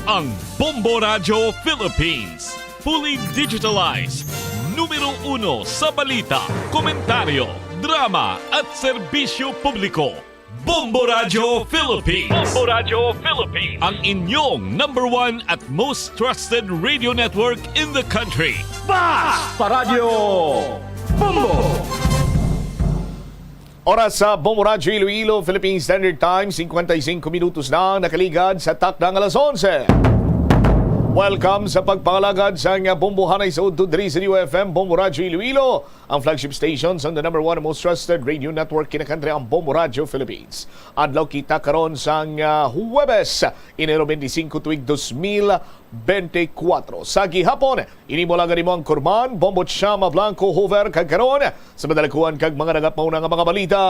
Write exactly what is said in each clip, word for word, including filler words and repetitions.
Ang Bombo Radyo Philippines, fully digitalized, numero uno sa balita, komentaryo, drama at serbisyo publiko. Bombo Radyo Philippines. Bombo Radyo Philippines. Ang inyong number one at most trusted radio network in the country. Basta Radyo Bombo! Oras sa Bombo Radyo Iloilo, Philippine Standard Time, cincuenta y cinco minutos na ang nakaligad sa takdang alas onse. Welcome sa pagpangalagad sa nga Bombo Hanay sa Udto diri sa D W F M, Bombo Radyo Iloilo, ang flagship station sang the number one most trusted radio network kinakantri, ang Bombo Radyo Philippines. Adlaw kita karon sang, ah, Huwebes, Enero twenty-cinco, tuig dos mil bente kuwatro. Sa gihapon, ini mo lang ang imong kurman, Bombo Chama Blanco Hoover, kag karon, sa madalakuan kag mga nagapamauna nga mga balita.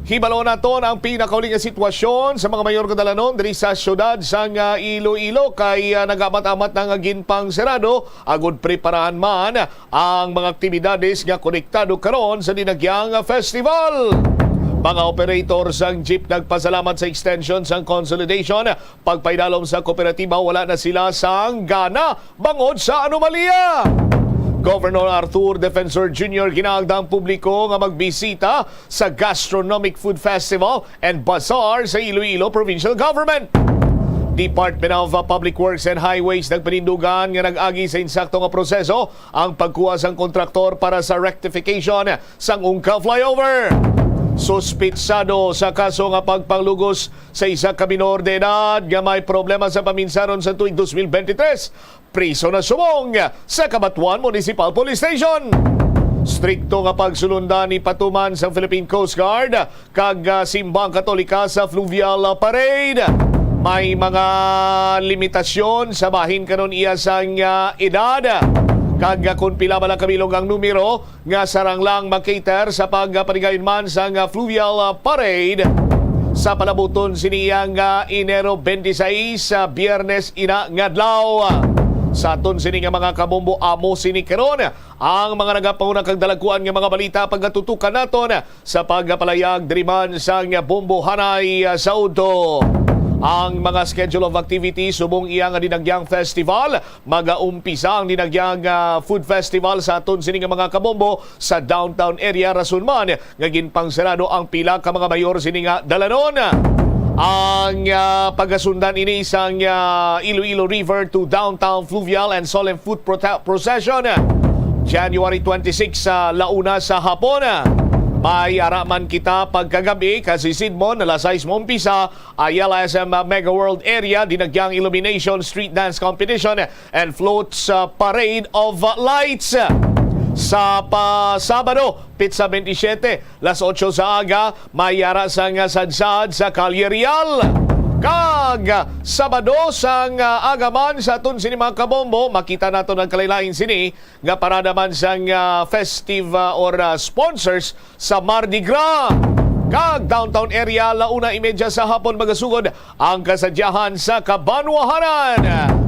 Hibalon naton ang pinakauli nga sitwasyon sa mga mayor nga dalanon diri sa siyudad sang, ah, Iloilo, kay, ah, nagamat-amat na nga ginpangsirado agud preparahan man ang mga aktibidades nga konektado karon sa Dinagyang Festival. Mga operator sang jeep nagpasalamat sa extension sang consolidation. Pagpaidalom sa kooperatiba, wala na sila sang gana bangod sa anomalya. Governor Arthur Defensor Junior ginaagda ang publiko nga magbisita sa Gastronomic Food Festival and Bazaar sa Iloilo Provincial Government. Department of, uh, Public Works and Highways nagpanindugan nga nag-agi sa insakto nga proseso ang pagkuha sang kontraktor para sa rectification sang Ungka Flyover. Suspitsado sa kaso nga pagpanglugos sa isa ka minor de edad nga may problema sa paminsaron sa tuig dos mil bente tres, priso na subong sa Cabatuan Municipal Police Station. Strikto nga pagsulundan ipatuman sa Philippine Coast Guard kag, ah, Simbang Katolika sa Fluvial, ah, Parade. May mga limitasyon sa bahin karon iya sang, ah, edad. Kag, ah, kung pila man ang kabilog ang numero nga sarang lang mag-cater sa pagpatigayon man sang, ah, Fluvial, ah, Parade sa palabuton sini nga Enero twenty-six, sa Biyernes ina nga adlaw. Sa aton sini nga mga kabombo, amo sini karon ang mga nagapanguna kag dalagkuan nga mga balita pagatutukan naton sa pagpalayag diri man sang bombohanay sa udto. Ang mga schedule of activities subong iya nga Dinagyang Festival, magaumpisa ang Dinagyang, ah, Food Festival sa aton sini nga mga kabombo sa downtown area, rason man nga ginpangsarado ang pila ka mga mayor sini nga dalanon. Ang, ah, pagasundan ini sang, ah, Iloilo River to Downtown Fluvial and Solemn Foot Prota-, Procession, January twenty-six, sa la una sa hapon. May ara man kita pagkagabi, kasi sidmon, alas sais mo umpisa, Ayala S M Mega World Area, Dinagyang Illumination, Street Dance Competition, and Floats, uh, Parade of Lights. Sa pa Sabado, petsa twenty-seven, las otso sa aga, may ara sang sadsad sa Calle Real. Kag Sabado sang aga man sa aton sini mga kabombo, makita naton ang kalain-lain sini nga parada man sang, ah, festive, ah, or, ah, sponsors sa Mardi Gras. Kag downtown area, la una y media sa hapon magasugod ang kasadyahan sa Kabanwahanan.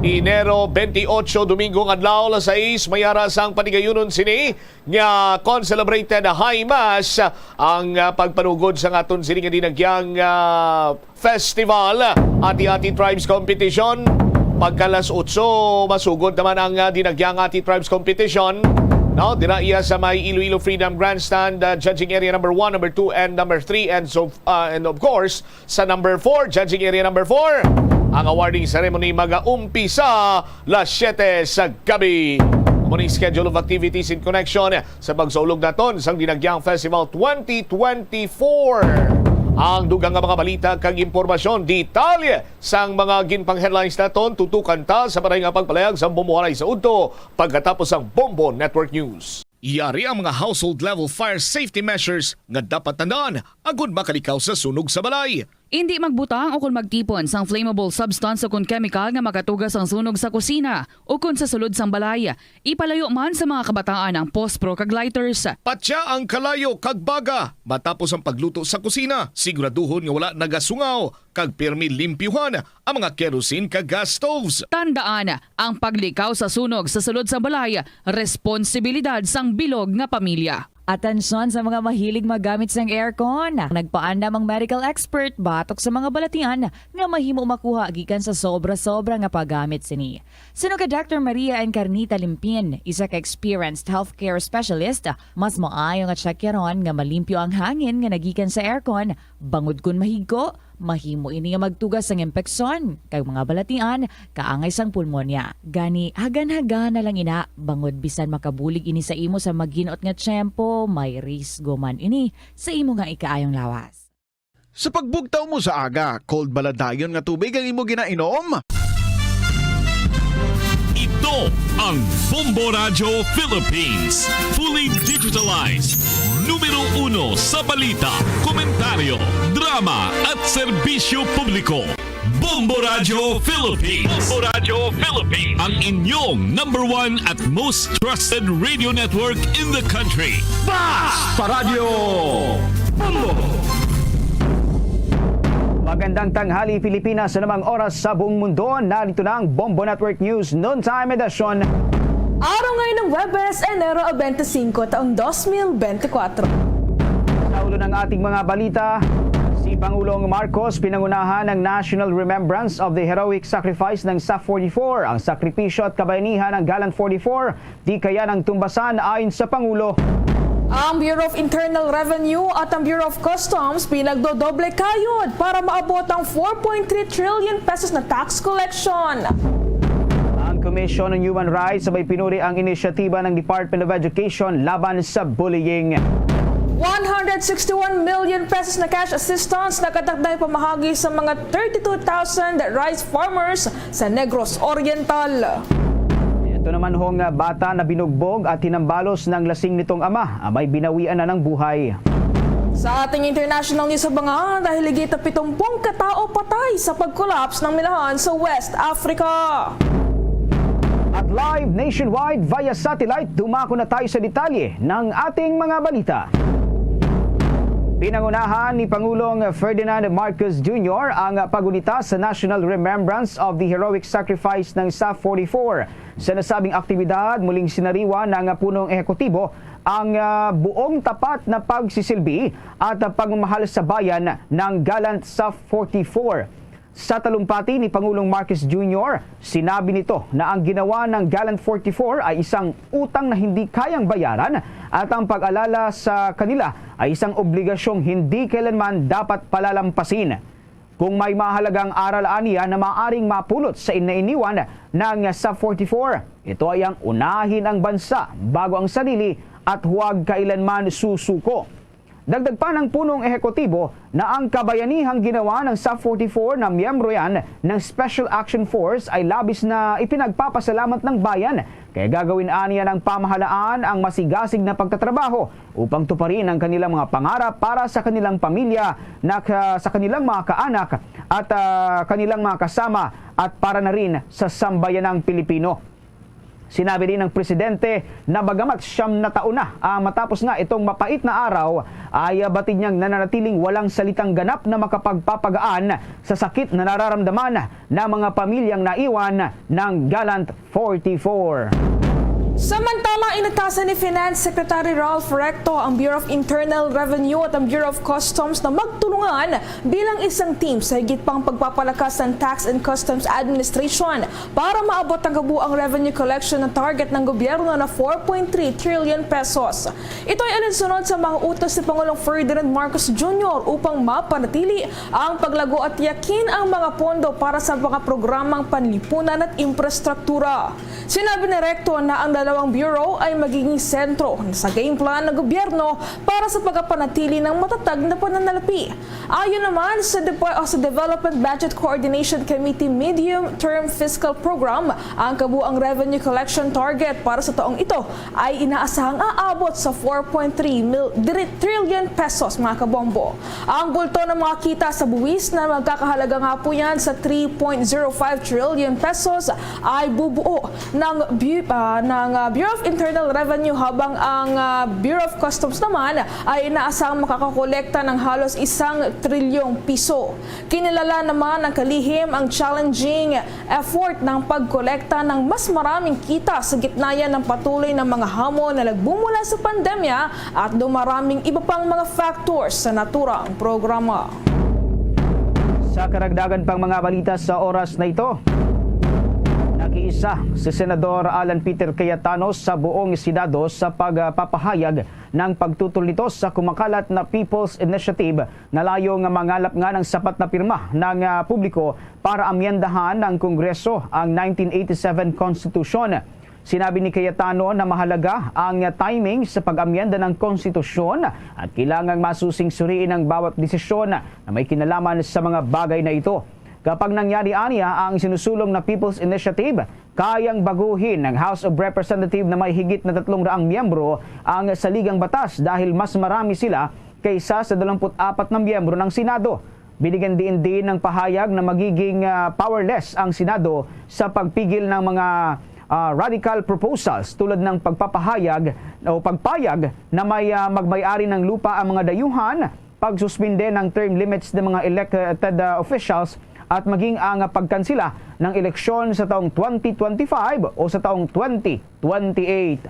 Enero twenty-eight, Domingo nga adlaw, alas sais, may ara sang patigayunon sini nga con-celebrated High Mass, ang, ah, pagpanugod sa aton sini nga Dinagyang, ah, Festival, Ati-Ati Tribes Competition. Pagka las otso, masugod naman ang, ah, Dinagyang Ati Tribes Competition. No, dira iya sa may Iloilo Freedom Grandstand, ah, judging area number one, number two, and number three, and so, ah, and of course, sa number four, judging area number four. Ang awarding ceremony magaumpisa las siyete sa gabi. Amo ni schedule of activities in connection sa pagsaulog naton sang Dinagyang Festival twenty twenty-four. Ang dugang nga mga balita kag impormasyon, detalye sang mga ginpang-headlines naton, tutukan ta sa paray nga pagpalayag sa bumuhanay sa udto pagkatapos sang Bombo Network News. Yari ang mga household level fire safety measures nga dapat tandaan agud makalikaw sa sunog sa balay. Indi magbutang o kon magtipon sang flammable substance o kon chemical nga makatuga sang sunog sa kusina o kon sa sulod sang balay. Ipalayo man sa mga kabataan ang pospro kag lighters. Patya ang kalayo kag baga matapos ang pagluto sa kusina. Siguraduhon nga wala nagasungaw kag pirmi limpyuhan ang mga kerosene kag gas stoves. Tandaan, ang paglikaw sa sunog sa sulod sang balay, responsibilidad sang bilog nga pamilya. Atensyon sa mga mahilig maggamit sang aircon. Nagpaandam ang medical expert batok sa mga balatian nga mahimo makuha gikan sa sobra-sobra nga paggamit sini. Suno kay Doctor Maria Encarnita Limpin, isa ka experienced healthcare specialist, mas maayo nga tsakyaron nga malimpyo ang hangin nga nagikan sa aircon, bangod kon mahigko, mahimo ini nga magtuga sang impeksyon kag mga balatian kaangay sang pulmonya. Gani, hagan-hagan na lang ina, bangod bisan makabulig ini sa imo sa maginot nga tiyempo, may risgo man ini sa imo nga ikaayong lawas. Sa pagbugtaw mo sa aga, cold bala dayon nga tubig ang imo ginainom? Ito ang Bombo Radyo Philippines. Fully digitalized. Numero uno sa balita, komentaryo, drama, at serbisyo publiko. Bombo Radyo Philippines. Bombo Radyo Philippines. Ang inyong number one at most trusted radio network in the country. Basta Radyo Bombo! Magandang tanghali, Pilipinas, sa namang oras sa buong mundo. Narito na ang Bombo Network News Noontime Edition. Araw ngayon ng Huwebes, Enero twenty-five, taong twenty twenty-four. Sa ulo ng ating mga balita, si Pangulong Marcos pinangunahan ng National Remembrance of the Heroic Sacrifice ng SAF forty-four, ang sakripisyo at kabayanihan ng Gallant forty-four, di kaya ng tumbasan ayon sa Pangulo. Ang Bureau of Internal Revenue at ang Bureau of Customs pinagdodoble kayod para maabot ang four point three trillion pesos na tax collection. Ang Commission on Human Rights sabay pinuri ang inisyatiba ng Department of Education laban sa bullying. One hundred sixty-one million pesos na cash assistance nakatakday pamahagi sa mga thirty-two thousand rice farmers sa Negros Oriental. Ito naman hong bata na binugbog at hinambalos ng lasing nitong ama, amay binawian na ng buhay. Sa ating international news, abangan, dahil higit na pitumpung katao patay sa pag-collapse ng minahan sa West Africa. At live nationwide via satellite, dumako na tayo sa detalye ng ating mga balita. Pinangunahan ni Pangulong Ferdinand Marcos Junior ang pagunita sa National Remembrance of the Heroic Sacrifice ng SAF forty-four. Sa nasabing aktibidad, muling sinariwa ng punong ehekutibo ang, ah, buong tapat na pagsisilbi at pagmamahal sa bayan ng Gallant SAF forty-four. Sa talumpati ni Pangulong Marcos Junior, sinabi nito na ang ginawa ng Gallant forty-four ay isang utang na hindi kayang bayaran at ang pag-alala sa kanila ay isang obligasyong hindi kailanman dapat palalampasin. Kung may mahalagang aral aniya na maaring mapulot sa inainiwan ng SAF forty-four, ito ay ang unahin ang bansa bago ang sarili at huwag kailanman susuko. Dagdag pa ng punong ehekutibo na ang kabayanihang ginawa ng SAF forty-four na miyembro yan ng Special Action Force ay labis na ipinagpapasalamat ng bayan, kaya gagawin aniya ng pamahalaan ang masigasig na pagtatrabaho upang tuparin ang kanilang mga pangarap para sa kanilang pamilya, na ka-, sa kanilang mga kaanak at, ah, kanilang mga kasama at para na rin sa sambayanang Pilipino. Sinabi rin ng presidente na bagamat siyam na taon na, ah, matapos nga itong mapait na araw, ay, ah, batid niyang nananatiling walang salitang ganap na makapagpapagaan sa sakit na nararamdaman ng mga pamilyang naiwan ng Gallant forty-four. Samantala, inatasan ni Finance Secretary Ralph Recto ang Bureau of Internal Revenue at ang Bureau of Customs na magtulungan bilang isang team sa higit pang pagpapalakas ng Tax and Customs Administration para maabot ang kabuang revenue collection na target ng gobyerno na four point three trillion pesos. Ito ay alinsunod sa mga utos ni Pangulong Ferdinand Marcos Junior upang mapanatili ang paglago at yakin ang mga pondo para sa mga programang panlipunan at infrastruktura. Sinabi ni Recto na ang dalawang bureau ay magiging sentro sa game plan ng gobyerno para sa pagpapanatili ng matatag na pananalapi. Ayon naman sa Depo-, sa Development Budget Coordination Committee Medium Term Fiscal Program, ang kabuang revenue collection target para sa taong ito ay inaasahang aabot sa four point three mil, diri-, trillion pesos, mga kabombo. Ang bulto ng mga kita sa buwis na magkakahalaga nga po yan sa three point zero five trillion pesos ay bubuo ng bu-, ah, ng uh, Bureau of Internal Revenue, habang ang, uh, Bureau of Customs naman ay inaasahang makakakolekta ng halos isang trilyong piso. Kinilala naman ang kalihim ang challenging effort ng pagkolekta ng mas maraming kita sa gitna yan ng patuloy na mga hamon na nagmumula sa pandemya at dumaraming iba pang mga factors sa naturang programa. Sa karagdagan pang mga balita sa oras na ito, nakiisa si Senador Alan Peter Cayetano sa buong Senado sa pagpapahayag ng pagtutol nito sa kumakalat na People's Initiative na layo nga mangalap nga ng sapat na pirma ng, ah, publiko para amyendahan ng Kongreso ang nineteen eighty-seven Constitution. Sinabi ni Cayetano na mahalaga ang timing sa pag-amyenda ng konstitusyon at kailangang masusing suriin ang bawat desisyon na may kinalaman sa mga bagay na ito. Kapag nangyari aniya ang sinusulong na People's Initiative, kayang baguhin ng House of Representative na may higit na tatlong raang miyembro ang saligang batas dahil mas marami sila kaysa sa dalawampu't apat na miyembro ng Senado. Binigyan diin din ng pahayag na magiging, ah, powerless ang Senado sa pagpigil ng mga, ah, radical proposals tulad ng pagpapahayag o pagpayag na may, ah, magmay-ari ng lupa ang mga dayuhan, pagsuspinde ng term limits ng mga elected, ah, officials, at maging ang pagkansela ng eleksyon sa taong twenty twenty-five o sa taong twenty twenty-eight.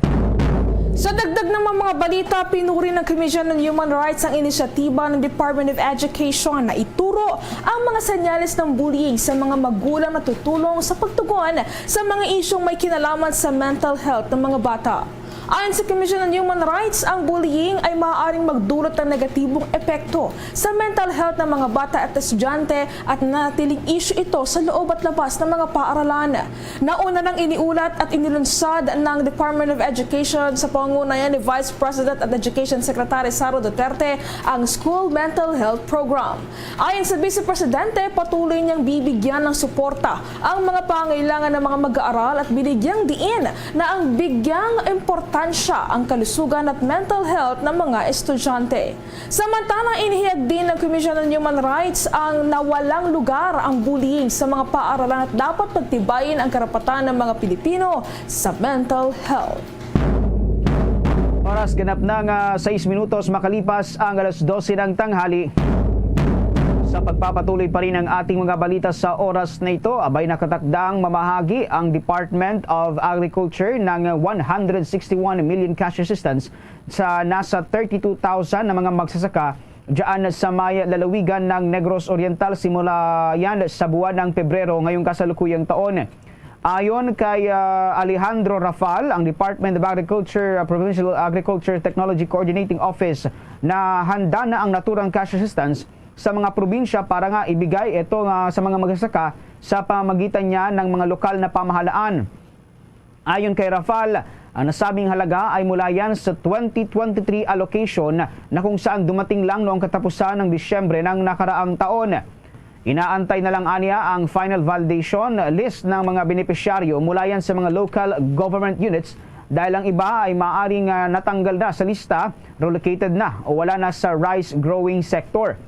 Sa dagdag ng mga balita, pinuri ng Commission on Human Rights ang inisyatiba ng Department of Education na ituro ang mga senyales ng bullying sa mga magulang na tutulong sa pagtugon sa mga isyung may kinalaman sa mental health ng mga bata. Ayon sa Commission on Human Rights, ang bullying ay maaaring magdulot ng negatibong epekto sa mental health ng mga bata at estudyante at nanatiling issue ito sa loob at labas ng mga paaralan. Nauna nang iniulat at inilunsad ng Department of Education sa pangunayan ni Vice President at Education Secretary Sara Duterte ang School Mental Health Program. Ayon sa Vice Presidente, patuloy niyang bibigyan ng suporta ang mga pangailangan ng mga mag-aaral at binigyang diin na ang bigyang importansya ang kalusugan at mental health ng mga estudyante. Samantala, inihayag din ng Commission on Human Rights ang nawalang lugar ang bullying sa mga paaralan at dapat pagtibayin ang karapatan ng mga Pilipino sa mental health. Oras ganap na nga sais minutos makalipas ang alas dose ng tanghali. Sa pagpapatuloy pa rin ang ating mga balita sa oras na ito, abay nakatakdang mamahagi ang Department of Agriculture ng one hundred sixty-one million cash assistance sa nasa thirty-two thousand na mga magsasaka dyan sa may lalawigan ng Negros Oriental simula yan sa buwan ng Pebrero ngayong kasalukuyang taon. Ayon kay, ah, Alejandro Rafal, ang Department of Agriculture, ah, Provincial Agriculture Technology Coordinating Office, na handa na ang naturang cash assistance sa mga probinsya para nga ibigay ito nga sa mga magsasaka sa pamagitan niya ng mga lokal na pamahalaan. Ayon kay Rafal, ang nasabing halaga ay mula yan sa twenty twenty-three allocation na kung saan dumating lang noong katapusan ng Disyembre ng nakaraang taon. Inaantay na lang aniya ang final validation list ng mga benepisyaryo mula yan sa mga local government units dahil ang iba ay maaring, ah, natanggal na sa lista, relocated na o wala na sa rice growing sector.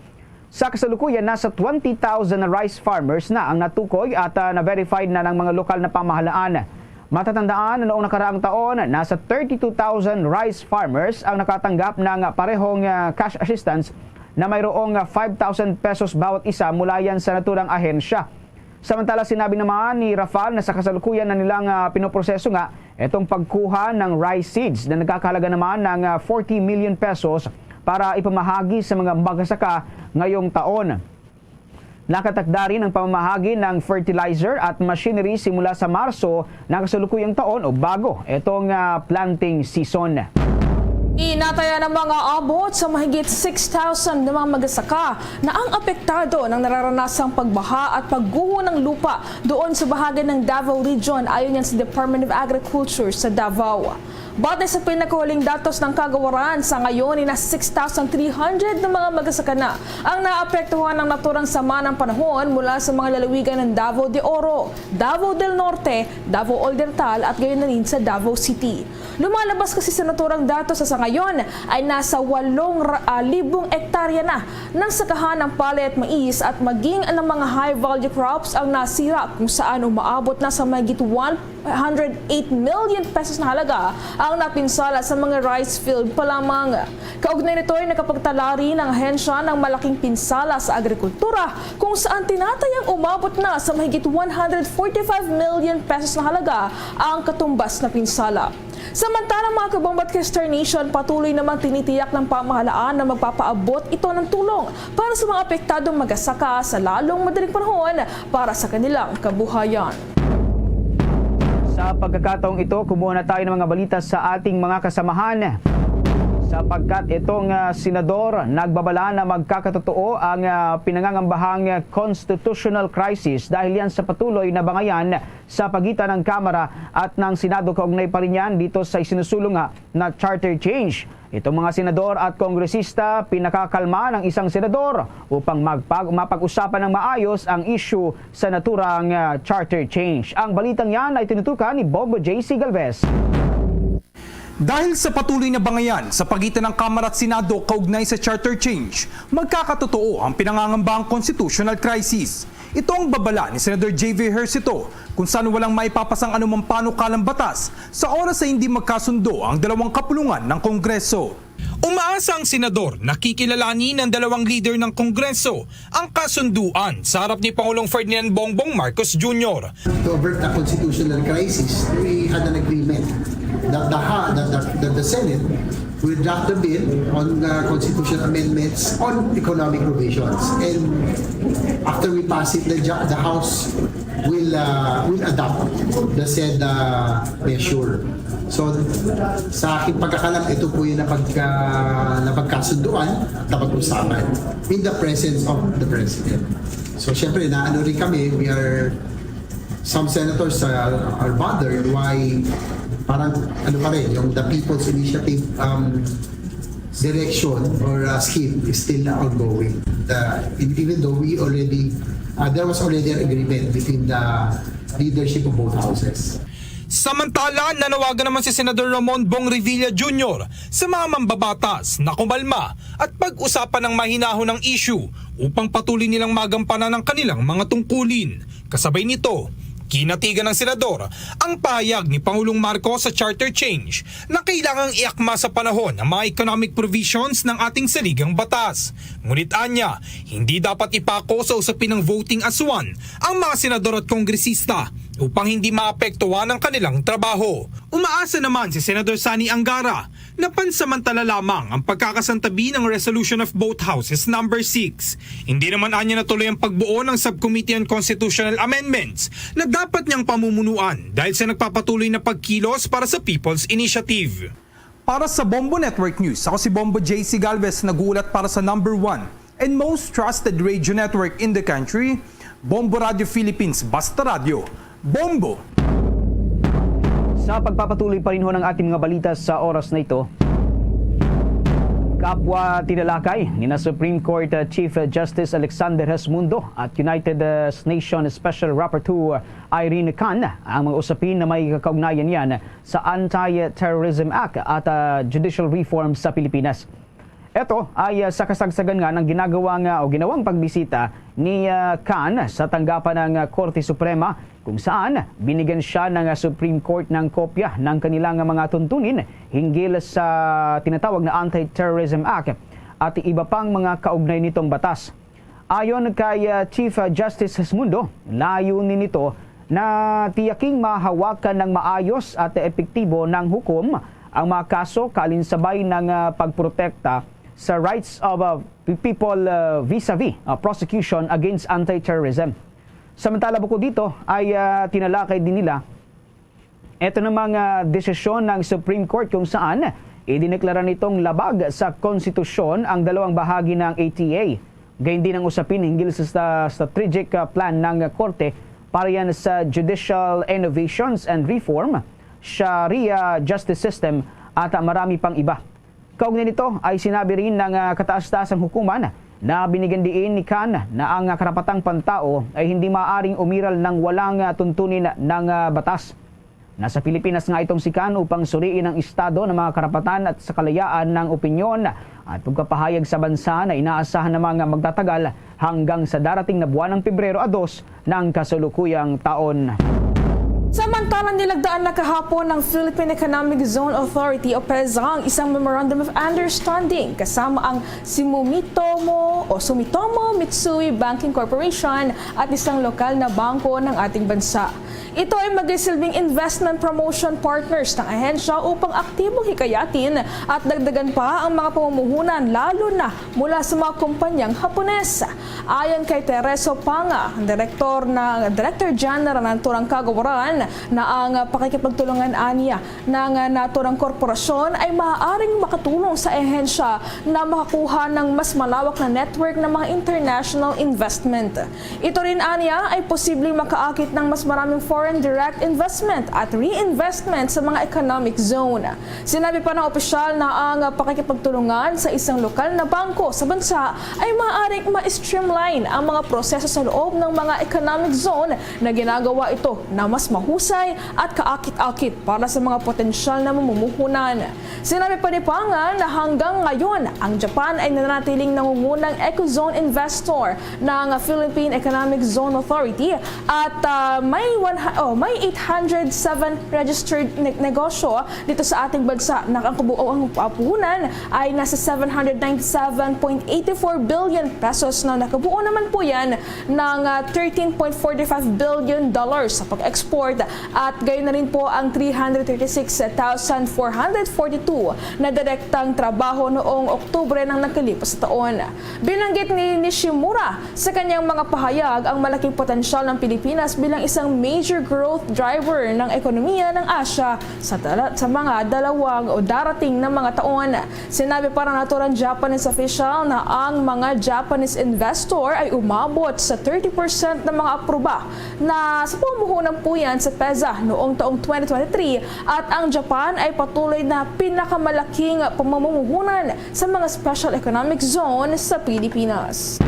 Sa kasalukuyan, nasa twenty thousand na rice farmers na ang natukoy at, ah, na-verified na ng mga lokal na pamahalaan. Matatandaan na noong nakaraang taon, nasa thirty-two thousand rice farmers ang nakatanggap ng parehong, ah, cash assistance na mayroong, ah, five thousand pesos bawat isa mula yan sa naturang ahensya. Samantala, sinabi naman ni Rafal na sa kasalukuyan na nilang, ah, pinoproseso nga itong pagkuha ng rice seeds na nagkakahalaga naman ng, ah, forty million pesos para ipamahagi sa mga magsasaka ngayong taon. Nakatakda rin ang pamamahagi ng fertilizer at machinery simula sa Marso ng kasalukuyang taon o bago itong, ah, planting season. Inataya ng mga abot sa mahigit six thousand na mga magsasaka na ang apektado ng nararanasang pagbaha at pagguho ng lupa doon sa bahagi ng Davao Region, ayon yan sa Department of Agriculture sa Davao. Batay sa pinakahuling datos ng kagawaran, sa ngayon ay nasa six thousand three hundred na mga magsasaka na ang naapektuhan ng naturang sama ng panahon mula sa mga lalawigan ng Davao de Oro, Davao del Norte, Davao Oriental at gayon na rin sa Davao City. Lumalabas kasi sa naturang datos sa Ngayon ay nasa walong ra-, ah, libong ektarya na ng sakahan ng pale at mais at maging ng mga high-value crops ang nasira, kung saan umaabot na sa mahigit one hundred eight million pesos na halaga ang napinsala sa mga rice field pa lamang. Kaugnay nito ay nakapagtala rin ang ahensya ng malaking pinsala sa agrikultura, kung saan tinatayang umabot na sa mahigit one hundred forty-five million pesos na halaga ang katumbas na pinsala. Samantala, mga kabombo at K-Star Nation, patuloy namang tinitiyak ng pamahalaan na magpapaabot ito ng tulong para sa mga apektadong magasaka sa lalong madaling panahon para sa kanilang kabuhayan. Sa pagkakataong ito, kumuha na tayo ng mga balita sa ating mga kasamahan. Sapagkat itong, ah, senador nagbabala na magkakatotoo ang, ah, pinangangambahang constitutional crisis dahil yan sa patuloy na bangayan sa pagitan ng Kamara at ng Senado, kaugnay pa rin yan dito sa isinusulong nga na charter change. Itong mga senador at kongresista pinakakalma ng isang senador upang magpag-, mapag-usapan ng maayos ang issue sa naturang, ah, charter change. Ang balitang yan ay tinutukan ni Bobo J C Galvez. Dahil sa patuloy na bangayan sa pagitan ng Kamara at Senado kaugnay sa charter change, magkakatotoo ang pinangangambahang constitutional crisis. Ito ang babala ni Senador J V Ejercito, kung saan walang maipapasang anumang panukalang batas sa oras ay hindi magkasundo ang dalawang kapulungan ng Kongreso. Umaasa ang senador na kikilalanin ng dalawang leader ng Kongreso ang kasunduan sa harap ni Pangulong Ferdinand Bongbong Marcos Junior. To avert a constitutional crisis, we had an agreement that the ha-, that the, that the Senate will draft a bill on, uh, constitutional amendments on economic provisions. And after we pass it, the, ju- the House will, uh, will adopt the said, uh, measure. So, sa aking pagkakalam, ito po yung napagka-, napagkasunduan at napag-usapan in the presence of the President. So, syempre, naano rin kami, we are, some senators, uh, are bothered why parang, ano pa rin, yung the People's Initiative, um, direction or, uh, scheme is still ongoing. The, even though we already, uh, there was already an agreement between the leadership of both houses. Samantala, nanawagan naman si Senador Ramon Bong Revilla Junior sa mga mambabatas na kumalma at pag-usapan ng mahinahon ang issue upang patuloy nilang magampanan ang kanilang mga tungkulin. Kasabay nito, kinatigan ng senador ang pahayag ni Pangulong Marcos sa charter change na kailangang iakma sa panahon ang mga economic provisions ng ating saligang batas. Ngunit anya, hindi dapat ipako sa usapin ng voting as one ang mga senador at kongresista upang hindi maapektuhan ang kanilang trabaho. Umaasa naman si Senador Sonny Angara na pansamantala lamang ang pagkakasantabi ng Resolution of Both Houses number six. Hindi naman anya natuloy ang pagbuo ng Subcommittee on Constitutional Amendments na dapat niyang pamumunuan dahil sa nagpapatuloy na pagkilos para sa People's Initiative. Para sa Bombo Network News, ako si Bombo J C Galvez, nag-uulat para sa number one and most trusted radio network in the country, Bombo Radio Philippines, Basta Radyo, Bombo! Sa pagpapatuloy pa rin ho ng ating mga balita sa oras na ito, kapwa tinalakay ni na Supreme Court, uh, Chief Justice Alexander Hesmundo at United, uh, Nations Special Rapporteur Irene Khan ang mga usapin na may kaugnayan niyan sa Anti-Terrorism Act at, uh, judicial reform sa Pilipinas. Ito ay, ah, sa kasagsagan nga ng ginagawa nga o ginawang pagbisita ni, ah, Khan sa tanggapan ng, ah, Korte Suprema, kung saan binigyan siya ng, ah, Supreme Court ng kopya ng kanilang mga tuntunin hinggil sa tinatawag na Anti-Terrorism Act at iba pang mga kaugnay nitong batas. Ayon kay, ah, Chief, ah, Justice Hesmundo, layunin nito na tiyaking mahawakan ng maayos at epektibo ng hukom ang mga kaso kaalinsabay ng, ah, pagprotekta sa rights of, ah, pe-, people, ah, vis-a-vis, ah, prosecution against anti-terrorism. Samantala, bukod dito ay, ah, tinalakay din nila ito namang, ah, desisyon ng Supreme Court kung saan idineklara nitong labag sa konstitusyon ang dalawang bahagi ng A T A. Gayon din ang usapin hinggil sa, sa strategic, ah, plan ng korte para yan sa judicial innovations and reform, Sharia justice system, at, ah, marami pang iba. Kaugnay nito ay sinabi rin ng, ah, kataas-taasang hukuman na binigyan diin ni Khan na ang, ah, karapatang pantao ay hindi maaaring umiral ng walang, ah, tuntunin ng, ah, batas. Nasa Pilipinas nga itong si Khan upang suriin ang estado ng mga karapatan at sa kalayaan ng opinyon at pagpapahayag sa bansa na inaasahan naman nga magtatagal hanggang sa darating na buwan ng Pebrero a dos ng kasalukuyang taon. Samantala, nilagdaan na kahapon ng Philippine Economic Zone Authority o peza ang isang Memorandum of Understanding kasama ang Sumitomo o Sumitomo Mitsui Banking Corporation at isang lokal na bangko ng ating bansa. Ito ay magisilbing investment promotion partners ng ahensya upang aktibong hikayatin at dagdagan pa ang mga pamumuhunan, lalo na mula sa mga kumpanyang Hapones. Ayon kay Tereso Panga, direktor na, Director General ng naturang kagawaran, na ang pakikipagtulungan ania ng naturang korporasyon ay maaaring makatulong sa ahensya na makakuha ng mas malawak na network ng mga international investment. Ito rin ania ay posibleng makaakit ng mas maraming foreign direct investment at reinvestment sa mga economic zone. Sinabi pa ng opisyal na ang pakikipagtulungan sa isang lokal na bangko sa bansa ay maaaring ma-streamline ang mga proseso sa loob ng mga economic zone na ginagawa ito na mas mahusay at kaakit-akit para sa mga potensyal na mamumuhunan. Sinabi pa ni Panga na hanggang ngayon, ang Japan ay nananatiling nangungunang ecozone investor ng Philippine Economic Zone Authority at, ah, may one hu-, oh, may eight hundred seven registered ne-, negosyo dito sa ating bansa, na ang kabuoang puhunan ay nasa seven hundred ninety-seven point eight four billion pesos, na nakabuo naman po yan ng, ah, thirteen point forty-five billion dollars sa pag-export, at gayon na rin po ang three hundred thirty-six thousand four hundred forty-two na direktang trabaho noong Oktubre ng nakalipas na taon. Binanggit ni Nishimura sa kanyang mga pahayag ang malaking potensyal ng Pilipinas bilang isang major growth driver ng ekonomiya ng Asia sa dala-, sa mga dalawang o darating na mga taon. Sinabi pa ng naturang Japanese official na ang mga Japanese investor ay umabot sa thirty percent ng mga aproba na sa pamumuhunan po yan sa peza noong taong twenty twenty-three, at ang Japan ay patuloy na pinakamalaking pamamumuhunan sa mga special economic zone sa Pilipinas.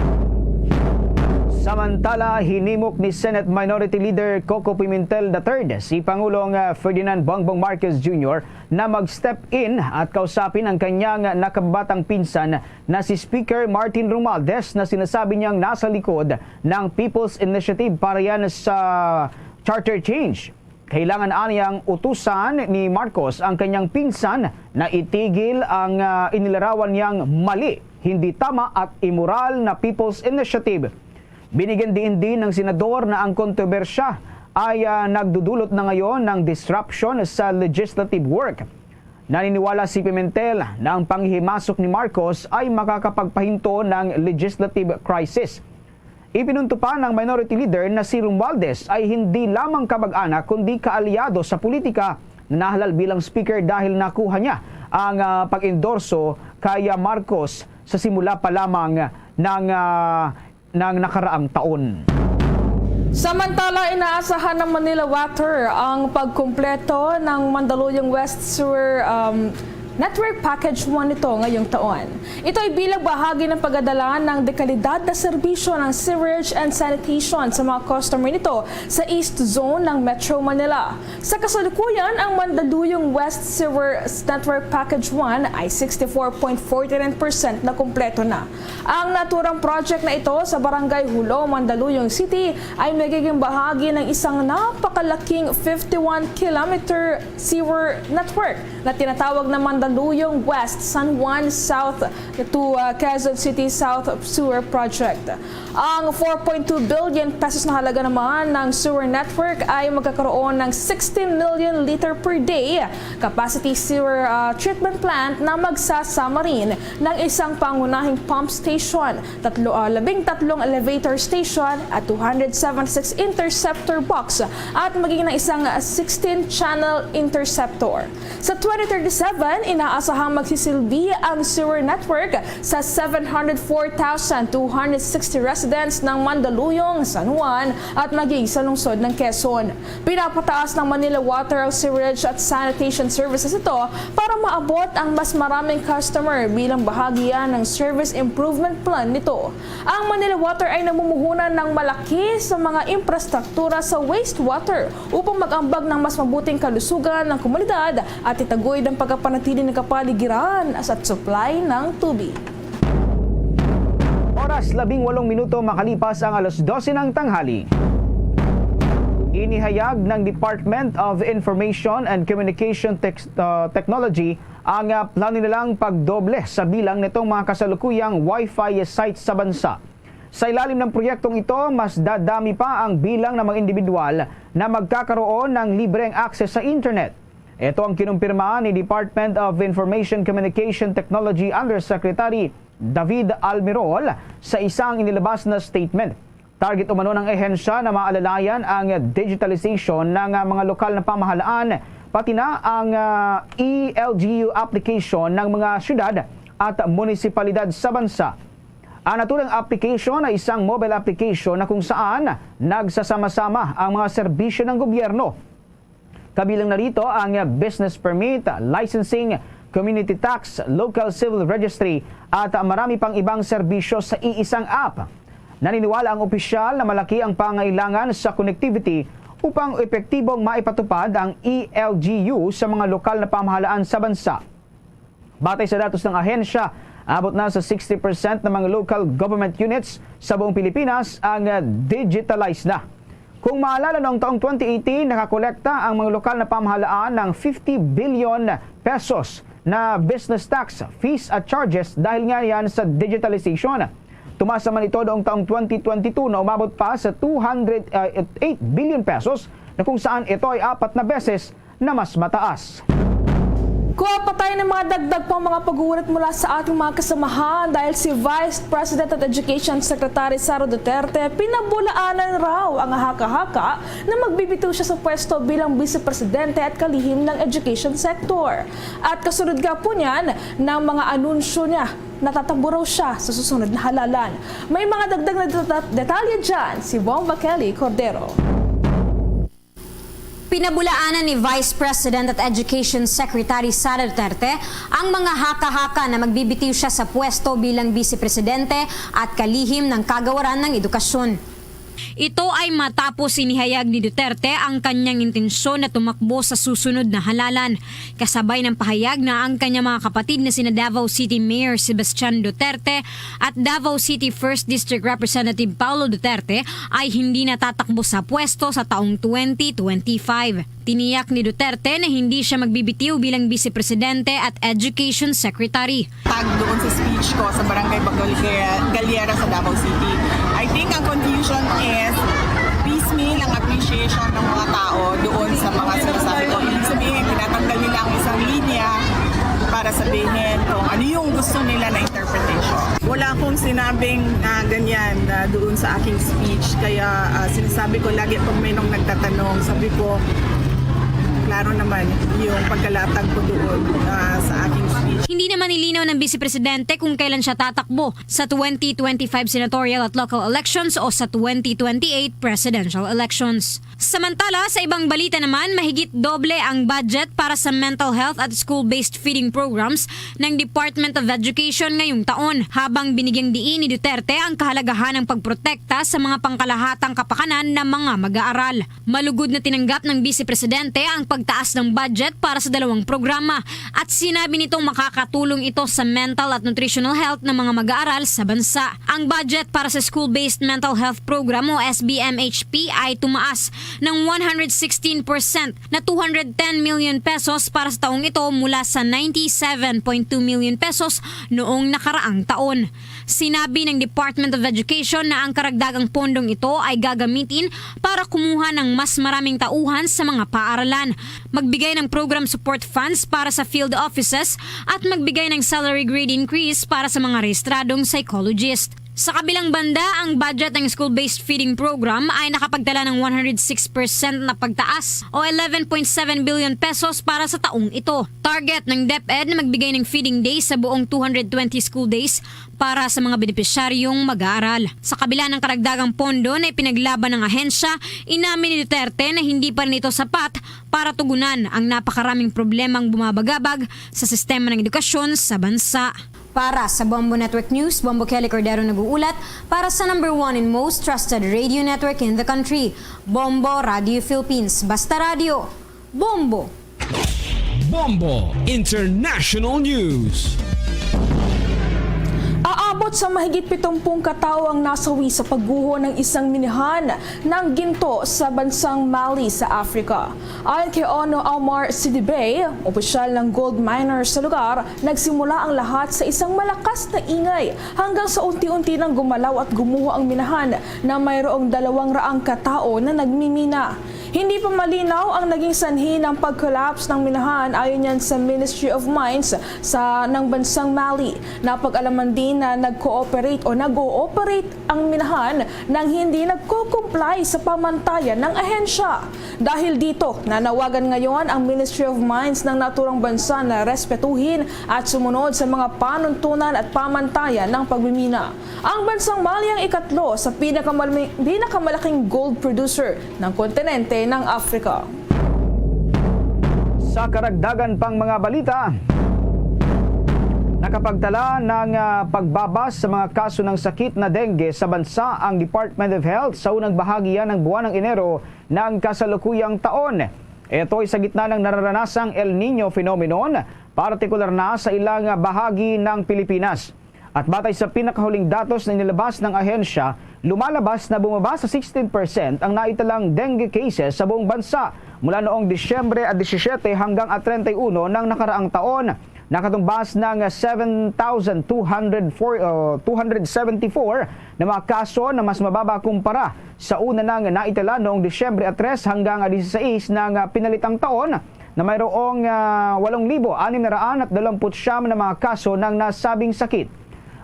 Samantala, hinimok ni Senate Minority Leader Coco Pimentel the third si Pangulong, ah, Ferdinand Bongbong Marcos Junior na mag-step in at kausapin ang kanyang nakabatang pinsan na si Speaker Martin Romualdez, na sinasabi niyang nasa likod ng People's Initiative para yan sa charter change. Kailangan aniyang utusan ni Marcos ang kanyang pinsan na itigil ang, ah, inilarawan niyang mali, hindi tama at imoral na People's Initiative. Binigyan diin din ng senador na ang kontrobersya ay, ah, nagdudulot na ngayon ng disruption sa legislative work. Naniniwala si Pimentel na ang panghihimasok ni Marcos ay makakapagpahinto ng legislative crisis. Ipinunto pa ng Minority Leader na si Romualdez ay hindi lamang kamag-anak kundi kaalyado sa politika na nahalal bilang speaker dahil nakuha niya ang, ah, pag-endorso kay, ah, Marcos sa simula pa lamang ng, ah, ng nakaraang taon. Samantala, inaasahan ng Manila Water ang pagkumpleto ng Mandaluyong West Sewer, um, Network Package one nito ngayong taon. Ito ay bilang bahagi ng pagdadala ng dekalidad na serbisyo ng sewerage and sanitation sa mga customer nito sa East Zone ng Metro Manila. Sa kasalukuyan, ang Mandaluyong West Sewer Network Package one ay sixty-four point forty-nine percent na kumpleto na. Ang naturang project na ito sa Barangay Jolo, Mandaluyong City ay magiging bahagi ng isang napakalaking fifty-one kilometer sewer network na tinatawag na Mandaluyong West San Juan South to, uh, Quezon City South Sewer Project. Ang four point two billion pesos na halaga naman ng sewer network ay magkakaroon ng sixty million liter per day capacity sewer, uh, treatment plant na magsasama rin ng isang pangunahing pump station, tatlo, ah, labing tatlong elevator station at two hundred seventy-six interceptor box at maging ng isang, ah, sixteen channel interceptor. Sa twenty thirty-seven, inaasahang magsisilbi ang sewer network sa seven hundred four thousand two hundred sixty residents residents ng Mandaluyong, San Juan at maging sa lungsod ng Quezon. Pinapataas ng Manila Water, Sewerage at Sanitation Services ito para maabot ang mas maraming customer bilang bahagi yan ng service improvement plan nito. Ang Manila Water ay namumuhunan ng malaki sa mga infrastruktura sa wastewater upang mag-ambag ng mas mabuting kalusugan ng komunidad at itaguyod ang pagkapanatili ng kapaligiran at supply ng tubig. Oras, labing walong minuto makalipas ang alas dose ng tanghali. Inihayag ng Department of Information and Communication Tex- uh, Technology ang uh, plano nilang pagdoble sa bilang nitong mga kasalukuyang Wi-Fi sites sa bansa. Sa ilalim ng proyektong ito, mas dadami pa ang bilang ng mga individual na magkakaroon ng libreng access sa internet. Ito ang kinumpirma ni Department of Information Communication Technology Undersecretary David Almirol sa isang inilabas na statement. Target umano ng ehensya na maalalayan ang digitalization ng ah, mga lokal na pamahalaan, pati na ang ah, E L G U application ng mga syudad at munisipalidad sa bansa. Ang naturang application ay isang mobile application na kung saan nagsasama-sama ang mga serbisyo ng gobyerno. Kabilang na rito ang business permit, licensing, community tax, local civil registry, at marami pang ibang serbisyo sa iisang app. Naniniwala ang opisyal na malaki ang pangailangan sa connectivity upang epektibong maipatupad ang E L G U sa mga lokal na pamahalaan sa bansa. Batay sa datos ng ahensya, abot na sa sixty percent ng mga local government units sa buong Pilipinas ang ah, digitalized na. Kung maalala, noong taong twenty eighteen, nakakolekta ang mga lokal na pamahalaan ng fifty billion pesos na business tax, fees at charges dahil nga yan sa digitalization. Tumaas naman ito noong taong twenty twenty-two na umabot pa sa two hundred eight billion pesos, na kung saan ito ay apat na beses na mas mataas. Kuha pa tayo ng mga dagdag pang mga pag-uulat mula sa ating mga kasamahan dahil si Vice President at Education Secretary Sara Duterte pinabulaanan raw ang haka-haka na magbibitaw siya sa pwesto bilang Vice Presidente at kalihim ng education sector. At kasunod nga po niyan ng mga anunsyo niya, natatakbo raw siya sa susunod na halalan. May mga dagdag na deta- detalye dyan si Bomba Kelly Cordero. Pinabulaanan ni Vice President at Education Secretary Sara Duterte ang mga haka-haka na magbibitiw siya sa pwesto bilang Bise Presidente at kalihim ng Kagawaran ng Edukasyon. Ito ay matapos inihayag ni Duterte ang kanyang intensyon na tumakbo sa susunod na halalan, kasabay ng pahayag na ang kanyang mga kapatid na sina Davao City Mayor Sebastian Duterte at Davao City First District Representative Paulo Duterte ay hindi natatakbo sa pwesto sa taong twenty twenty-five. Tiniyak ni Duterte na hindi siya magbibitiw bilang Bise Presidente at Education Secretary. Tag doon sa speech ko sa Barangay Bagal Galiera sa Davao City. I think ang confusion is piecemeal ang appreciation ng mga tao doon sa mga sinasabi ko. Ibig sabihin, tinatanggal nila ang isang linya para sabihin kung ano yung gusto nila na interpretation. Wala akong sinabing ah, ganyan ah, doon sa aking speech. Kaya ah, sinasabi ko lagi pag may nung nagtatanong, sabi ko, klaro naman yung pagkalatag ko doon ah, sa aking speech. Hindi naman nilinaw ng Bise Presidente kung kailan siya tatakbo, sa twenty twenty-five senatorial at local elections o sa twenty twenty-eight presidential elections. Samantala, sa ibang balita naman, mahigit doble ang budget para sa mental health at school-based feeding programs ng Department of Education ngayong taon, habang binigyang diin ni Duterte ang kahalagahan ng pagprotekta sa mga pangkalahatang kapakanan ng mga mag-aaral. Malugod na tinanggap ng Bise Presidente ang pagtaas ng budget para sa dalawang programa at sinabi nitong makakatulong ito sa mental at nutritional health ng mga mag-aaral sa bansa. Ang budget para sa School-Based Mental Health Program o S B M H P ay tumaas ng one hundred sixteen percent na two hundred ten million pesos para sa taong ito mula sa ninety-seven point two million pesos noong nakaraang taon. Sinabi ng Department of Education na ang karagdagang pondong ito ay gagamitin para kumuha ng mas maraming tauhan sa mga paaralan, magbigay ng program support funds para sa field offices, at magbigay ng salary grade increase para sa mga rehistradong psychologist. Sa kabilang banda, ang budget ng school-based feeding program ay nakapagtala ng one hundred six percent na pagtaas o eleven point seven billion pesos para sa taong ito. Target ng DepEd na magbigay ng feeding days sa buong two hundred twenty school days para sa mga benepisyaryong mag-aaral. Sa kabila ng karagdagang pondo na ipinaglaban ng ahensya, inamin ni Duterte na hindi pa rin ito sapat para tugunan ang napakaraming problemang bumabagabag sa sistema ng edukasyon sa bansa. Para sa Bombo Network News, Bombo Kelly Cordero nag-uulat para sa number one and most trusted radio network in the country, Bombo Radio Philippines. Basta Radio, Bombo! Bombo International News. Aabot sa mahigit pitumpung ka tawo ang nasawi sa pagguho ng isang minahan ng ginto sa bansang Mali sa Africa. Ayon kay Ono Omar Sidibé, opisyal ng gold miner sa lugar, nagsimula ang lahat sa isang malakas na ingay hanggang sa unti-unti nang gumalaw at gumuho ang minahan na mayroong dalawang raang ka tawo na nagmimina. Hindi pa malinaw ang naging sanhi ng pag-collapse ng minahan ayon yan sa Ministry of Mines sa ng bansang Mali. Napag-alaman din na nag-cooperate o nag-ooperate ang minahan nang hindi nagko-comply sa pamantayan ng ahensya. Dahil dito, nanawagan ngayon ang Ministry of Mines ng naturang bansa na respetuhin at sumunod sa mga panuntunan at pamantayan ng pagmimina. Ang bansang Mali ang ikatlo sa pinakamalami-, pinakamalaking gold producer ng kontinente ng Africa. Sa karagdagan pang mga balita, nakapagtala ng, ah, pagbaba sa mga kaso ng sakit na dengue sa bansa ang Department of Health sa unang bahagi ng buwan ng Enero ng kasalukuyang taon. Ito ay sa gitna ng nararanasang El Niño phenomenon, partikular na sa ilang bahagi ng Pilipinas. At batay sa pinakahuling datos na inilabas ng ahensya, lumalabas na bumaba sa sixteen percent ang naitalang dengue cases sa buong bansa mula noong Disyembre at disisyete hanggang at treinta y uno ng nakaraang taon. Nakatumbas ng seven thousand two hundred four, uh, two hundred seventy-four na mga kaso na mas mababa kumpara sa una nang naitala noong Disyembre at tres hanggang dieciséis ng, uh, pinalitang taon na mayroong, ah, walong libo anim na raan at dalawampu't siyam na mga kaso ng nasabing sakit.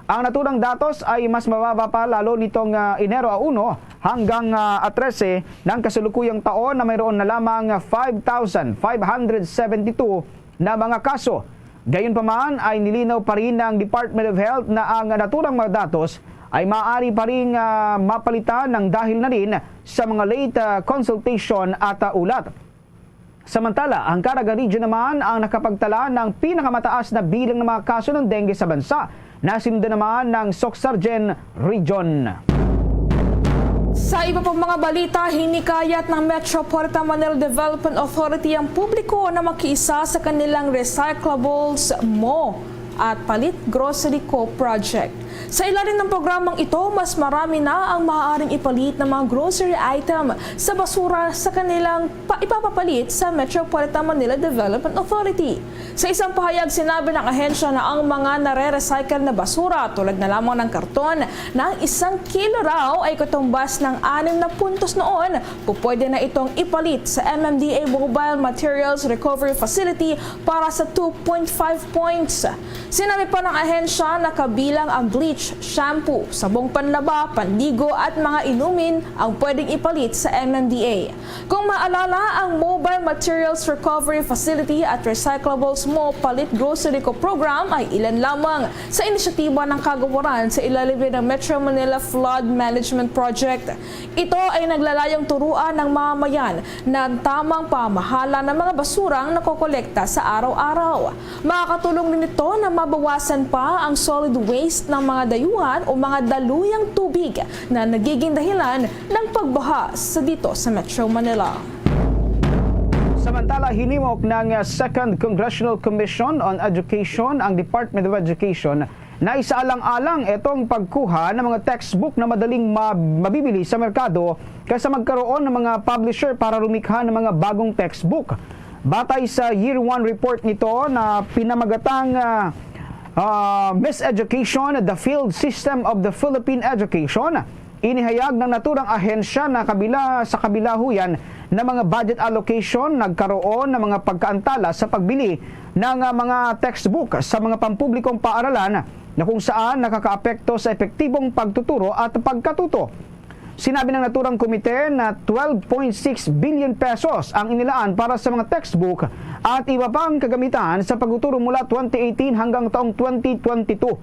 Ang naturang datos ay mas mababa pa lalo nitong, ah, Enero a uno hanggang, ah, a trese ng kasalukuyang taon na mayroon na lamang five thousand five hundred seventy-two na mga kaso. Gayunpaman ay nilinaw pa rin ng Department of Health na ang naturang mga datos ay maaari pa rin, ah, mapalitan ng dahil na rin sa mga late, ah, consultation at, ah, ulat. Samantala, ang Caraga Region naman ang nakapagtala ng pinakamataas na bilang ng mga kaso ng dengue sa bansa, na sinundan naman ng Soccsksargen Region. Sa iba pang mga balita, hinikayat ng Metropolitan Manila Development Authority ang publiko na makiisa sa kanilang Recyclables Mo at Palit Grocery Co. Project. Sa ilalim ng programang ito, mas marami na ang maaaring ipalit ng mga grocery item sa basura sa kanilang pa-, ipapapalit sa Metropolitan Manila Development Authority. Sa isang pahayag, sinabi ng ahensya na ang mga nare-recycle na basura, tulad na lamang ng karton na isang kilo raw ay katumbas ng anim na puntos noon, pupwede na itong ipalit sa M M D A Mobile Materials Recovery Facility para sa two point five points. Sinabi pa ng ahensya na kabilang ang bleach, shampoo, sabong panlaba, panligo at mga inumin ang pwedeng ipalit sa M M D A. Kung maalala, ang Mobile Materials Recovery Facility at Recyclables Mo Palit Grocery Co. Program ay ilan lamang sa inisyatiba ng kagawaran sa ilalim ng Metro Manila Flood Management Project. Ito ay naglalayong turuan ng mamamayan ng tamang pamahala ng mga basurang nakokolekta sa araw-araw. Makakatulong din ito na mabawasan pa ang solid waste ng mga dayuhan o mga daluyang tubig na nagiging dahilan ng pagbaha sa dito sa Metro Manila. Samantala, hinimok ng Second Congressional Commission on Education ang Department of Education na isaalang-alang itong pagkuha ng mga textbook na madaling ma-, mabibili sa merkado kaysa magkaroon ng mga publisher para rumikha ng mga bagong textbook. Batay sa year one report nito na pinamagatang, ah, ah, Miseducation, The Failed System of the Philippine Education, inihayag ng naturang ahensya na kabila sa kabilahuyan ng mga budget allocation, nagkaroon ng mga pagkaantala sa pagbili ng, ah, mga textbook sa mga pampublikong paaralan na kung saan nakakaapekto sa epektibong pagtuturo at pagkatuto. Sinabi ng naturang komite na twelve point six billion pesos ang inilaan para sa mga textbook at iba pang kagamitan sa pagtuturo mula twenty eighteen hanggang taong twenty twenty-two.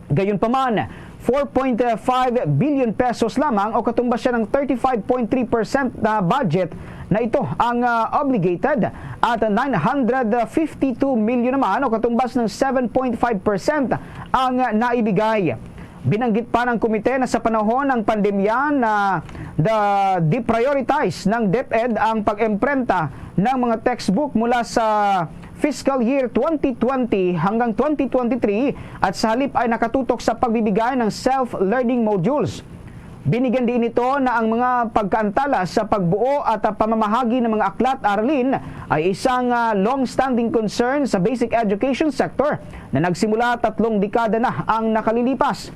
Gayunpaman, four point five billion pesos lamang o katumbas siya ng thirty-five point three percent na budget na ito ang, ah, obligated at nine hundred fifty-two million naman o katumbas ng seven point five percent ang naibigay. Binanggit pa ng komite na sa panahon ng pandemya na the deprioritize ng DepEd ang pag-emprenta ng mga textbook mula sa fiscal year twenty twenty hanggang twenty twenty-three at sa halip ay nakatutok sa pagbibigay ng self-learning modules. Binigyan din ito na ang mga pagkaantala sa pagbuo at, ah, pamamahagi ng mga aklat aralin ay isang, ah, long-standing concern sa basic education sector na nagsimula tatlong dekada na ang nakalilipas.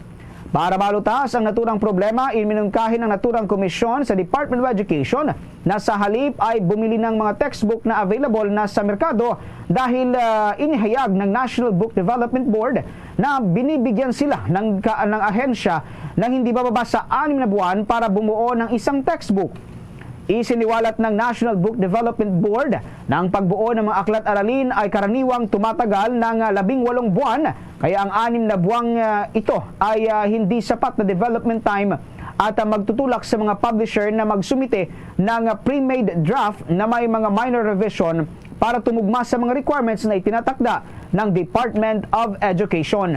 Para malutas ang naturang problema, iminungkahi ng naturang komisyon sa Department of Education na sa halip ay bumili ng mga textbook na available na sa merkado dahil, ah, inihayag ng National Book Development Board na binibigyan sila ng, ka, ng ahensya ng hindi bababa sa anim na buwan para bumuo ng isang textbook. Isiniwalat ng National Book Development Board na ang pagbuo ng mga aklat aralin ay karaniwang tumatagal ng labing walong buwan, kaya ang anim na buwang, ah, ito ay, ah, hindi sapat na development time at, ah, magtutulak sa mga publisher na magsumite ng, ah, pre-made draft na may mga minor revision para tumugma sa mga requirements na itinatakda ng Department of Education.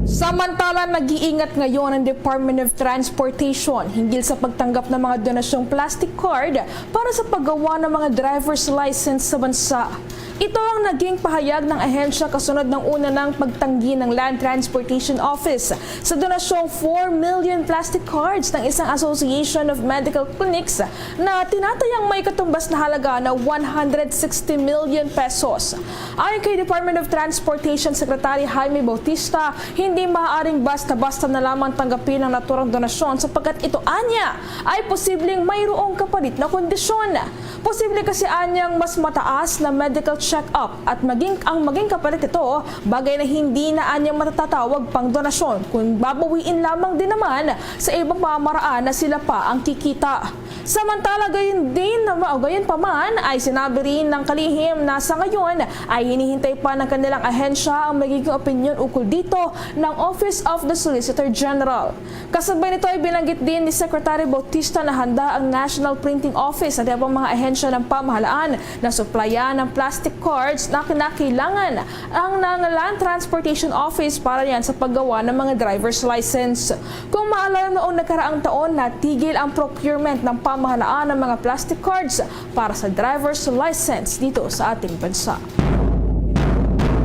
Samantala, nag-iingat ngayon ang Department of Transportation hinggil sa pagtanggap ng mga donasyong plastic card para sa paggawa ng mga driver's license sa bansa. Ito ang naging pahayag ng ahensya kasunod ng una nang pagtanggi ng Land Transportation Office sa donasyong four million plastic cards ng isang Association of Medical Clinics na tinatayang may katumbas na halaga na one hundred sixty million pesos. Ayon kay Department of Transportation Secretary Jaime Bautista, hindi maaaring basta-basta na lamang tanggapin ang naturang donasyon sapagkat ito anya ay posibleng mayroong kapalit na kondisyon. Posible kasi anyang mas mataas na medical check-up at maging, ang maging kapalit ito, bagay na hindi na anyang matatatawag pang donasyon kung babawiin lamang din naman sa ibang pamamaraan na sila pa ang kikita. Samantala, gayon din, o gayon pa man, ay sinabi rin ng kalihim na sa ngayon ay hinihintay pa ng kanilang ahensya ang magiging opinyon ukol dito ng Office of the Solicitor General. Kasabay nito ay binanggit din ni Secretary Bautista na handa ang National Printing Office at iba pang mga ahensya ng pamahalaan na suplayan ng plastic cards na kinakailangan ang ng Land Transportation Office para yan sa paggawa ng mga driver's license. Kung maalala, noong nakaraang taon, natigil ang procurement ng pamahalaan ng mga plastic cards para sa driver's license dito sa ating bansa.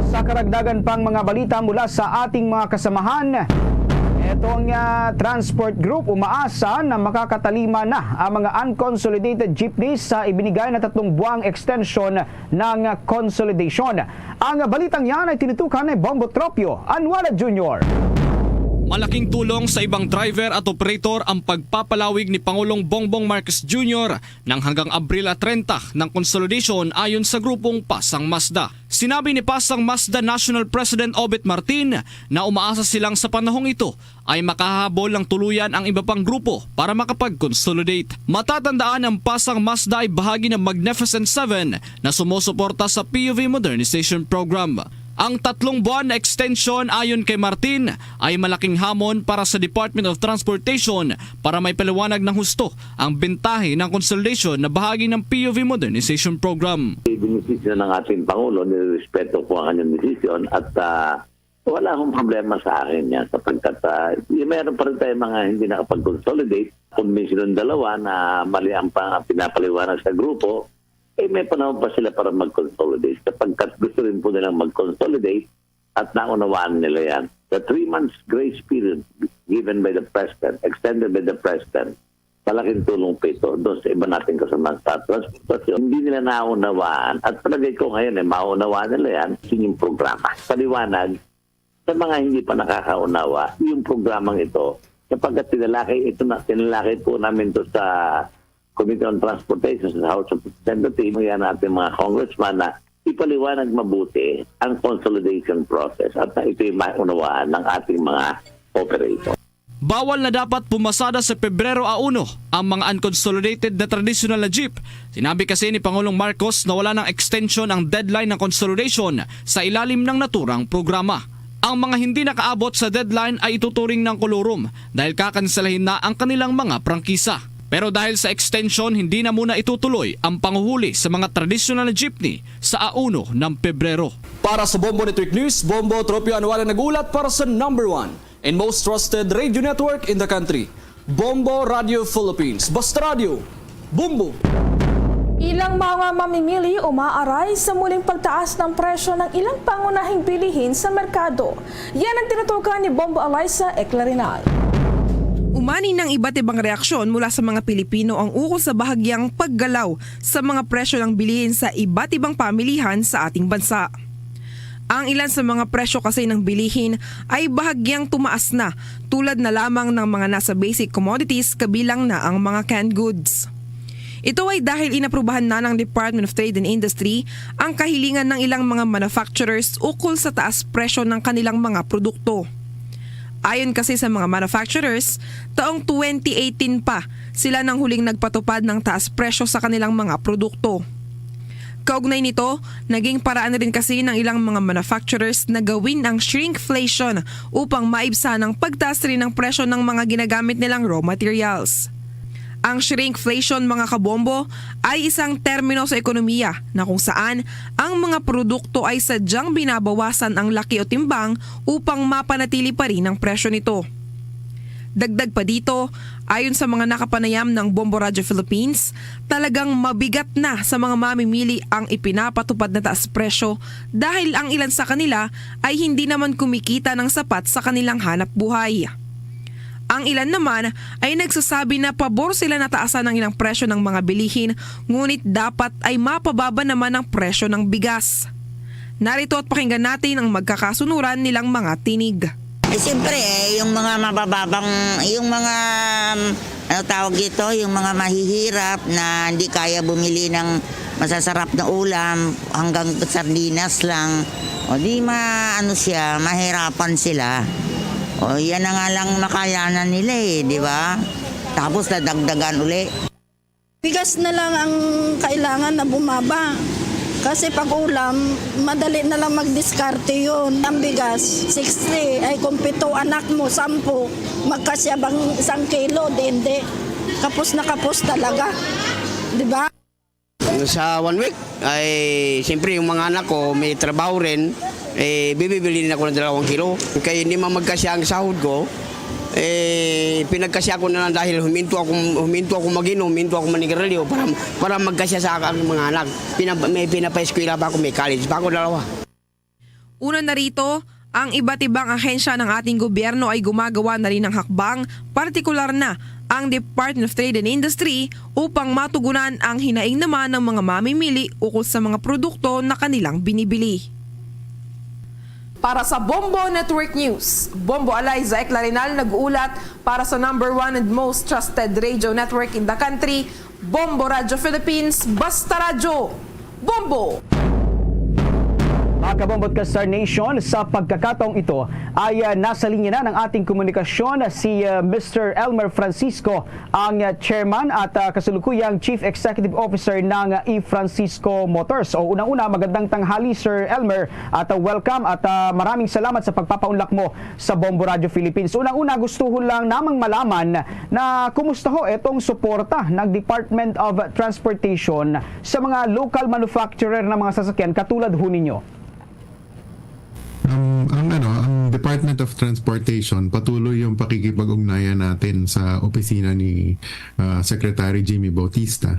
Sa karagdagan pang mga balita mula sa ating mga kasamahan, itong, ah, transport group umaasa na makakatalima na ang mga unconsolidated jeepneys sa ibinigay na tatlong buwang extension ng consolidation. Ang balitang yan ay tinutukan ni Bombo Tropio Anuala Junior. Malaking tulong sa ibang driver at operator ang pagpapalawig ni Pangulong Bongbong Marcos Junior nang hanggang Abril treinta ng consolidation, ayon sa grupong Pasang Mazda. Sinabi ni Pasang Mazda National President Obet Martin na umaasa silang sa panahong ito ay makahahabol ng tuluyan ang iba pang grupo para makapag-consolidate. Matatandaan, ang Pasang Mazda ay bahagi ng Magnificent Seven na sumusuporta sa P U V Modernization Program. Ang tatlong buwan na extension, ayon kay Martin, ay malaking hamon para sa Department of Transportation para maipaliwanag ng husto ang bentahe ng consolidation na bahagi ng P U V Modernization Program. Ibinisisyo ng ating Pangulo, nirespeto ko ang kanyang desisyon at, ah, wala akong problema sa akin yan sapagkat, ah, y- meron pa rin tayong mga hindi nakapag-consolidate. Kung may silang dalawa na mali ang pa- pinapaliwanag sa grupo, eh may panahon pa sila para mag-consolidate sapagkat gusto rin po nilang mag-consolidate at naunawaan nila yan. The three months grace period given by the President, extended by the President, malaking tulong po ito doon sa iba nating kasama sa transportasyon. Hindi nila naunawaan at palagay ko ngayon eh, maunawaan nila yan, yun yung programa. Paliwanag sa mga hindi pa nakakaunawa, yung programang ito, sapagkat tinalakay ito na, tinalakay po namin to sa Committee on Transportation sa House of Representatives, yan natin mga congressman na Ipaliwanag mabuti ang consolidation process at ito'y maunawaan ng ating mga operator. Bawal na dapat pumasada sa Pebrero a uno ang mga unconsolidated na tradisyonal na jeep. Sinabi kasi ni Pangulong Marcos na wala ng extension ang deadline ng consolidation sa ilalim ng naturang programa. Ang mga hindi nakaabot sa deadline ay ituturing ng kolorum dahil kakanselahin na ang kanilang mga prangkisa. Pero dahil sa extension, hindi na muna itutuloy ang panguhuli sa mga tradisyonal na jeepney sa a uno ng Pebrero. Para sa Bombo Network News, Bombo Tropio Anuaran nag-ulat para sa number one and most trusted radio network in the country, Bombo Radio Philippines. Basta Radio, Bombo! Ilang mga mamimili umaaray sa muling pagtaas ng presyo ng ilang pangunahing bilihin sa merkado. Yan ang tinutukan ni Bombo Eliza Eclarinal. Umani ng iba't ibang reaksyon mula sa mga Pilipino ang ukol sa bahagyang paggalaw sa mga presyo ng bilihin sa iba't ibang pamilihan sa ating bansa. Ang ilan sa mga presyo kasi ng bilihin ay bahagyang tumaas na, tulad na lamang ng mga nasa basic commodities kabilang na ang mga canned goods. Ito ay dahil inaprubahan na ng Department of Trade and Industry ang kahilingan ng ilang mga manufacturers ukol sa taas presyo ng kanilang mga produkto. Ayon kasi sa mga manufacturers, taong twenty eighteen pa sila nang huling nagpatupad ng taas presyo sa kanilang mga produkto. Kaugnay nito, naging paraan rin kasi ng ilang mga manufacturers na gawin ang shrinkflation upang maibsan ang pagtaas rin ng presyo ng mga ginagamit nilang raw materials. Ang shrinkflation, mga kabombo, ay isang termino sa ekonomiya na kung saan ang mga produkto ay sadyang binabawasan ang laki o timbang upang mapanatili pa rin ang presyo nito. Dagdag pa dito, ayon sa mga nakapanayam ng Bombo Radio Philippines, talagang mabigat na sa mga mamimili ang ipinapatupad na taas presyo dahil ang ilan sa kanila ay hindi naman kumikita ng sapat sa kanilang hanap buhay. Ang ilan naman ay nagsasabi na pabor sila na taasan ang ilang presyo ng mga bilihin, ngunit dapat ay mapababa naman ang presyo ng bigas. Narito at pakinggan natin ang magkakasunuran nilang mga tinig. Eh, siyempre, eh, yung mga mabababang, yung mga, um, ano tawag dito, yung mga mahihirap na hindi kaya bumili ng masasarap na ulam, hanggang sardinas lang, o di ma, ano siya, mahirapan sila. O yan na nga lang makayanan nila eh, di ba? Tapos nadagdagan uli. Bigas na lang ang kailangan na bumaba. Kasi pag ulam, madali na lang magdiskarte yun. Ang bigas, sixty. Ay kung pito anak mo, sampu, magkasya bang isang kilo? Di, hindi. Kapos na kapos talaga. Di ba? Sa one week, ay siyempre yung mga anak ko may trabaho rin, eh, bibibili rin ako ng dalawang kilo. Kaya hindi man magkasya ang sahod ko, eh, pinagkasya ko na lang dahil huminto ako, huminto ako mag-inom, huminto ako manigarilyo para, para magkasya sa aking mga anak. Pinap, may pinapaeskwela pa ako, may college pa ako, dalawa. Una na rito, ang iba't ibang ahensya ng ating gobyerno ay gumagawa na rin ng hakbang, partikular na ang Department of Trade and Industry, upang matugunan ang hinaing naman ng mga mamimili ukol sa mga produkto na kanilang binibili. Para sa Bombo Network News, Bombo Eliza Eclarinal nag-uulat para sa number one and most trusted radio network in the country, Bombo Radio Philippines, Basta Radyo, Bombo! Mga kabombo at ka-Star Nation, sa pagkakataong ito ay ah, nasa linya na ng ating komunikasyon si ah, Mister Elmer Francisco, ang ah, chairman at ah, kasalukuyang Chief Executive Officer ng ah, E Francisco Motors. O unang-una, magandang tanghali, Sir Elmer, at ah, welcome at ah, maraming salamat sa pagpapaunlak mo sa Bombo Radio Philippines. Unang-una, gustuhon lang namang malaman na kumusta ho itong suporta ng Department of Transportation sa mga local manufacturer ng mga sasakyan katulad ho ninyo? Um, ang ano, ang Department of Transportation, patuloy yung pakikipag-ugnayan natin sa opisina ni ah, Secretary Jimmy Bautista,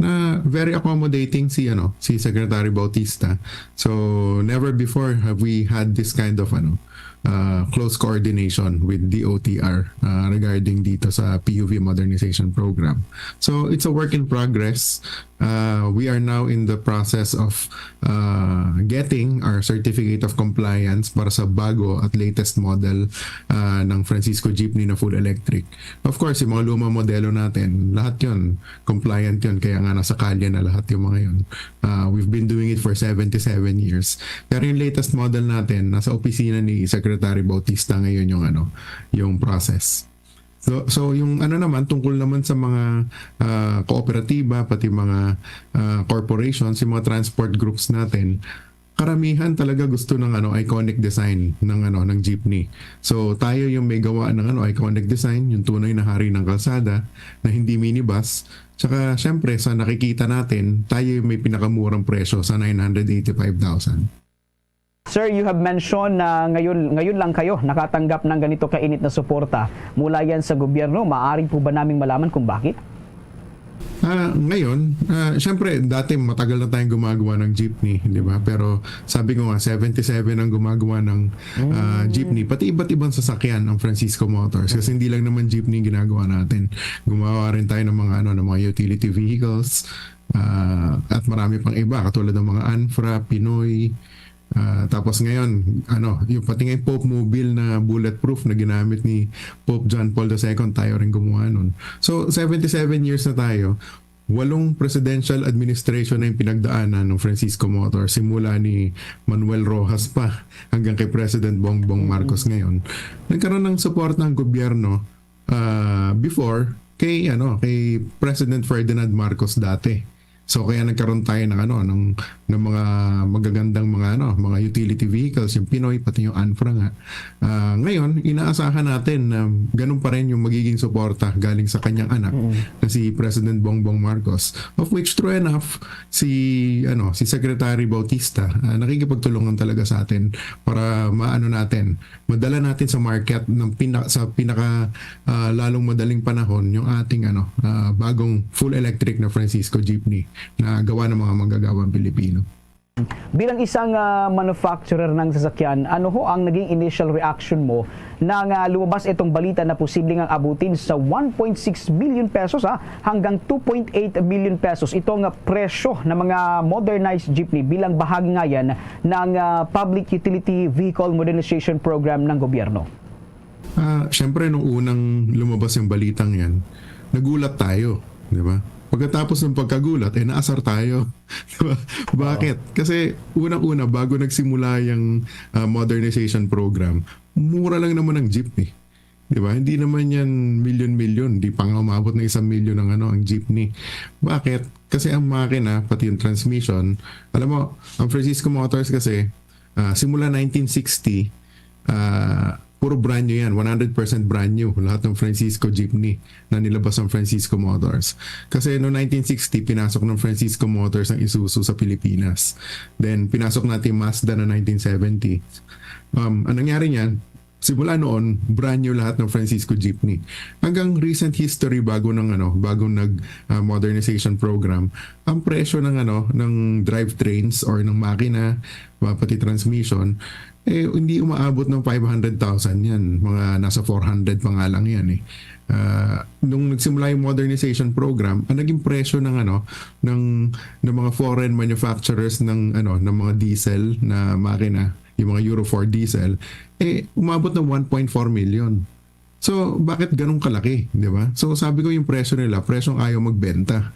na very accommodating si ano, si Secretary Bautista. So never before have we had this kind of ano, uh, close coordination with D O T R uh, regarding dito sa P U V modernization program. So it's a work in progress. Uh, we are now in the process of uh, getting our certificate of compliance para sa bago at latest model uh, ng Francisco Jeepney na full electric. Of course, yung mga lumang modelo natin, lahat yon compliant yon, kaya nga nasa kalye na lahat yung mga yon. Uh, we've been doing it for seventy-seven years. Pero yung latest model natin, nasa opisina ni Secretary Bautista ngayon yung ano, yung process. So, so yung ano naman, tungkol naman sa mga ah, kooperatiba, pati mga ah, corporations, yung mga transport groups natin, karamihan talaga gusto ng ano, iconic design ng ano, ng jeepney. So tayo yung may gawa ng ano, iconic design, yung tunay na hari ng kalsada na hindi minibus. Tsaka syempre, sa nakikita natin, tayo yung may pinakamurang presyo sa nine hundred eighty-five thousand. Sir, you have mentioned na ngayon, ngayon lang kayo nakatanggap ng ganito kainit na suporta mula yan sa gobyerno. Maaari po ba naming malaman kung bakit? Ah, ngayon, ah, syempre, dati matagal na tayong gumagawa ng jeepney, di ba? Pero sabi ko nga, seventy-seven ang gumagawa ng ah, jeepney, pati iba't ibang sasakyan ang Francisco Motors. Kasi hindi lang naman jeepney ang ginagawa natin. Gumawa rin tayo ng mga, ano, ng mga utility vehicles, ah, at marami pang iba, katulad ng mga Anfra, Pinoy, Ah, tapos ngayon, ano, yung pati nga yung Pope Mobile na bulletproof na ginamit ni Pope John Paul the Second, tayo rin gumawa nun. So, seventy-seven years na tayo, walong presidential administration na yung pinagdaanan ng Francisco Motors, simula ni Manuel Roxas pa hanggang kay President Bongbong Marcos ngayon. Nagkaroon ng suporta ang gobyerno ah, before kay ano, kay President Ferdinand Marcos dati. So kaya nagkaroon tayo ng ano, ng, ng mga magagandang mga ano, mga utility vehicles, yung Pinoy, pati yung Anfra nga. Ah, ngayon, inaasahan natin na ganun pa rin yung magiging suporta galing sa kanyang anak na si President Bongbong Marcos, of which, true enough, si ano, si Secretary Bautista ah, nakikipagtulungan talaga sa atin para maano natin, madala natin sa market ng pina, sa pinaka ah, lalong madaling panahon yung ating ano, ah, bagong full electric na Francisco Jeepney na gawa ng mga manggagawang Pilipino. Bilang isang ah, manufacturer ng sasakyan, ano ho ang naging initial reaction mo nang ah, lumabas itong balita na posibleng ang abutin sa one point six billion pesos, ah, hanggang two point eight billion pesos itong ah, presyo ng mga modernized jeepney bilang bahagi nga yan ng ah, Public Utility Vehicle Modernization Program ng gobyerno? Ah, syempre, nung unang lumabas yung balitang yan, nagulat tayo, di ba? Pagkatapos ng pagkagulat, eh, naasar tayo. Di ba? Bakit? Kasi unang-una, bago nagsimula yung ah, modernization program, mura lang naman ang jeep eh. Di ba? Hindi naman yan milyon-milyon. Hindi pa nga umabot ng isang milyon ang, ano, ang jeepney. Bakit? Kasi ang makina, pati yung transmission, alam mo, ang Francisco Motors kasi, ah, simula nineteen sixty, ah, puro brand new yan. One hundred percent brand new. Lahat ng Francisco Jeepney na nilabas ng Francisco Motors. Kasi noong nineteen sixty, pinasok ng Francisco Motors ang Isuzu sa Pilipinas. Then, pinasok natin yung Mazda na nineteen seventy. Um, ang nangyari niyan, simula noon, brand new lahat ng Francisco Jeepney. Hanggang recent history, bago ng ano, bago nag ah, modernization program, ang presyo ng ano, ng drivetrains or ng makina, ah, pati transmission, eh, hindi umaabot ng five hundred thousand yan. Mga nasa four hundred pa nga lang yan eh. Ah, nung nagsimula yung modernization program, ang naging presyo ng ano, ng, ng mga foreign manufacturers ng ano, ng mga diesel na makina, yung mga Euro four diesel, eh, umabot ng one point four million. So, bakit ganun kalaki, di ba? So, sabi ko, yung presyo nila, presyong ayaw magbenta,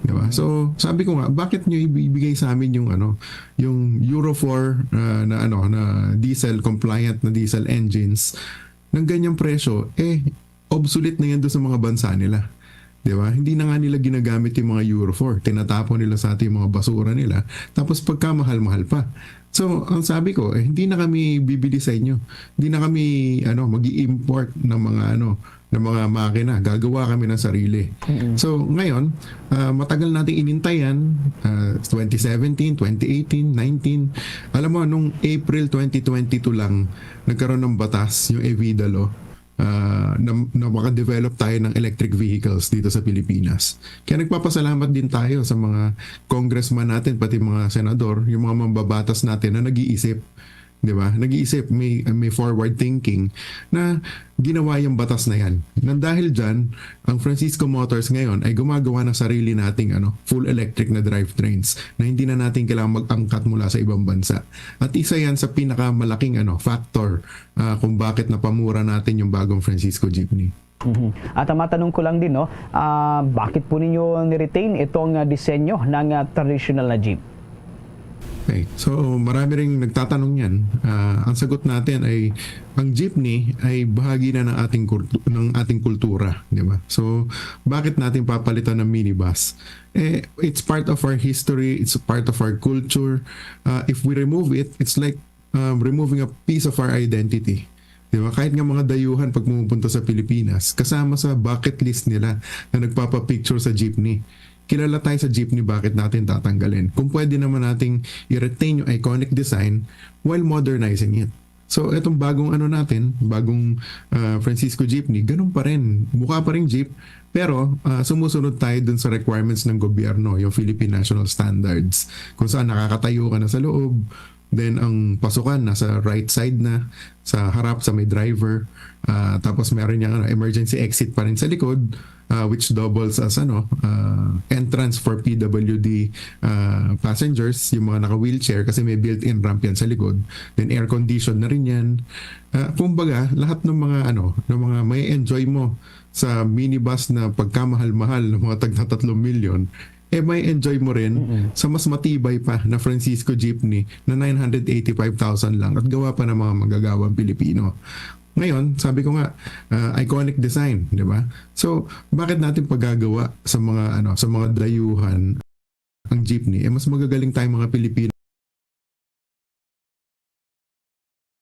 di ba? So, sabi ko nga, bakit nyo ibibigay sa amin yung ano, yung Euro four ah, na ano, na diesel compliant na diesel engines ng ganyang presyo? Eh, obsolete na yan doon sa mga bansa nila. Di ba? Hindi na nga nila ginagamit yung mga Euro four. Tinatapon nila sa atin yung mga basura nila. Tapos pagkamahal-mahal pa. So, ang sabi ko, eh, hindi na kami bibili sa inyo. Hindi na kami ano, mag-i-import ng mga ano, ng mga makina. Gagawa kami ng sarili. So, ngayon, ah, matagal nating inintayan, ah, twenty seventeen, twenty eighteen, nineteen. Alam mo, nung April twenty twenty-two lang, nagkaroon ng batas, yung EVIDA law, ah, na, na makadevelop tayo ng electric vehicles dito sa Pilipinas. Kaya nagpapasalamat din tayo sa mga congressman natin, pati mga senador, yung mga mambabatas natin na nag-iisip. 'di ba? Nag-iisip, may, may forward thinking na ginawa yung batas na yan. Nang dahil dyan, ang Francisco Motors ngayon ay gumagawa ng sarili nating, ano, full electric na drivetrains na hindi na natin kailangan mag-angkat mula sa ibang bansa. At isa yan sa pinakamalaking, ano, factor, ah, kung bakit napamura natin yung bagong Francisco Jeepney. Mhm. At ang matanong ko lang din, no, ah, bakit po ninyo ni-retain itong, ah, disenyo ng, ah, traditional na jeep? Okay. So, marami ring nagtatanong yan. Ah, ang sagot natin ay, ang jeepney ay bahagi na ng ating kultu-, ng ating kultura, di ba? So, bakit natin papalitan ng minibus? Eh, it's part of our history, it's a part of our culture. Ah, if we remove it, it's like, um, removing a piece of our identity. Di ba? Kahit nga mga dayuhan pag pumupunta sa Pilipinas, kasama sa bucket list nila na nagpapapicture sa jeepney. Kilala tayo sa jeepney, bakit natin tatanggalin? Kung pwede naman nating i-retain yung iconic design while modernizing it. So, itong bagong ano natin, bagong, ah, Francisco Jeepney, ganun pa rin. Mukha pa rin jeep, pero, ah, sumusunod tayo dun sa requirements ng gobyerno, yung Philippine National Standards. Kung saan nakakatayo ka na sa loob, then ang pasukan nasa right side na, sa harap, sa may driver. Ah, tapos meron niyang, ano, emergency exit pa rin sa likod, ah, which doubles as, ano, ah, entrance for P W D, ah, passengers, yung mga naka-wheelchair, kasi may built-in ramp yan sa likod. Then air condition na rin yan. Ah, kumbaga, lahat ng mga, ano, ng mga may enjoy mo sa minibus na pagkamahal-mahal ng mga tagna tatlong milyon, eh, may enjoy mo rin Mm-mm. sa mas matibay pa na Francisco Jeepney na nine hundred eighty-five thousand lang at gawa pa ng mga manggagawang Pilipino. Ngayon, sabi ko nga, ah, iconic design, di ba? So, bakit natin pagagawa sa mga, ano, sa mga dayuhan ang jeepney? Eh, mas magagaling tayong mga Pilipino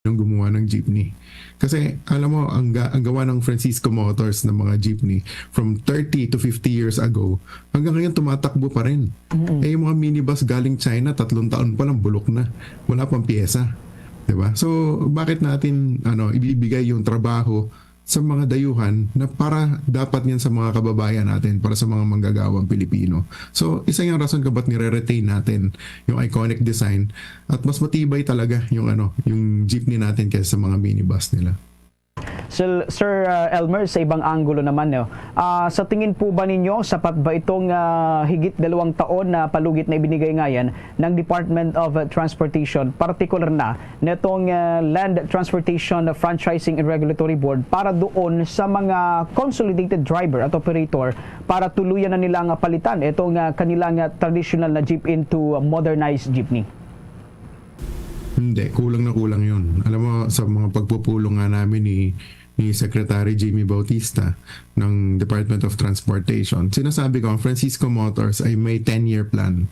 yung gumawa ng jeepney. Kasi, alam mo, ang, ga- ang gawa ng Francisco Motors ng mga jeepney from thirty to fifty years ago, hanggang ngayon tumatakbo pa rin. Mm-mm. Eh, yung mga minibus galing China, tatlong taon pa lang, bulok na. Wala pang pyesa. Di ba? So, bakit natin, ano, ibibigay yung trabaho sa mga dayuhan na para dapat yan sa mga kababayan natin, para sa mga manggagawang Pilipino? So, isa yung rason kung ba't nire-retain natin yung iconic design at mas matibay talaga yung, ano, yung jeepney natin kaysa sa mga minibus nila. Sir, Sir, ah, Elmer, sa ibang anggulo naman, no? Ah, sa tingin po ba ninyo, sapat ba itong, ah, higit dalawang taon na palugit na ibinigay ngayan ng Department of, ah, Transportation, partikular na nitong, ah, Land Transportation Franchising and Regulatory Board para doon sa mga consolidated driver at operator para tuluyan na nilang palitan itong, ah, kanilang, ah, traditional na jeep into, ah, modernized jeepney? Hindi, kulang na kulang yun. Alam mo, sa mga pagpupulong nga namin ni, ni Secretary Jimmy Bautista ng Department of Transportation, sinasabi ko, ang Francisco Motors ay may ten-year plan.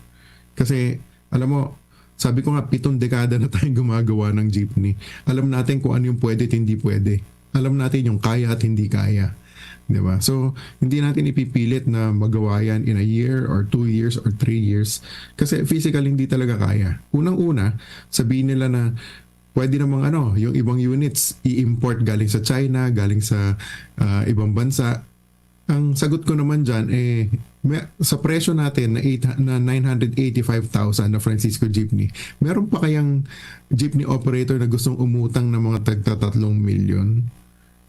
Kasi, alam mo, sabi ko nga, pitong dekada na tayong gumagawa ng jeepney. Alam natin kung ano yung pwede at hindi pwede. Alam natin yung kaya at hindi kaya. Di ba? So, hindi natin ipipilit na magawa yan in a year or two years or three years. Kasi physical, hindi talaga kaya. Unang-una, sabihin nila na pwede namang, ano, yung ibang units, i-import galing sa China, galing sa, ah, ibang bansa. Ang sagot ko naman dyan, eh, may, sa presyo natin na, eight, na nine hundred eighty-five thousand na Francisco Jeepney, meron pa kayang jeepney operator na gustong umutang ng mga tagta tatlong milyon?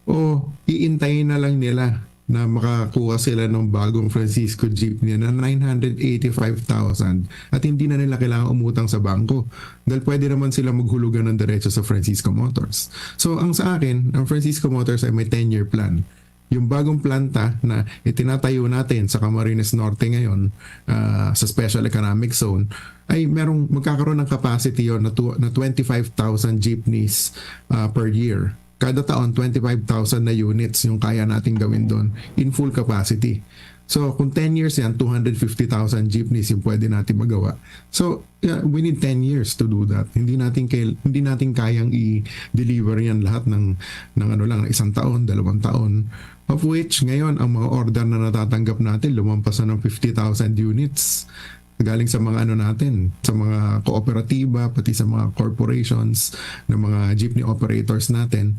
O iintayin na lang nila na makakuha sila ng bagong Francisco Jeepney na nine hundred eighty-five thousand at hindi na nila kailangan umutang sa bangko dahil pwede naman sila maghulugan ng diretso sa Francisco Motors? So, ang sa akin, ang Francisco Motors ay may ten-year plan. Yung bagong planta na itinatayo natin sa Camarines Norte ngayon, ah, sa Special Economic Zone, ay merong magkakaroon ng capacity yon na, tw- na twenty-five thousand jeepneys, ah, per year. Kada taon, twenty-five thousand na units yung kaya natin gawin doon in full capacity. So, kung ten years yan, two hundred fifty thousand jeepneys yung pwede natin magawa. So, yeah, we need ten years to do that. Hindi natin kay, hindi natin kayang i-deliver yan lahat ng, ng ano lang, isang taon, dalawang taon. Of which, ngayon, ang mga order na natatanggap natin, lumampas na ng fifty thousand units galing sa mga ano natin, sa mga kooperatiba, pati sa mga corporations, ng mga jeepney operators natin.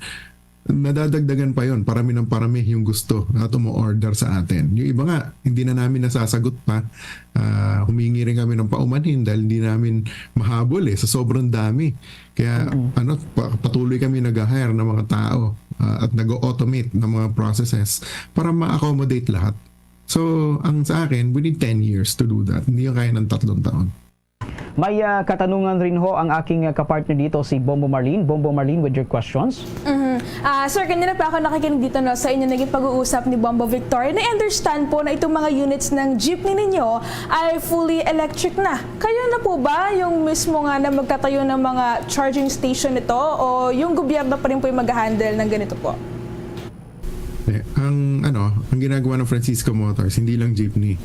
Nadadagdagan pa yon, parami ng parami yung gusto at umu-order sa atin. Yung iba nga, hindi na namin nasasagot pa. Ah, humingi rin kami ng paumanhin dahil hindi namin mahabol eh, sa sobrang dami. Kaya ano, pa- patuloy kami nag-hire ng mga tao ah, at nag-automate ng mga processes para ma-accommodate lahat. So, ang sa akin, we need ten years to do that. Hindi yung kaya ng tatlong taon. May ah, katanungan rin ho ang aking ah, kapartner dito, si Bombo Marlene. Bombo Marlene, with your questions. Mhm. Ah, sir, kanina pa ako nakikinig dito no, sa inyo naging pag-uusap ni Bombo Victor. And I understand po na itong mga units ng jeepney ninyo ay fully electric na. Kayo na po ba yung mismo nga na magtatayo ng mga charging station nito o yung gobyerno pa rin po yung mag-handle ng ganito po? Eh, ang ano, ang ginagawa ng Francisco Motors, hindi lang jeepney.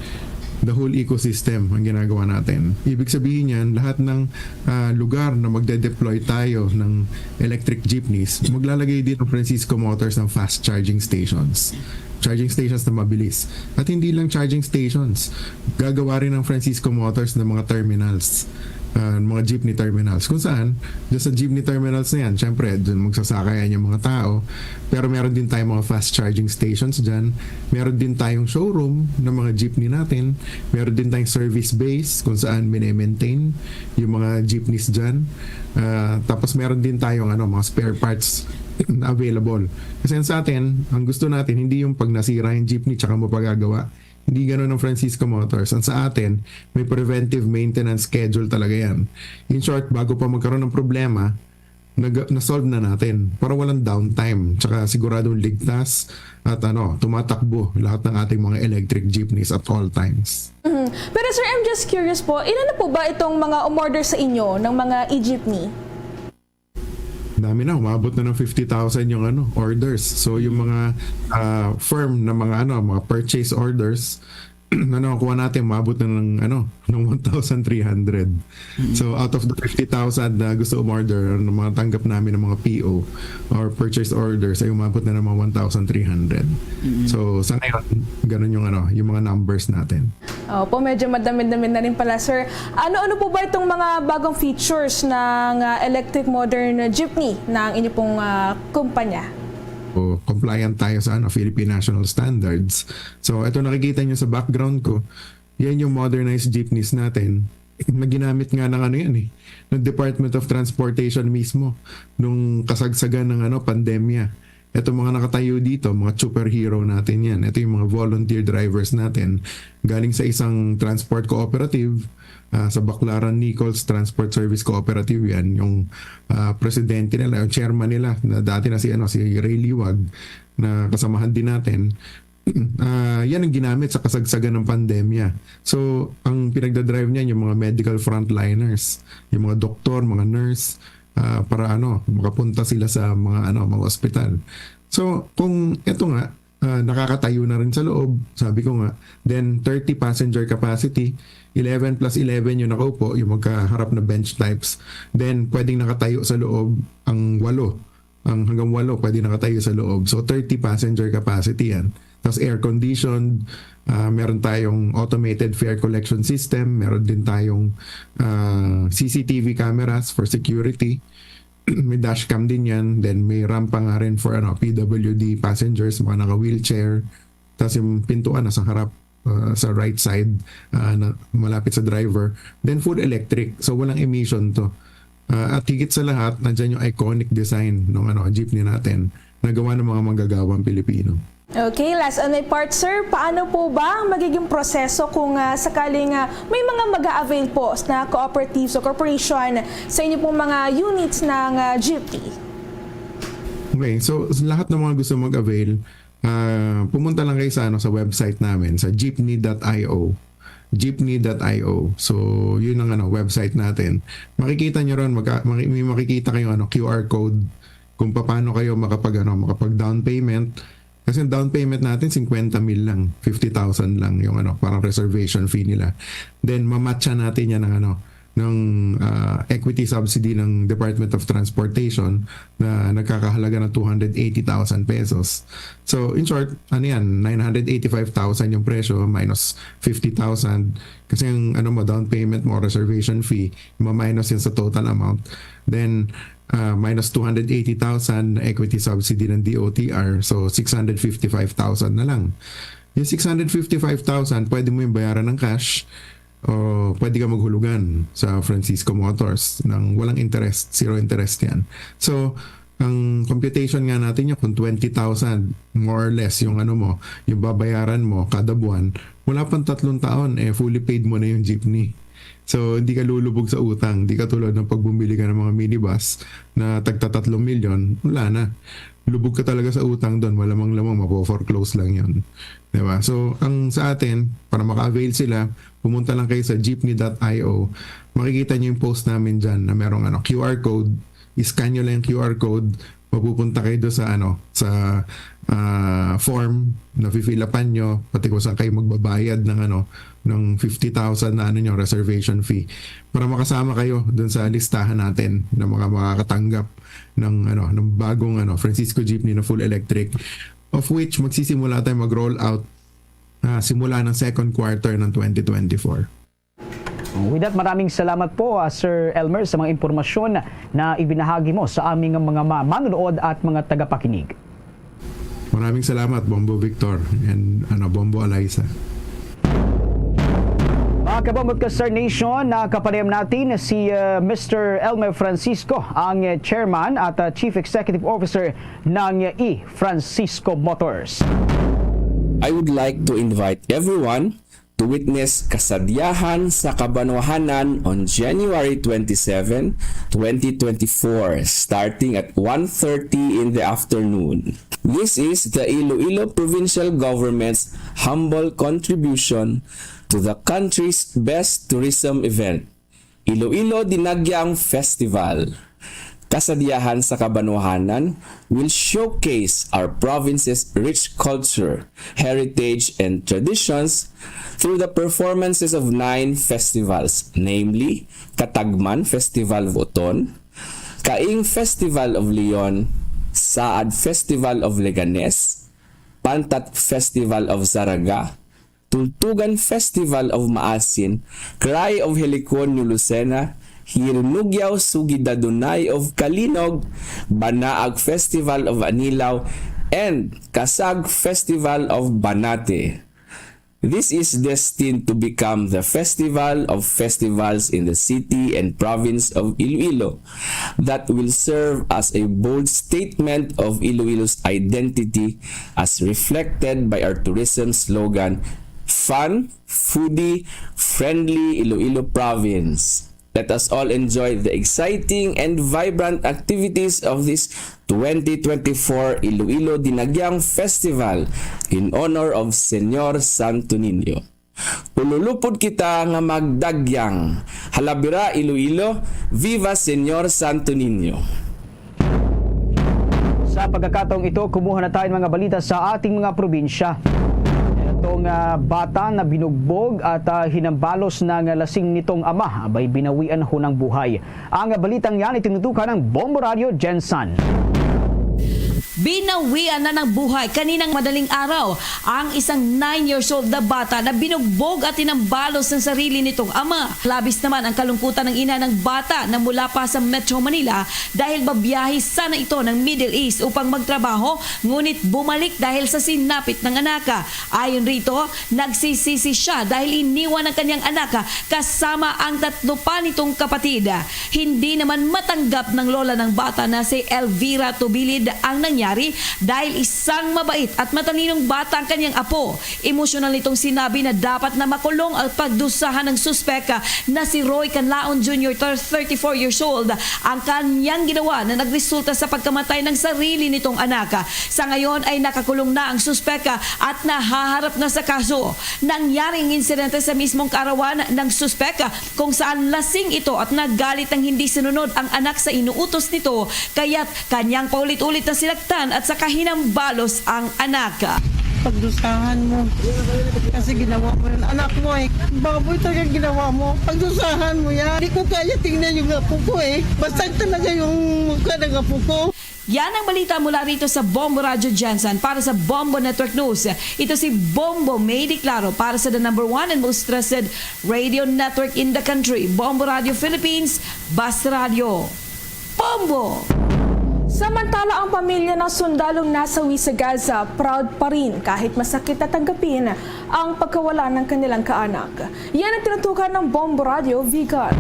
The whole ecosystem ang ginagawa natin. Ibig sabihin niyan, lahat ng ah, lugar na magde-deploy tayo ng electric jeepneys, maglalagay din ng Francisco Motors ng fast charging stations. Charging stations na mabilis. At hindi lang charging stations, gagawa rin ng Francisco Motors ng mga terminals, ah, mga jeepney terminals. Kung saan, dyan sa jeepney terminals na yan, syempre, dyan magsasakayan yung mga tao. Pero meron din tayong mga fast charging stations dyan. Meron din tayong showroom ng mga jeepney natin. Meron din tayong service base kung saan mine-maintain yung mga jeepneys dyan. Ah, tapos meron din tayong ano, mga spare parts na available. Kasi ang sa atin, ang gusto natin, hindi yung pag nasira yung jeepney tsaka mo pagagawa. Hindi ganun ang Francisco Motors. Ang sa atin, may preventive maintenance schedule talaga yan. In short, bago pa magkaroon ng problema, nag- na-solve na natin para walang downtime. Tsaka siguradong ligtas at ano, tumatakbo lahat ng ating mga electric jeepneys at all times. Mhm. Pero sir, I'm just curious po, ilan na po ba itong mga umorder sa inyo ng mga e-jeepney? Dami na, umabot na ng fifty thousand yung ano, orders. So yung mga ah, firm na mga ano, mga purchase orders na nakukuha natin, umabot na ng ano, ng one thousand three hundred. So out of the fifty thousand na gusto umorder, ang mga tanggap namin ng mga P O or purchase orders ay umabot na ng mga one thousand three hundred. So sa ngayon, ganun yung ano, yung mga numbers natin. Opo, medyo madami-dami na rin pala, sir. Ano-ano po ba itong mga bagong features ng ah, electric modern jeepney ng inyo pong ah, kumpanya? O compliant tayo sa ano, Philippine National Standards. So ito, nakikita nyo sa background ko, yan yung modernized jeepneys natin na ginamit nga ng ano yan eh, ng Department of Transportation mismo nung kasagsagan ng ano, pandemya. Ito, mga nakatayo dito, mga superhero natin yan. Ito yung mga volunteer drivers natin galing sa isang transport cooperative, ah, sa Baclaran Nichols Transport Service Cooperative yan. Yung ah, presidente nila, yung chairman nila, na dati na si, ano, si Ray Liwag, na kasamahan din natin. Ah, yan ang ginamit sa kasagsagan ng pandemya. So, ang pinagdadrive niyan, yung mga medical frontliners, yung mga doktor, mga nurse, ah, para ano, makapunta sila sa mga ano, mga ospital. So, kung eto nga, ah, nakakatayo na rin sa loob, sabi ko nga, then thirty passenger capacity, eleven plus eleven yung nakaupo, yung magkaharap na bench types. Then pwedeng nakatayo sa loob ang walo. Ang hanggang walo pwede nakatayo sa loob. So thirty passenger capacity yan. Tapos air conditioned, ah, meron tayong automated fare collection system, meron din tayong ah, C C T V cameras for security. May dashcam din yan. Then may rampa nga rin for ano, P W D passengers, mga naka-wheelchair. Tapos yung pintuan nasa harap, ah, sa right side, ah, na malapit sa driver. Then full electric. So walang emission to. Ah, at higit sa lahat, nandyan yung iconic design ng ano, jeepney natin na gawa ng mga manggagawang Pilipino. Okay, last on my part, sir. Paano po ba ang magiging proseso kung ah, sakaling ah, may mga mag-a-avail po na cooperatives o corporation sa inyo pong mga units ng ah, jeepney? Okay, so sa lahat ng mga gusto mag-avail, ah, pumunta lang kayo sa ano, sa website namin, sa jeepney dot I O. Jeepney dot I O. So, yun ang ano, website natin. Makikita nyo ron, magka- maki- may makikita kayong ano, Q R code kung paano kayo makapag ano, makapag down payment. Kasi ang down payment natin fifty thousand lang, fifty thousand lang yung ano, parang reservation fee nila. Then mamatcha natin yan ng ano, ng ah, equity subsidy ng Department of Transportation na nagkakahalaga ng two hundred eighty thousand pesos. So in short, ano yan, nine hundred eighty-five thousand yung presyo minus fifty thousand, kasi yung ano mo, down payment mo, reservation fee, ma-minus yan sa total amount. Then ah, minus two hundred eighty thousand na equity subsidy ng D O T R. So, six hundred fifty-five thousand na lang. Yung six hundred fifty-five thousand, pwede mo yung bayaran ng cash o pwede ka maghulugan sa Francisco Motors ng walang interest, zero interest yan. So, ang computation nga natin yung kung twenty thousand, more or less, yung ano mo, yung babayaran mo kada buwan, wala pang tatlong taon, eh, fully paid mo na yung jeepney. So, hindi ka lulubog sa utang. Hindi ka tulad ng pag bumili ka ng mga minibus na tagta tatlong milyon, wala na. Lubog ka talaga sa utang doon. Malamang-lamang, mapo-foreclose lang yun. Diba? So, ang sa atin, para maka-avail sila, pumunta lang kayo sa jeepney dot I O. Makikita niyo yung post namin dyan na merong ano, Q R code. I-scan nyo lang yung Q R code. Mapupunta kayo doon sa, ano, sa ah, form na fill-upan nyo, pati kung saan kayo magbabayad ng, ano, ng fifty thousand na, ano nyo, reservation fee, para makasama kayo doon sa listahan natin ng mga makakatanggap ng, ano, ng bagong, ano, Francisco Jeepney na full electric, of which magsisimula tayo mag-roll out, ah, simula ng second quarter ng twenty twenty-four. With that, maraming salamat po, ah, Sir Elmer, sa mga impormasyon na ibinahagi mo sa aming mga ma- manonood at mga tagapakinig. Maraming salamat, Bombo Victor and, ano, Bombo Eliza. Mga kabombo at ka-Star Nation, nakapanayam natin si, uh, Mister Elmer Francisco, ang, uh, chairman at, uh, chief executive officer ng, uh, E Francisco Motors. I would like to invite everyone to witness Kasadyahan sa Kabanwahanan on January twenty-seven, twenty twenty-four, starting at one thirty in the afternoon. This is the Iloilo Provincial Government's humble contribution to the country's best tourism event, Iloilo Dinagyang Festival. Kasadyahan sa Kabanwahanan will showcase our province's rich culture, heritage, and traditions through the performances of nine festivals, namely Katagman Festival of Oton, Kaing Festival of Leon, Saad Festival of Leganes, Pantat Festival of Zaraga, Tultugan Festival of Maasin, Cry of Helicon New Lucena, Hirnugyaw Sugidadunay of Kalinog, Banaag Festival of Anilaw, and Kasag Festival of Banate. This is destined to become the festival of festivals in the city and province of Iloilo that will serve as a bold statement of Iloilo's identity as reflected by our tourism slogan, Fun, Foodie, Friendly Iloilo Province. Let us all enjoy the exciting and vibrant activities of this twenty twenty-four Iloilo Dinagyang Festival in honor of Señor Santo Niño. Ululupod kita nga magdagyang. Halabira Iloilo, viva Señor Santo Niño! Sa pagkakataong ito, kumuha na tayo ng mga balita sa ating mga probinsya. Itong, ah, bata na binugbog at, ah, hinambalos ng lasing nitong ama, abay binawian ho ng buhay. Ang balitang yan itinutukan ng Bombo Radio Gensan. Binawian na ng buhay kaninang madaling araw ang isang nine years old na bata na binugbog at tinambalos ng sarili nitong ama. Labis naman ang kalungkutan ng ina ng bata na mula pa sa Metro Manila dahil babiyahe sana ito ng Middle East upang magtrabaho, ngunit bumalik dahil sa sinapit ng anak. Ayon rito, nagsisisi siya dahil iniwan ang kanyang anak kasama ang tatlo pa nitong kapatid. Hindi naman matanggap ng lola ng bata na si Elvira Tubilid ang nangyari dahil isang mabait at matalinong bata ang kanyang apo. Emosyonal nitong sinabi na dapat na makulong at pagdusahan ng suspek na si Roy Canlaon Junior, thirty-four years old, ang kanyang ginawa na nagresulta sa pagkamatay ng sarili nitong anak. Sa ngayon ay nakakulong na ang suspek at nahaharap na sa kaso. Nangyari ang insidente sa mismong kaarawan ng suspek, kung saan lasing ito at nagalit nang hindi sinunod ang anak sa inuutos nito, kaya't kanyang paulit-ulit na sinaktan at saka hinambalos ang anak. Pagdusahan mo. Kasi ginawa mo yun. Anak mo eh. Baboy talaga ginawa mo. Pagdusahan mo yan. Hindi ko kaya tingnan yung apo ko eh. Basta talaga yung mukha ng apo ko. Yan ang balita mula rito sa Bombo Radyo Gensan. Para sa Bombo Network News, ito si Bombo May Di Claro para sa the number one and most trusted radio network in the country, Bombo Radio Philippines, Basta Radio. Bombo! Samantala, ang pamilya ng sundalong nasawi sa Gaza, proud pa rin kahit masakit na tanggapin ang pagkawala ng kanilang kaanak. Yan ang tinutukan ng Bombo Radio Vigan.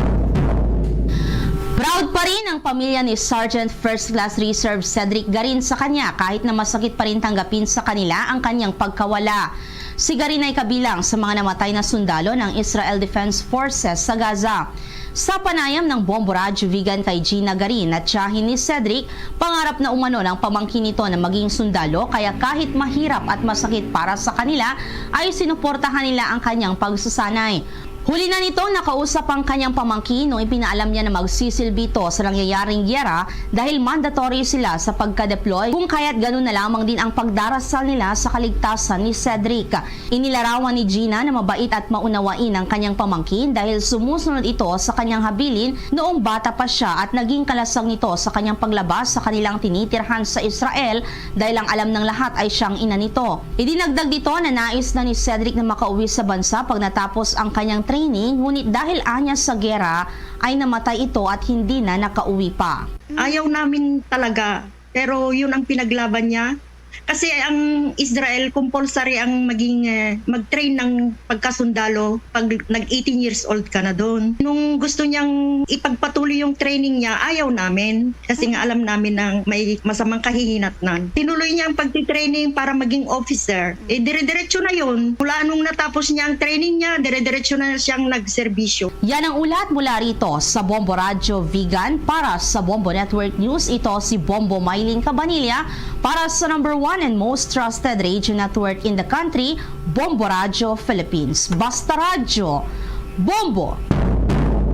Proud pa rin ang pamilya ni Sergeant First Class Reserve Cedric Garin sa kanya kahit na masakit pa rin tanggapin sa kanila ang kanyang pagkawala. Si Garin ay kabilang sa mga namatay na sundalo ng Israel Defense Forces sa Gaza. Sa panayam ng Bombo Radyo Vigan kay Gina Garin na tiyahin ni Cedric, pangarap na umano ng pamangkin nito na maging sundalo, kaya kahit mahirap at masakit para sa kanila, ay sinuportahan nila ang kanyang pagsasanay. Huli na nito, nakausap ang kanyang pamangkin nung ipinaalam niya na magsisilbi ito sa nangyayaring giyera dahil mandatory sila sa pagka-deploy, kung kaya't ganun na lamang din ang pagdarasal nila sa kaligtasan ni Cedric. Inilarawan ni Gina na mabait at maunawain ang kanyang pamangkin dahil sumusunod ito sa kanyang habilin noong bata pa siya at naging kalasag nito sa kanyang paglabas sa kanilang tinitirhan sa Israel dahil ang alam ng lahat ay siyang ina nito. Idinagdag nito na nais na ni Cedric na makauwi sa bansa pag natapos ang kanyang training, ngunit dahil anya sa gera ay namatay ito at hindi na nakauwi pa. Ayaw namin talaga, pero yun ang pinaglaban niya. Kasi ang Israel, compulsory ang maging, eh, mag-train ng pagkasundalo pag nag eighteen years old ka na doon. Nung gusto niyang ipagpatuloy yung training niya, ayaw namin. Kasi nga alam namin na may masamang kahihinatnan. Tinuloy niya ang pagtitraining para maging officer. Eh, dire-diretso na yun. Mula nung natapos niya ang training niya, dire-diretso na siyang nagserbisyo. Yan ang ulat mula rito sa Bombo Radyo Vigan. Para sa Bombo Network News, ito si Bombo Mylene Cabanilla para sa number one and most trusted radio network in the country, Bombo Radyo Philippines. Basta Radyo, Bombo!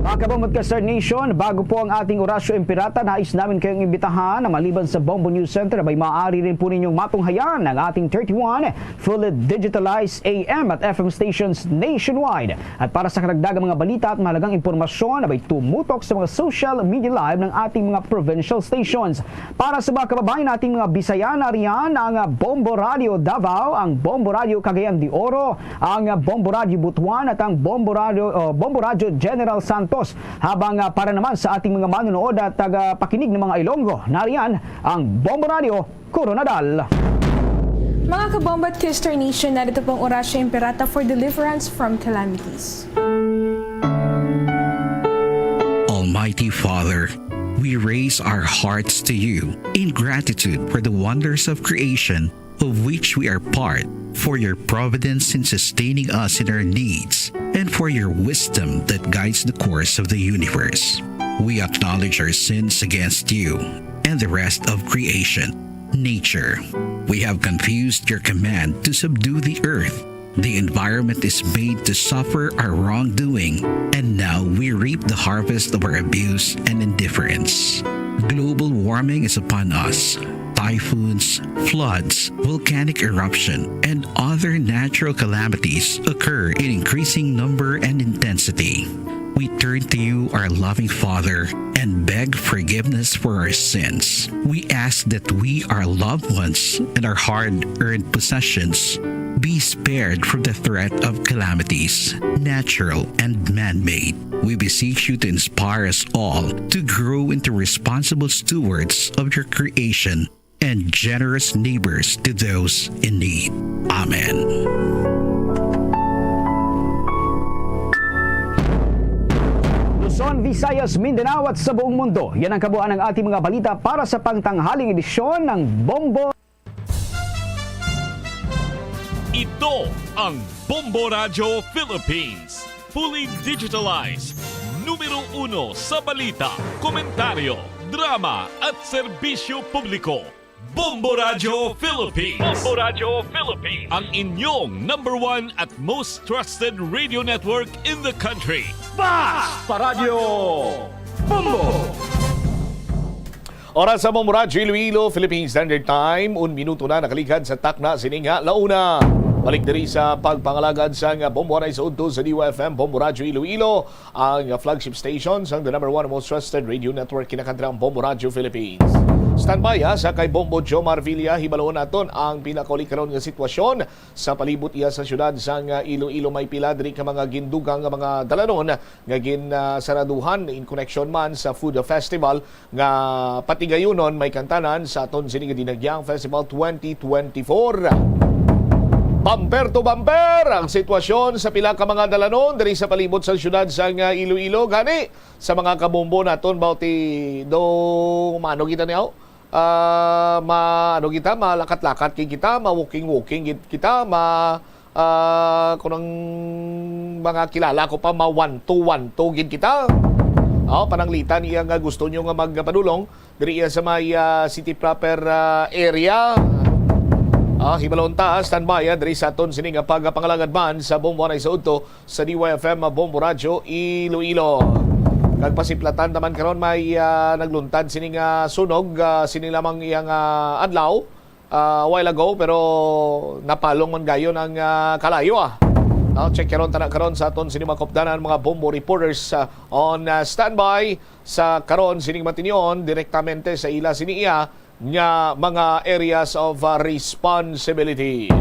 Mga kabombo at ka-Star Nation, bago po ang ating Orasyo Impirata, nais namin kayong imbitahan na maliban sa Bombo News Center, ay maaari rin po ninyong matunghayan ang ating thirty-one fully digitalized A M at F M stations nationwide. At para sa karagdagang mga balita at mahalagang impormasyon, abay tumutok sa mga social media live ng ating mga provincial stations. Para sa mga kababayan nating mga Bisaya, nariyan ang, ah, Bombo Radio Davao, ang Bombo Radio Cagayan de Oro, ang, ah, Bombo Radio Butuan at ang Bombo Radio, oh, Bombo Radio General Santos. Habang, ah, para naman sa ating mga manonood at tagapakinig ng mga Ilonggo, nariyan ang Bombo Radio Koronadal. Mga kabombo at ka-Star Nation, narito pong Orasyo Imperata for deliverance from calamities. Almighty Father, we raise our hearts to you in gratitude for the wonders of creation, of which we are part, for your providence in sustaining us in our needs, and for your wisdom that guides the course of the universe. We acknowledge our sins against you and the rest of creation, nature. We have confused your command to subdue the earth. The environment is made to suffer our wrongdoing, and now we reap the harvest of our abuse and indifference. Global warming is upon us. Typhoons, floods, volcanic eruption, and other natural calamities occur in increasing number and intensity. We turn to you, our loving Father, and beg forgiveness for our sins. We ask that we, our loved ones, and our hard-earned possessions be spared from the threat of calamities, natural and man-made. We beseech you to inspire us all to grow into responsible stewards of your creation and generous neighbors to those in need. Amen. Luzon, Visayas, Mindanao at sa buong mundo, yan ang kabuuan ng ating mga balita para sa pangtanghaling edisyon ng Bombo. Ito ang Bombo Radyo Philippines, fully digitalized, numero uno sa balita, komentaryo, drama at serbisyo publiko. Bombo Radyo Philippines. Bombo Radyo Philippines. Ang inyong number one at most trusted radio network in the country. Basta Radyo Bombo! Oras sa Bombo Radyo Iloilo, Philippine Standard Time, un minuto na nakaligad sa takna sining halauna. Balik diri sa pagpangalagad sang Bombo Anay sa Udto sa D Y F M, Bombo Radyo Iloilo, ang flagship station sang the number one most trusted radio network, kinakantrang Bombo Radyo Philippines. Standby, ha, sa kay Bombo Jomar Villa, hibalon naton ang pinakauli karon nga sitwasyon sa palibot iya sa siyudad sang Iloilo. May pila diri ka mga gindugang nga mga dalanon nga gin, ah, saraduhan in connection man sa food festival nga patigayunon may kantanan sa aton sini nga Dinagyang Festival twenty twenty-four. Bumper to bumper ang sitwasyon sa pila ka mga dalanon diri sa palibot sa siyudad sang Iloilo. Gani, sa mga kabombo naton, bauti do, mano kita niya, ah, ma-, ano kita, malakat-lakat gid kita, ma-walking-walking gid kita, ma-, ah, kung ang mga kilala ko pa, ma-one two one two gid kita. Oh, pananglitan iya nga gusto nyo nga magpadulong diri iya sa may, ah, city proper, ah, area. Ah, hibalon ta, standby, ah, diri sa aton sini nga pagpangalagad man sa Bombo Anay sa Udto sa D Y F M Bombo Radyo Iloilo. Kag pasiplatan naman karon may, ah, nagluntad sini nga sunog, ah, sini lamang iyang, ah, adlaw, ah, while ago, pero napalong man gayon ang, ah, kalayo, ah. No, check karon tana karon sa aton sini mga kopdanan, mga Bombo reporters, ah, on, ah, standby sa karon sining matinyon direktamente sa ila sini iya nga mga areas of, uh, responsibility.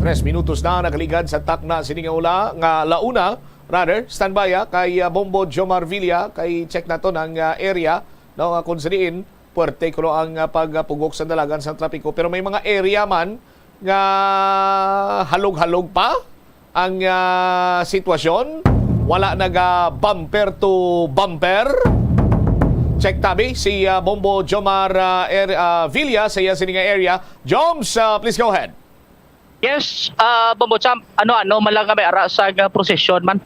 Tres minutos na nakaligad sa takna sini nga ula, nga launa, rather, standby, ah, kay, uh, Bombo Jomar Villa, kay check naton ang, uh, area, no, nga kung sa diin puwerte kuno ang, uh, pagpugok sa dalagan sa trapiko, pero may mga area man nga halog-halog pa ang, ah, sitwasyon. Wala naga bumper to bumper. Check tabi si, ah, Bombo Jomar, ah, er-, ah, Villa sa iya sini nga area. Joms, ah, please go ahead. Yes, ah, Bombo Champ, ano-ano man lang nga may ara sa nga prosesyon man.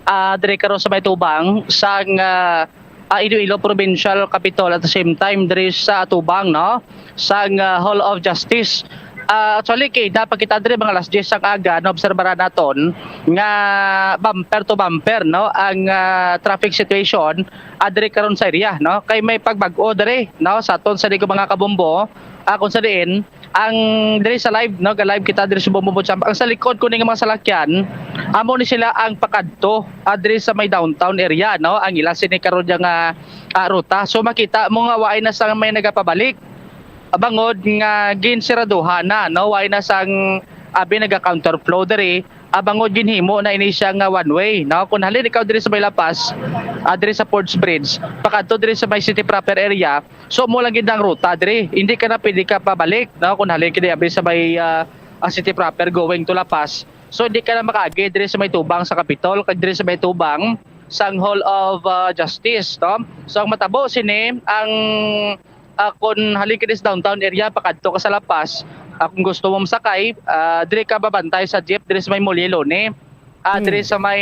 Ah, diri karon sa may tubang sang, ah, ah, Iloilo Provincial Capitol, at the same time diri sa atubang, no, sang, ah, Hall of Justice. Ah, actually, kay napakita diri mga alas diyes sang aga, naobserbaran naton nga bumper to bumper, no, ang, ah, traffic situation, ah, diri karon sa area, no, kay may pagbag-o diri, no, sa aton sa ligo mga kabombo, ah, kung sa diin ang diri sa live, no, ga-live kita diri sa Bombo Champ. Ang sa likod ko ning mga salakyan, amo ni sila ang pakadto, ah, diri sa may downtown area, no, ang ila sini karon nga, ah, ruta. So makita mo nga waay na sang may nagapabalik, ah, bangod nga ginsiraduhan na, no, waay na sang abi naga-counterflow diri, ah, bangod ginhimo na ini siya nga one way, no. Kung halin ikaw diri sa may La Paz, ah, diri sa Forbes Bridge, pakadto diri sa may city proper area, so, mo lang gid ang ruta diri. Hindi ka na pwede ka pabalik, no? Kung halin ka diri abi sa may, ah, ah, city proper going to La Paz. So, hindi ka na makaagi diri sa may tubang sa Capitol, kag diri sa may tubang sang Hall of, ah, Justice, no? So, ang matabo sini, ang, ah, kung halin ka diri sa downtown area, pakadto ka sa La Paz, ah, kung gusto mo masakay, ah, diri ka babantay sa jeep, diri sa may Mulye Loni. Ah, diri Hmm. sa may,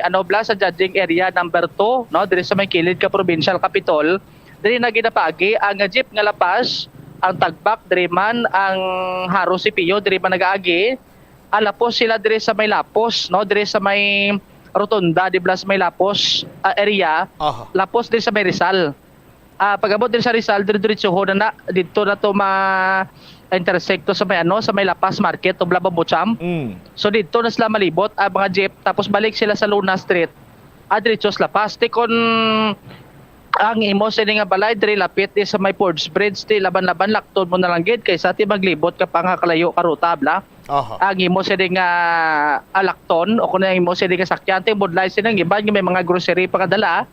ano, bla, sa judging area number two, no? Diri sa may kilid ka Provincial Capitol. Diri na ginapaagi ang jeep nga La Paz, ang Tagbak, diri man ang Haro C P U, diri man nagaagi. Ah, lapos sila diri sa may lapos, no? Diri sa may rotonda, di bla, sa may lapos, ah, area. Aha. Lapos diri sa may Rizal. Ah, pag-abot diri sa Rizal, dire-diretsohon na na. Didto na to ma-intersect to sa may, ano, sa may La Paz Market, to Blabang Bucham. Mm. So, didto na sila malibot ang mga jeep, tapos balik sila sa Luna Street. Ah, diretso sa La Paz. Ti kon ang imo sini nga balay diri lapit di sa may Forbes Bridge, ti laban-laban lakton mo na lang gid kaysa ti maglibot ka pa nga kalayo ka ruta, bla. Aha. Ang imo sini nga alakton o kung ang imo sini nga sakyan, ti budlay sini ang iban nga may mga grocery pa kadala.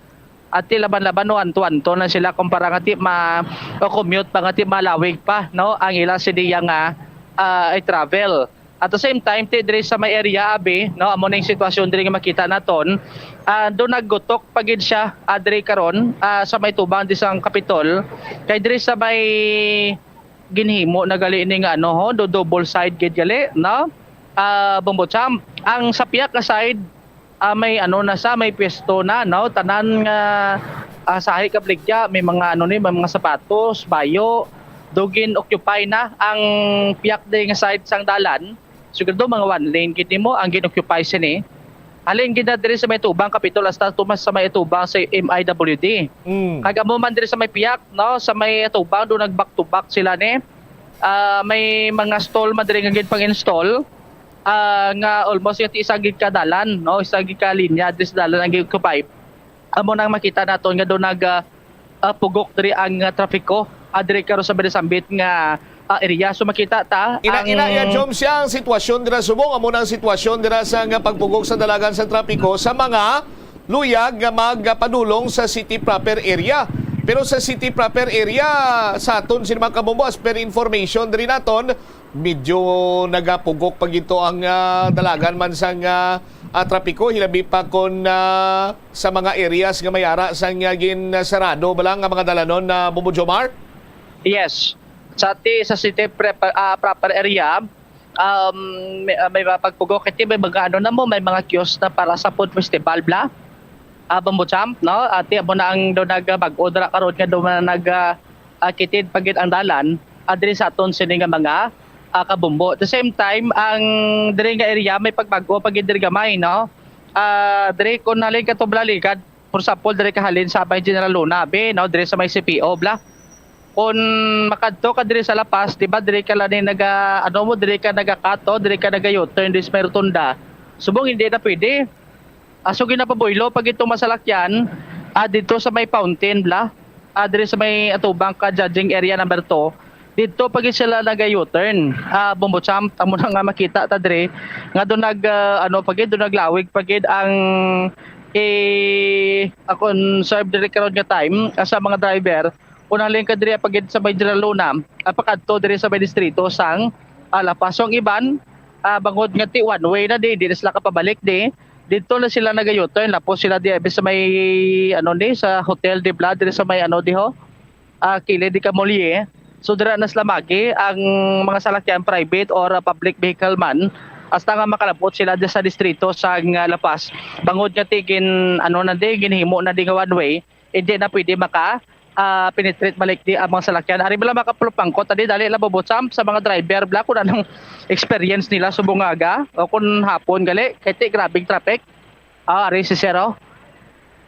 At ti laban-laban, no, anto-anto na sila kumpara nga ti ma-, o commute pa nga ti malawig pa, no, ang ila sini nga, ah, i-travel. At the same time, ti diri sa may area, abi, no, amo na yung sitwasyon diri nga makita naton, ah, do naggutok pa gid siya, ah, diri karon, ah, sa may tubang di sang Kapitol. Kay diri sa may ginhimo na gali ni nga, ano, ho, do double side gid gali, no? Ah, Bombo Champ, ang sa piyak nga side, ah, may ano na sa, may pwesto na, no? Tanan nga, ah, sahi ka baligya, may mga ano ni, may mga sapatos, bayo, do gin-occupy na ang piyak diri nga side sang dalan. Sigurado mga one lane gid nimo ang gin-occupy sini. Halin gid na diri sa may tubang Kapitol hasta tumas sa may tubang sa M I W D. Mm. Kag amo man diri sa may piyak, no, sa may tubang do nag back to back sila ni. Ah, may mga stall man diri nga ginpang-install, ah, nga almost yung isa gid ka dalan, no? Isa gid ka linya diri sa dalan ang gi-occupy. Amo nang makita naton nga doon nag, ah, ah, pugok diri ang, ah, trapiko, ah, diri karon sa Badisambit nga, ah, area. So, makita ta Ina, ang ina, yan, Jom, siya ang sitwasyon dira subong. Amo na ang sitwasyon dira sa nga pagpugok sa dalagan sa trapiko sa mga luyag nga magpadulong sa city proper area. Pero sa city proper area, sa aton sini mga kabombo, as per information diri naton, medyo nagapugok pa gito ang, ah, dalagan man sang, ah, ah, trapiko, hilabi pa kon, ah, sa mga areas nga may ara sang, ah, ginsarado ba lang nga mga dalanon na, Bombo Jomar? Yes. Sa ti-, sa city prep-, ah, proper area, um, may, ah, may mga pagpugok. Iti may mga ano na mo, may mga kiosk na para sa food festival, bla? Ah, Bombo Champ, no? Ati, amo na ang do nagbag-o dira karon nga do na nag, ah, ah, kitid pa gid ang dalan, ah, diri sa aton sini nga mga, ah, kabombo. At the same time, ang diri nga area may pagbag-o pa gid diri gamay, no? Ah, diri kung halin ka to Balaligad, for example, diri ka halin sa may General Luna, be, no? Diri sa may C P O, bla. Kung makadto ka diri sa La Paz, di ba, diri ka lang ni naga, ano mo, diri ka nagakato, diri ka naga U-turn, diri sa may rotunda. Subong, hindi na pwede. Ah, so, ginapaboylo pa gid tong masalakyan, ah, dito sa may fountain, bla. Ah, diri sa may atubang ka judging area number two. Dito pa gid sila naga U-turn. Ah, Bombo Champ, amo na nga makita ta diri nga do nag, ah, ano pa gid, do naglawig pa gid ang, eh, akon serve diri karon nga time, ah, sa mga driver. Kung halin ka diri pa gid sa may General Luna, ah, pakadto diri sa may distrito sang, ah, La Paz. So, ang iban, ah, bangod nga ti one way na di, di na sila kapabalik di. Dito na sila naga-U-turn, lapos sila di abi sa may, ano ni, sa Hotel de Bla, diri sa may, ano, di ho, ah, kilid di Camulye. So, dira na sila magi ang mga salakyan, private or, ah, public vehicle man, hasta nga makalabot sila di sa distrito sa, nga La Paz. Bangod nga ti gin-, ano na di, ginhimo na di nga one way, hindi na pwede maka, ah, penetrate balik di ang mga salakyan. Ari bala makapulupangkot, adi dali lang bubutsam sa mga driver bala kung anong experience nila subong nga aga o kung hapon gali, kay ti grabing traffic. Ah, ari si Sir, oh.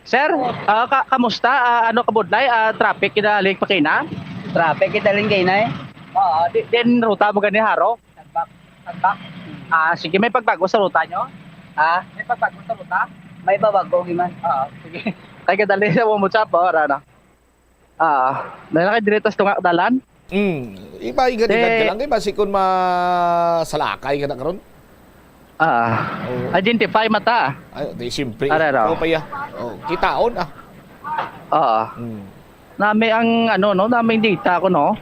Sir, ah, ka-, kamusta? Ah, ano kabudlay? Ah, traffic kidali pakina? Traffic kidali kay na eh. Oo, di, din ruta mo gani haro? Tagbak. Tagbak. Ah, sige, may pagbago sa ruta nyo? Ha? May pagbago sa ruta? May babago, Giman. Oo, sige. Kay kadali sa mo mutsap, oh, ara na. Ah, may na kay diretas tunga dalan? Mm. Iba, igad-igad ka Eh, lang. Kay basi kung masalakay ka na karon. Ah, Oo. Identify mata. Ay, di, siyempre. Ara, ara. Ikaw pa ya. Oh, kitaon, ah. Oo. Mm. Nami ang, ano, no? Nami ang data ko, no?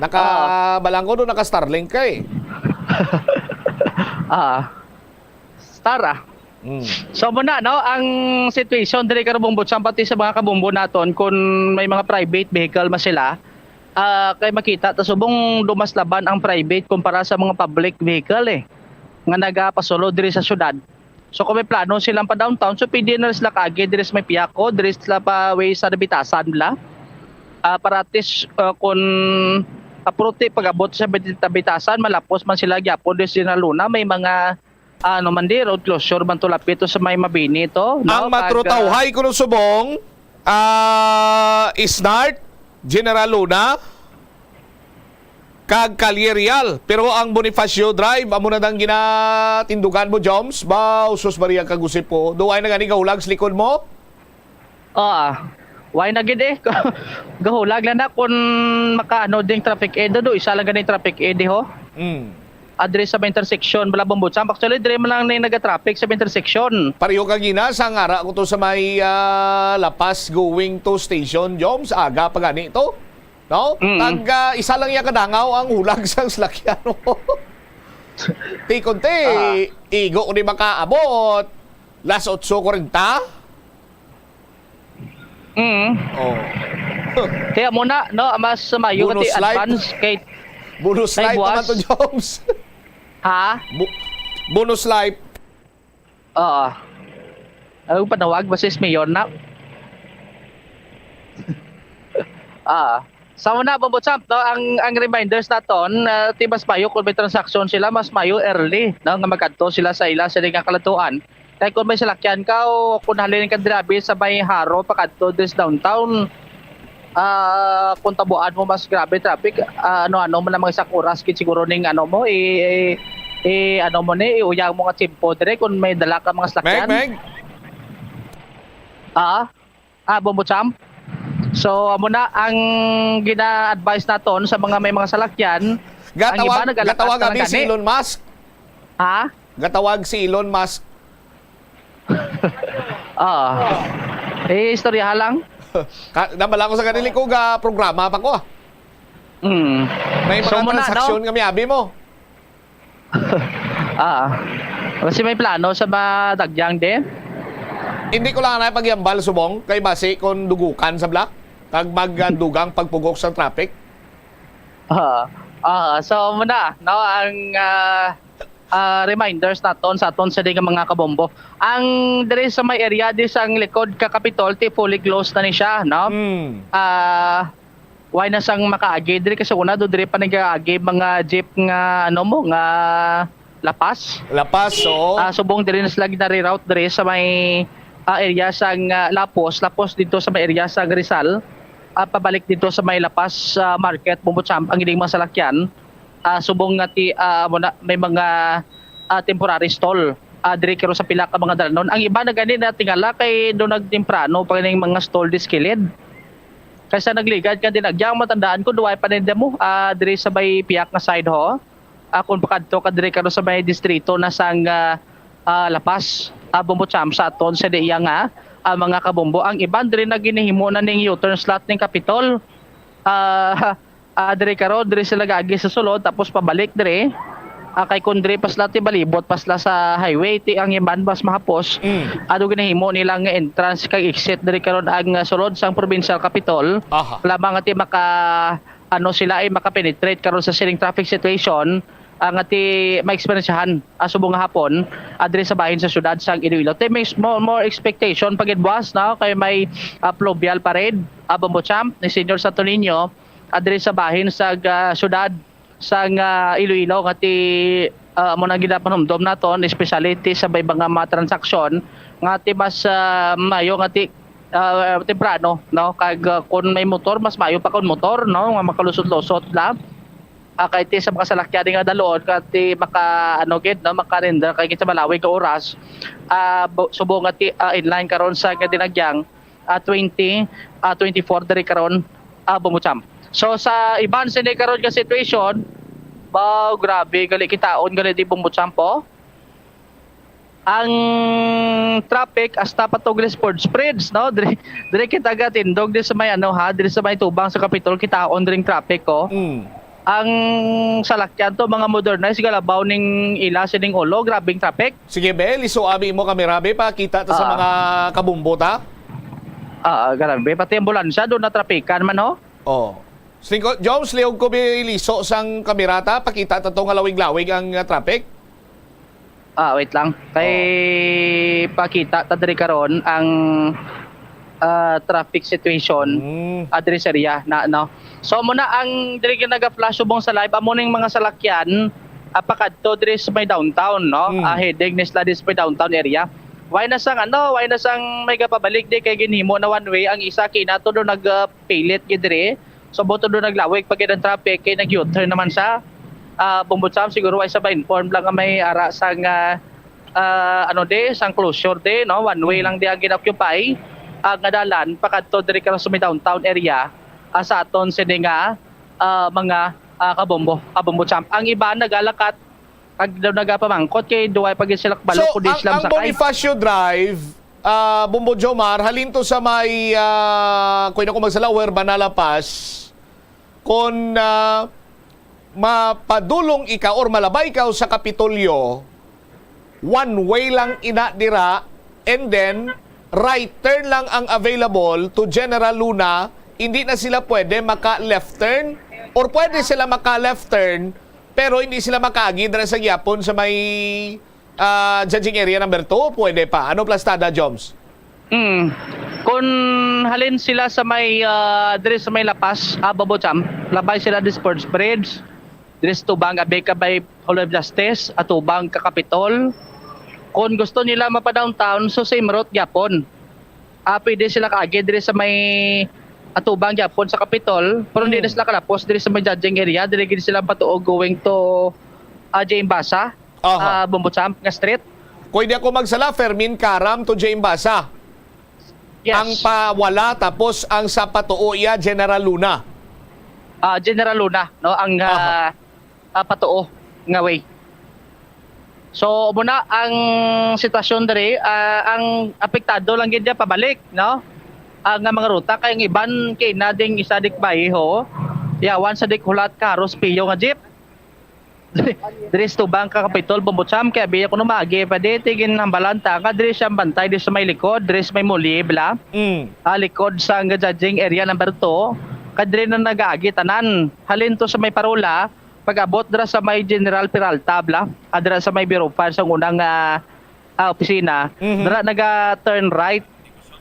Naka, Ah. Balanggo, no? Naka Starlink ka, eh. Ah. Star, ah. Mm. So, muna, no, ang situation diri karong Bombo Champ, pati sa mga kabombo naton, kung may mga private vehicle man sila, ah, kay makita ta subong dumas laban ang private kumpara sa mga public vehicle, eh, nga nagapasulod diri sa syudad. So, kung may plano silang pa downtown, so pwede na sila kaagi diri sa may Piaco, diri sila pa way sa Nabitasan nila. Ah, para at least, ah, kung kaputi pag-abot sa Nabit-, Nabitasan, malapos man sila gyapon diri sa General Luna, may mga, ah, ano man di, road closure man to lapit to sa may Mabini to, no? Ang Pag, ah, matrutawhay kuno subong, ah, Isnart, General Luna, kag Calleria. Pero ang Bonifacio Drive, amo na dang ginatindugan mo, Joms? Ba, usos Maria kag Jose po. Duay na gani gahulag sa likod mo? Oo. Why na gid eh? Gahulag lang na kung makaano ding traffic aid do. Isa lang gani traffic aid eh, ho. Mm. Address sa may intersection, Malabon Butsamp. Actually, dire man lang na yung nag-traffic sa may intersection. Pareho ka gina, sa ngara ko to sa may, ah, La Paz going to station, Joms. Aga pa gani to. No? Mm. Tag, ah, isa lang iya kadangaw ang hulag sang salakyan. Ti kunti, Ah. igo ko ni makaabot. Las otso kuwarenta? Mm. Oh. Kaya mo na, no, mas mayo Bonus kati life. Advance kay Bonus kay life naman buwas. To, Joms. Ha? Bu-, bonus life. Oo. Ang panawag, basta is mayor na. Ah. Sa una, Bombo Champ, no, ang, ang reminders naton, ah, ti mas mayo kung may transaction sila, mas mayo early, no, nga magkadto sila sa ila sila nga kalatuan. Kay kung may salakyan ka o kung halin ka diri abi sa may Jaro pakadto diri sa downtown, ah, kung tabuan mo mas grabe traffic, ah, ano-ano mo na mga isak oras gid siguro ning ano mo, i-, i-, i-, ano mo ni, iuyang mo nga tiyempo dire kung may dala ka mga Meg, salakyan. Meg. Ah, ah, Bombo Champ. So, amo na ang gina-advise naton sa mga may mga salakyan. Ang iba Gatawag, nagalakas gatawag na lang abi si gani. Elon Musk. Ha? Gatawag si Elon Musk. Ah. Eh, istoryahan lang. Ka-, nabala ko sa ganili ko ga programa pa ko, ah. Mm. May So, mga muna, no? transaksyon nga may abi mo. Ah. Kasi may plano sa madagyang din. Hindi ko lang na pagyambal subong kay basi kung dugukan sa black kag magdugang pagpugok sa traffic. Ah. Ah, so muna, no, ang, ah, ah, reminders naton sa aton sa mga kabombo. Ang diri sa may area di sa ang likod ka Kapitol, ti fully closed na ni siya, no? Mm. Ah, why na sang makaagi diri kasi una do diri pa nagaagi mga jeep nga ano mo nga lapas. Lapas, oo. Ah, subong diri na sila ginareroute diri sa may, ah, area sang, ah, Lapos, Lapos dito sa may area sa Rizal. Ah, pabalik dito sa may Lapas, ah, Market, Bumbo Champ, ang ining mga salakyan. Ah, subong nga ti-, ah, amo na, may mga, ah, temporary stall, ah, diri karo sa pila ka mga dalanon. Ang iba na gani na tingala kay do nagtemprano pa ning mga stall diskilid. Kaysa nagligad nga din, agyang matandaan ko, duway pa ninda mo, ah, diri sa may piyak nga side ho. Ah, kung pakadto ka diri karo sa may distrito na sang, ah, ah, Lapas, ah, Bumbo Champ sa aton sa diya nga, ah, mga kabumbo. Ang iban diri na ginihimo na ning U-turn slot ning Kapitol. Ah, ah, diri karo, diri sila gaagi sa sulod, tapos pabalik diri. Ah, kay kung diri pa sila, ti balibot pa sila sa highway, ti ang iban mas mahapos. Mm. Ano ginahimo nila nga entrance kag exit diri karon ang, ah, sulod sang provincial capitol. Aha. Lamang nga ti maka, ano sila ay makapenetrate karon sa sining traffic situation, ah, nga ti maeksperiensyahan, ah, subong nga hapon, ah, diri sa bahin sa syudad sang Iloilo. Ti may more, more expectation pa gid buwas, no? Kay may, ah, fluvial parade, ah, Bombo Champ ni Senior Santo Niño, ah, diri sa bahin sa, ah, syudad sang, ah, Iloilo nga ti, ah, amo na ginapanumdom naton, especially ti sa may mga, mga transaksyon nga ti mas, ah, mayo nga ti, ah, temprano, no? Kag, ah, kun may motor, mas mayo pa kun motor, no? Nga makalusot-lusot la. Ah, kay ti sa mga salakyan nga dalon, nga ti maka, ano gid, no? Maka-render kay gid sa malawig nga oras, ah, bu-, subong nga ti, ah, inline karon sa nga dinagyang, ah, twenty, ah, twenty-four diri karon, ah, Bumbo Champ. So, sa iban sini karon nga situation, ba, grabe, gali kitaon, gali di Bumbo Champ, oh. Ang traffic hasta pa to Sports Bridge, no? Diri, diri kita gatindog, diri sa may, ano, ha, diri sa may tubang sa Kapitol, kitaon diri ang traffic, oh. Mm. Ang salakyan to, mga modernized, galabaw ning ila sining ulo, grabing traffic. Sige, be, liso abi mo kamera, be, pakita ta sa Ah. mga kabumbo ta. Ah, grabe. Pati ambulansya, doon natrapikan man, ho? Oh. Singko, Joms, lihog ko, be, liso sang kamera ta, pakita ta to nga lawig-lawig ang, ah, traffic. Ah, wait lang. Kay Oh. pakita ta diri karon ang, ah, traffic situation, Mm. ah, diri sa area na, no? So, amo na ang diri nga naga-flash subong sa live, amo ning mga salakyan, ah, pakadto diri sa may downtown, no? Mm. Ah, heading ni sila diri sa may downtown area. Why na sang, ano, why na sang may gapabalik di kay ginhimo na one way ang isa kay nato do nagpilit gid diri. So, buto do naglawig pa gid ang traffic kay nag-U-turn naman siya. Ah, Bumbo Champ, siguro why sa ba informed lang nga may ara sang, ah, ah, ano di, sang closure di, no? One way Mm. lang di ang gin-occupy, ah, nga dalan pakadto diri ka sa may downtown area, ah, sa aton sini nga, ah, mga, ah, kabombo, kabombo champ. Ang iba nagalakat, ag daw nagapamangkot kay duway pa gid sila kabalo So, kung di ang, sila ang masakay. Bonifacio Drive, ah, Bombo Jomar, halin to sa may, ah, kung ako magsala, Huerba na La Paz, kung, ah, mapadulong ikaw or malabay ka sa Kapitolyo, one way lang ina dira, and then right turn lang ang available to General Luna, hindi na sila pwede maka left turn, or pwede sila maka left turn, pero hindi sila makaagi dira sa gyapon sa may, ah, judging area number two, pwede pa. Ano plastada, Joms? Mm. Kung halin sila sa may, ah, diri sa may La Paz, ah, Babo Champ, labay sila di Sports Bridge, diri sa tubang, abi ka by Hall of Justice, atubang ka Capitol. Kung gusto nila mapa-downtown, so same route gyapon. Ah, pwede sila kaagi diri sa may, atubang gyapon sa Capitol, pero hindi na Hmm. sila kalapos diri sa may judging area, diri gid sila patuo going to, ah, J M Basa, Aha. ah, Bombo Champ nga street. Pwede ako magsala, Fermin Karam to J M Basa. Yes. Ang pawala, tapos ang sa patuo iya, General Luna. Ah, General Luna, no, ang, Aha. ah, ah, patuo nga way. So, muna ang sitwasyon diri, ah, ang apektado lang gid niya pabalik, no? Ang, ah, mga ruta kay ang iban kay na ding isa dik Baiho, yawan sa dik Hulat Karos Pio nga jeep. Diri sa tubang ka Kapitol, Bombo Champ, kay abi ako no magi pa di, tigin hambalan ta nga diri siya ang bantay, diri sa may likod, diri sa may muli, bla? Mm. Ah, likod sa judging area number two, kay diri na nagaagi tanan. Halin to sa may parola, pag-abot dira sa may General Peralta, bla? Ah, dira sa may Bureau of Fire sa unang, ah, ah, opisina. Mhm. Dira naga-turn right,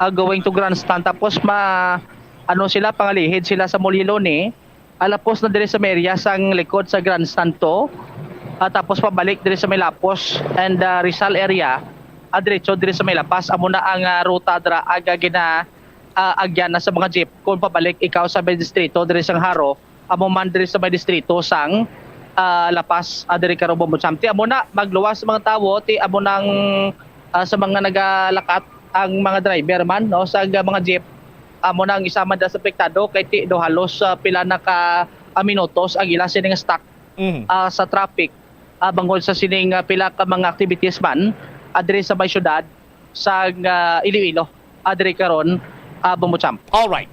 ah, going to Grandstand. Tapos ma-, ano sila, pangalihid sila sa Muliloni. Alapos na diri sa may area sang likod sa Grandstand to. Ah, tapos pabalik diri sa may Lapos and, ah, Rizal area. Ah, diretso diri sa may Lapas. Amo na ang, ah, ruta dira aga gina, ah, agyan na sa mga jeep. Kung pabalik ikaw sa may distrito diri sang Jaro, amo man diri sa may distrito sang, ah, Lapas, ah, diri karon, Bombo Champ. Ti amo na, magluwas sa mga tawo, ti amo nang, ah, sa mga nagalakat ang mga driver man, no, sa mga jeep. Amo na ang isa man da sa apektado kay ti do halos, ah, pila na ka, ah, minutos ang ila sining stuck, Mhm. ah, sa traffic, ah, bangod sa sining, ah, pila ka mga activities man, ah, diri sa may syudad sa, ah, Iloilo, ah, diri karon, ah, Bombo Champ. All right.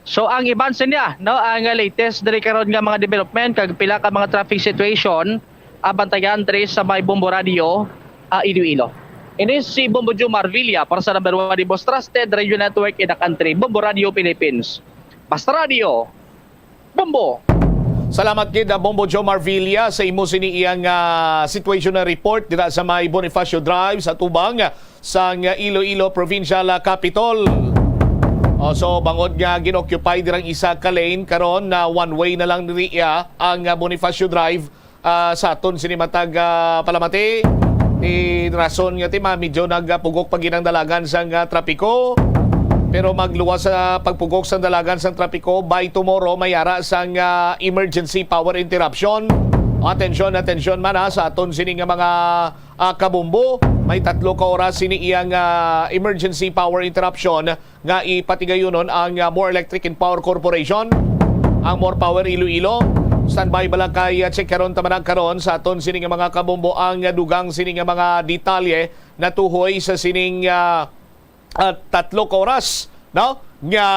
So, ang iban sa niya, no, ang latest diri karon nga mga development kag pila ka mga traffic situation, ah, bantayan diri sa may Bombo Radio, ah, Iloilo. Ini si Bombo Jomar Villa para sa number one, the most trusted radio network in the country, Bombo Radio Philippines. Basta Radio, Bombo! Salamat gid, ah, Bombo Jomar Villa, sa imo sini iyang, ah, situation na report dira sa may Bonifacio Drive sa tubang sang Iloilo Provincial, ah, Capitol. Oh, so, bangod nga gin-occupy dirang isa ka lane, karon na one way na lang diri, ah, ang, ah, Bonifacio Drive, ah, sa aton sini matag, ah, palamati. Ti rason nga ti ma-, medyo nagapugok pa gid ang dalagan sang, ah, trapiko. Pero magluwas sa pagpugok sang dalagan sang trapiko, by tomorrow may ara sang, ah, emergency power interruption. Atensyon, atensyon man, ha, sa aton sini nga mga ah, kabombo. May tatlo ka oras sini iyang, ah, emergency power interruption nga ipatigayunon ang, ah, More Electric and Power Corporation, ang More Power Iloilo. Standby bala kay, ah, check karon ta man karon sa aton sini nga mga kabombo ang, ah, dugang sini nga mga detalye natuhoy sa sining, ah, ah, tatlo ka oras, no, nga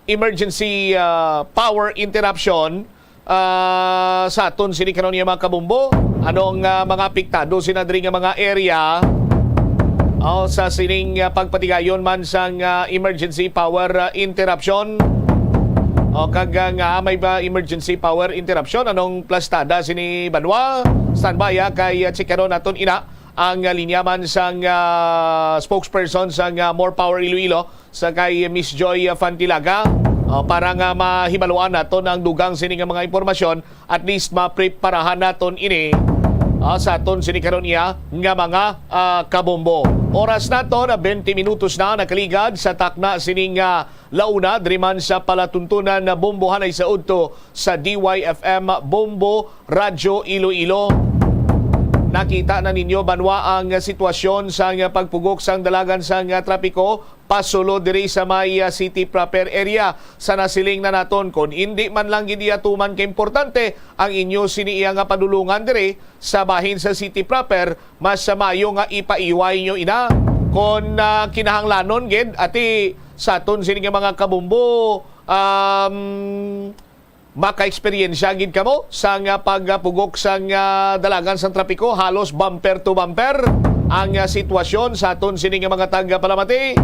emergency, ah, power interruption, ah, sa aton sini karon nga mga kabombo. Ano ang, ah, mga apektado sina diri nga mga area? O, sa sining, ah, pagpatigayon man sang, ah, emergency power, ah, interruption. O, kag, ah, nga may ba emergency power interruption? Anong plastada sini banwa? Standby, ah, kay, ah, check karon naton ina ang, ah, linya man sang, ah, spokesperson sang, ah, More Power Iloilo, sa kay Miss Joy, ah, Fantilaga, ah, para nga mahibaluan naton ang dugang sini nga mga impormasyon, at least mapreparahan naton ini, ah, sa aton sini karon iya nga mga, ah, kabombo. Oras naton, ah, twenty minutos na nakaligad sa takna sining, ah, launa, diri man sa palatuntunan na bombohanay sa udto sa D Y F M Bombo Radyo Iloilo. Nakita na ninyo, banwa, ang sitwasyon sang pagpugok sang dalagan sang trapiko pasulod diri sa may, ah, city proper area. Sa nasiling na naton, kon indi man lang gid iya tuman ka importante ang inyo sini iya nga padulungan diri sa bahin sa city proper, mas maayo nga ipaiway nyo ina. Kon, ah, kinahanglanon gid, ati sa aton sini nga mga kabumbo, um, maka-eksperyensya gid kamo sa nga pagpugok sa nga dalagan sang trapiko, halos bumper to bumper ang, ah, sitwasyon sa aton sini nga mga taga-Palamati.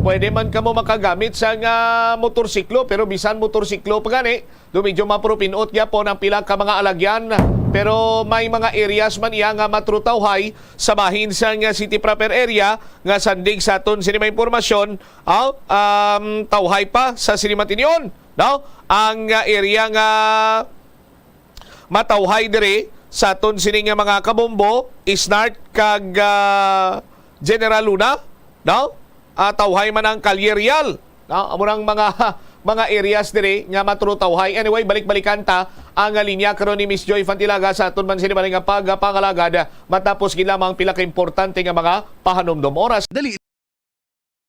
Pwede man kamo makagamit sa nga motorsiklo, pero bisan motorsiklo pa gani, do medyo mapurupinot gyapon ang pila ka mga alagyan. Pero may mga areas man iya nga matrutawhay sa bahin sa nga city proper area nga sandig sa aton sini mga impormasyon, ah, um, tawhay pa sa sini matinyon. No? Ang, ah, area nga matawhay diri sa aton sini nga mga kabombo, Isnart kag, ah, General Luna, no? Ah, tawhay man ang Kalye Real. Ah, amo nang mga, mga areas diri nga maturutawhay. Anyway, balik-balikan ta ang linya karon ni Miss Joy Fantilaga sa aton man sini nga pagpangalagad matapos gid lamang pila ka importante nga mga pahanumdom. Oras. Dali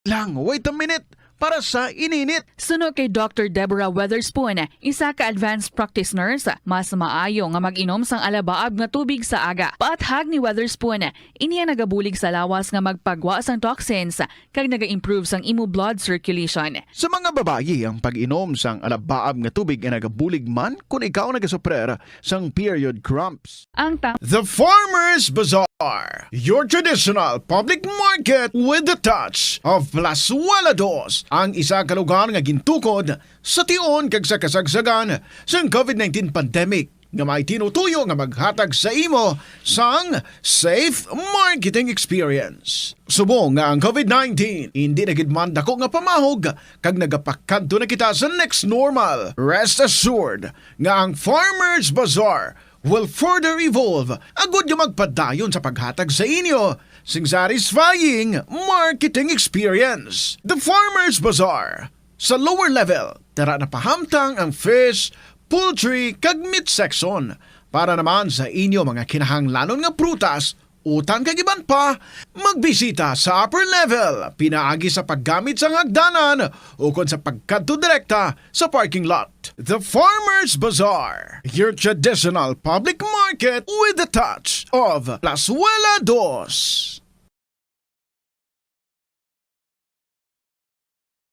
lang, wait a minute, para sa ininit. Suno kay Doctor Deborah Weatherspoon, isa ka advanced practice nurse, mas maayo nga mag-inom sang alabaab nga tubig sa aga. Paathag ni Weatherspoon, ini ang nagabulig sa lawas nga magpagwa sang toxins kag naga-improve sang imo blood circulation. Sa mga babayi, ang pag-inom sang alabaab nga tubig ay nagabulig man kon ikaw nagasuprer sang period cramps. Ang tam- The Farmers Bazaar, your traditional public market with the touch of Plazuela Dos, ang isa ka lugar nga gintukod sa tion kag sa kasagsagan sang COVID nineteen pandemic, nga may tinutuyo nga maghatag sa imo sang safe marketing experience. Subong nga ang COVID nineteen indi na gid man dako nga pamahog kag nagapakadto na kita sa next normal, rest assured nga ang Farmers Bazaar will further evolve agud nga magpadayon sa paghatag sa inyo sing satisfying marketing experience. The Farmers Bazaar, sa lower level, tara na pahamtang ang fish, poultry, kag meat section. Para naman sa inyo mga kinahanglanon nga prutas, utang kag iban pa, magbisita sa upper level pinaagi sa paggamit sang hagdanan ukon sa pagkadto direkta sa parking lot. The Farmers Bazaar, your traditional public market with the touch of Plazuela Dos.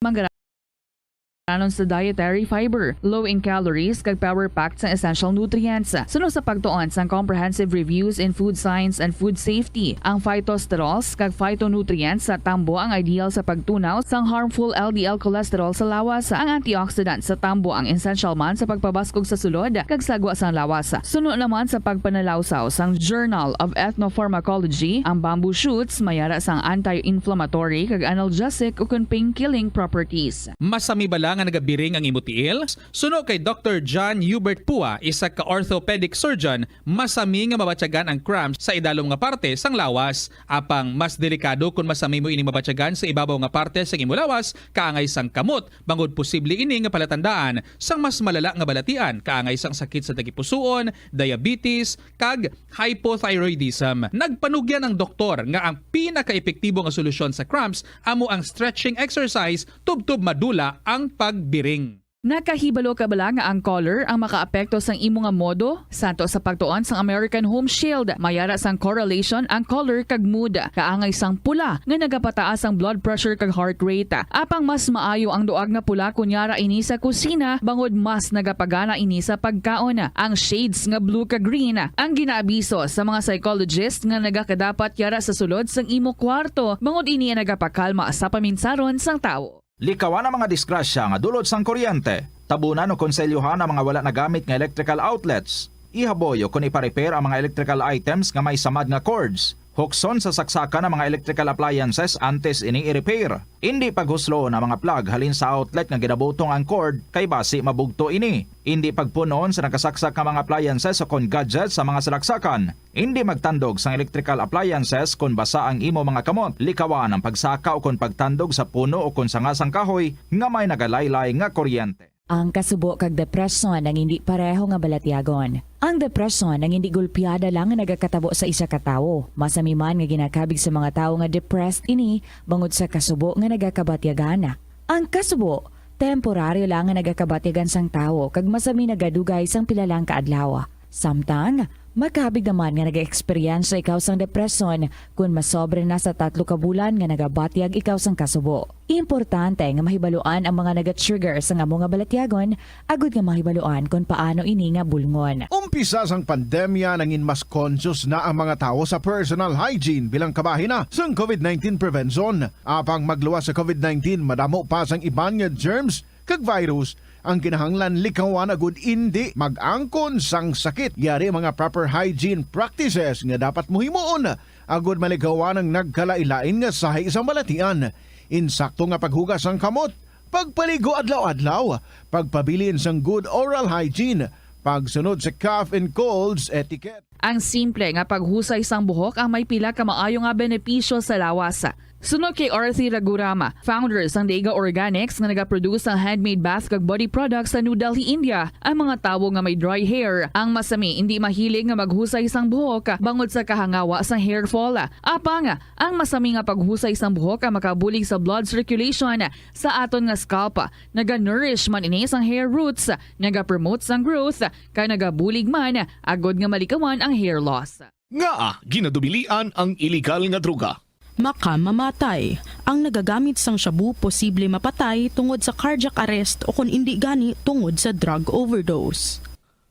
Manggaranon sa dietary fiber, low in calories, kag power-packed sa essential nutrients. Suno sa pagtuon sang Comprehensive Reviews in Food Science and Food Safety, ang phytosterols kag phytonutrients sa tambo ang ideal sa pagtunaw sang harmful L D L cholesterol sa lawas. Ang antioxidant sa tambo ang essential man sa pagpabaskog sa sulod kag sagwa sang lawas. Suno naman sa pagpanalawsaw sang Journal of Ethnopharmacology, ang bamboo shoots may ara sang anti-inflammatory kag analgesic ukon pain-killing properties. Masami bala nga nagabiring ang imo tiil? Suno kay Doctor John Hubert Pua, isa ka orthopedic surgeon, masami nga mabatyagan ang cramps sa idalom nga parte sang lawas. Apang mas delikado kon masami mo ini mabatyagan sa ibabaw nga parte sang imo lawas, kaangay sang kamot, bangod posible ini nga palatandaan sang mas malala nga balatian, kaangay sang sakit sa tagipusoon, diabetes, kag hypothyroidism. Nagpanugyan ang doktor nga ang pinakaepektibo nga solusyon sa cramps amo ang stretching exercise tubtob madula ang pagbiring. Nakahibalo ka bala nga ang color ang makaapekto sang imo nga modo? Santo sa pagtuon sang American Home Shield, may ara sang correlation ang color kag mood. Kaangay sang pula nga nagapataas ang blood pressure kag heart rate. Apang mas maayo ang duag nga pula kon yara ini sa kusina, bangod mas nagapagana ini sa pagkaon. Ang shades nga blue kag green ang ginaabiso sa mga psychologist nga nagakadapat yara sa sulod sang imo kwarto, bangod ini ang nagapakalma sa paminsaron sang tawo. Likawan ang mga disgrasya nga dulot sang kuryente. Tabunan o konselyuhan ang mga wala nagamit nga electrical outlets. Ihaboy o kon ipa-repair ang mga electrical items nga may samad nga cords. Hukson sa saksakan ang mga electrical appliances antes ini i-repair. Indi paghusloon ang mga plug halin sa outlet nga ginabutong ang cord, kay basi mabugto ini. Indi pagpun-on sa nakasaksak nga mga appliances o kon gadgets sa mga salaksakan. Indi magtandog sang electrical appliances kon basa ang imo mga kamot. Likawan ang pagsaka o kon pagtandog sa puno o kon sanga sang kahoy nga may nagalaylay nga kuryente. Ang kasubo kag depresyon ang indi pareho nga balatyagon. Ang depresyon ang indi gulpiada lang nga nagakatabo sa isa ka tawo. Masami man nga ginakabig sa mga tawo nga depressed ini bangod sa kasubo nga nagakabatyagan. Ang kasubo, temporaryo lang nga nagakabatyagan sang tawo kag masami nagadugay sang pila lang ka adlaw. Samtang, makabig naman nga nag-eksperyensya ikaw sang depresyon kon masobra na sa tatlo ka bulan nga nagabatyag ikaw sang kasubo. Importante nga mahibaluan ang mga naga-trigger sang amo nga balatyagon agud nga mahibaluan kon paano ini nga bulngon. Umpisa sang pandemya, nangin mas conscious na ang mga tawo sa personal hygiene bilang kabahin na sang COVID nineteen prevention. Apang magluwas sa COVID nineteen, madamo pa sang iban nga germs kag virus ang kinahanglan likawan agud indi mag-angkon sang sakit. Yari mga proper hygiene practices nga dapat mo himuon agud malikawan ang nagkalain-lain nga sahi sang balatian. Insakto nga paghugas sang kamot, pagpaligo adlaw-adlaw, pagpabilin sang good oral hygiene, pagsunod sa cough and colds etiquette. Ang simple nga paghusay sang buhok ang may pila ka maayo nga benepisyo sa lawas. Suno kay Arthi Ragurama, founder sang Dega Organics nga nagaproduce sang handmade bath kag body products sa New Delhi, India, ang mga tawo nga may dry hair ang masami indi mahilig nga maghusay sang buhok bangod sa kahangawa sang hair fall. Apang ang masami nga paghusay sang buhok ang makabulig sa blood circulation sa aton nga scalp. Naga-nourish man ini sang hair roots, nagapromote sang growth, kag nagabulig man agod nga malikawan ang hair loss. Ngaa ginadubilian ang iligal nga droga? Makamamatay. Ang nagagamit sang shabu posible mapatay tungod sa cardiac arrest o kon indi gani tungod sa drug overdose.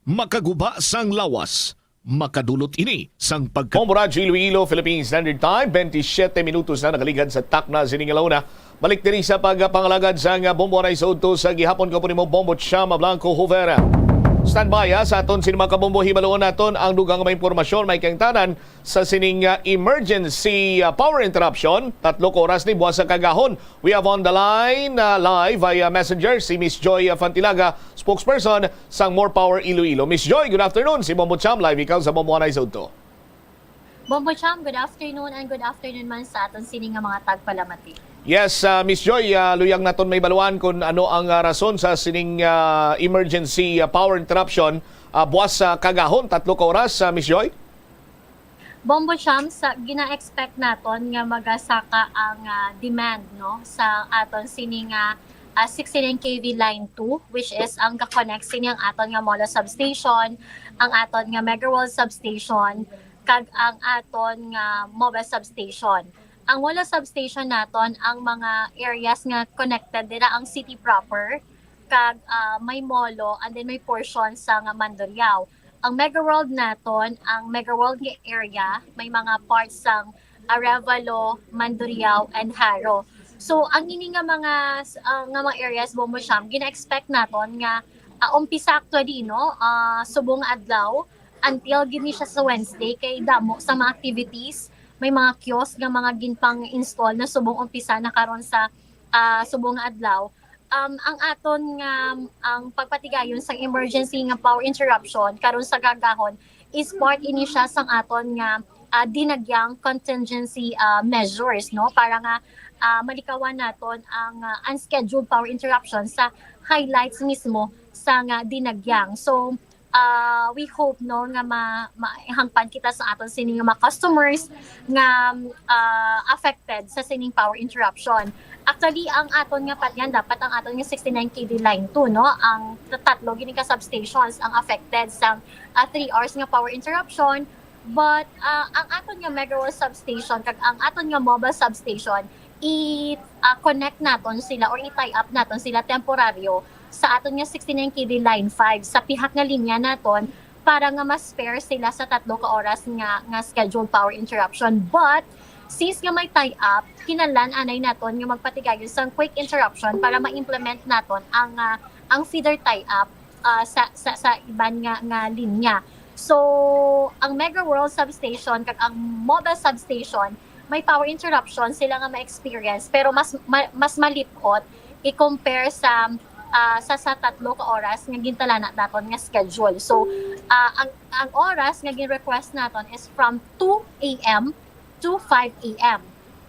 Makaguba sang lawas, makadulot ini sang pagka Bombo Radyo Iloilo, Philippine Standard Time, twenty-seven minutos na nakaligad sa takna sining alawna. Balik diri sa pagpangalagad sang Bombo Anay sa udto sa gihapon ko po nimo, Bombo Chama Blanco Hoover. Standby, ha, sa aton sini mga kabombo, hibaloon naton ang dugang nga mga impormasyon may kaangtanan sa sining, ah, emergency, ah, power interruption. Tatlo ka oras ni buwas sa kagahon. We have on the line, ah, live via messenger si Miss Joy, ah, Fantilaga, spokesperson sang More Power Iloilo. Miss Joy, good afternoon. Si Bombo Cham, live ikaw sa Bombo Anay sa udto. Bombo Cham, good afternoon and good afternoon man sa aton sini nga mga tagpalamati. Yes, ah, Miss Joy, ah, luyag naton mahibaluan kung ano ang, ah, rason sa sining, ah, emergency, ah, power interruption, ah, buwas sa kagahon, tatlo ka oras, ah, Miss Joy? Bombo Cham, sa gina-expect naton nga magasaka ang, ah, demand, no, sa aton sini nga, ah, sixty-nine K V line two, which is ang ga-connect sini ang aton nga Mola substation, ang aton nga Megaworld substation, kag ang aton nga Mola substation. Ang Mola substation naton, ang mga areas nga connected dira ang city proper, kag, ah, may Molo, and then may portion sa nga Mandurriao. Ang Megaworld naton, ang Megaworld nga area, may mga parts sang Arevalo, Mandurriao, and Jaro. So, ang ini nga mga, ah, nga mga areas, Bombo Cham, gina-expect naton nga, ah, umpisa actually, no, ah, subong adlaw, until gid ni siya sa Wednesday, kay damo sa mga activities, may mga kiosk nga mga ginpang-install na subong umpisa na karon sa, ah, subong nga adlaw. Um, ang aton nga, ang pagpatigayon sang emergency nga power interruption karon sa kagahon is part ini siya sang aton nga, ah, dinagyang contingency, ah, measures, no, para nga, ah, malikawan naton ang, ah, unscheduled power interruption sa highlights mismo sa nga dinagyang. So, ah, we hope, no, nga ma-, mahangpan kita sa aton sini nga mga customers nga, ah, affected sa sining power interruption. Actually, ang aton nga patyan, dapat ang aton nga sixty-nine K V line two, no, ang tatlo gini ka substations ang affected sa, ah, three hours nga power interruption. But, ah, ang aton nga Megaworld substation kag ang aton nga Mobile substation, i-, ah, connect naton sila or i-tie up naton sila temporaryo sa aton nga sixty-nine K V line five sa pihak nga linya naton para nga ma-spare sila sa tatlo ka oras nga, nga scheduled power interruption. But since nga may tie up, kinahanglan anay naton nga magpatigayon sang quick interruption para ma-implement naton ang, ah, ang feeder tie up, ah, sa, sa, sa iban nga, nga linya. So, ang Megaworld substation kag ang Mobile substation, may power interruption sila nga ma-experience, pero mas ma-, mas malipot i-compare sa, ah, sa, sa tatlo ka oras nga gintalana naton nga schedule. So, ah, ang, ang oras nga gin-request naton is from two A M to five A M.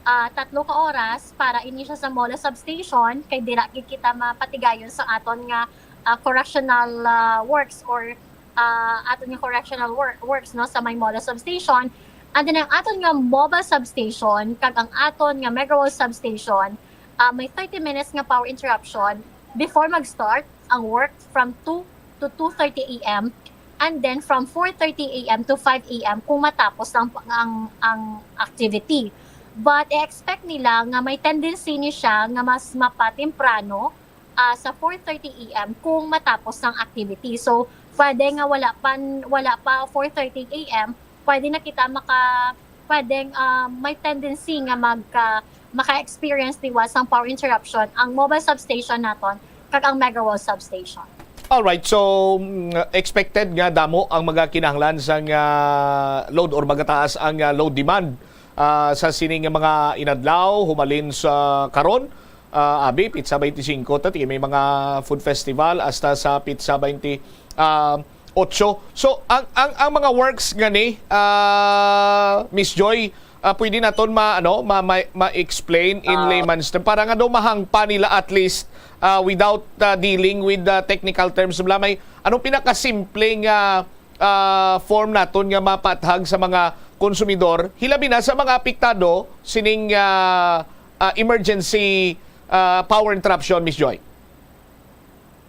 Ah, tatlo ka oras para ini siya sa Molo substation, kay dira gid kita mapatigayon sa aton nga, ah, correctional, ah, works or, ah, aton nga correctional wor-, works, no, sa may Molo substation. And then ang aton nga Mobile substation kag ang aton nga Megaworld substation, ah, may thirty minutes nga power interruption before mag-start ang work from two to two thirty A M, and then from four thirty A M to five A M kung matapos ang, ang, ang activity. But i-expect nila nga may tendency ni siya nga mas mapatemprano, ah, sa four thirty A M kung matapos ang activity. So, pwede nga wala pa, wala pa four thirty A M, pwede na kita maka, pwedeng, ah, may tendency nga mag, ah, maka-experience liwat sang power interruption ang Mobile substation naton kag ang Megaworld substation. Alright, so, mm, expected nga damo ang mga kinahanglan sang, ah, load or magataas ang, ah, load demand, ah, sa sining mga inadlaw humalin sa karon. Ah, abi, pitsa twenty-five ta, ti may mga food festival hasta sa pitsa twenty, ah, ocho. So, ang, ang, ang mga works nga ni, ah, Miss Joy, ah, pwede naton ma-, ano, ma-, ma-, ma-explain in Ah. layman's term para nga daw mahangpa nila at least, ah, without, ah, dealing with the technical terms bala. May anong pinakasimpleng, ah, ah, form naton nga mapathag sa mga konsumidor, hilabi na sa mga apektado sining, ah, ah, emergency, ah, power interruption, Miss Joy?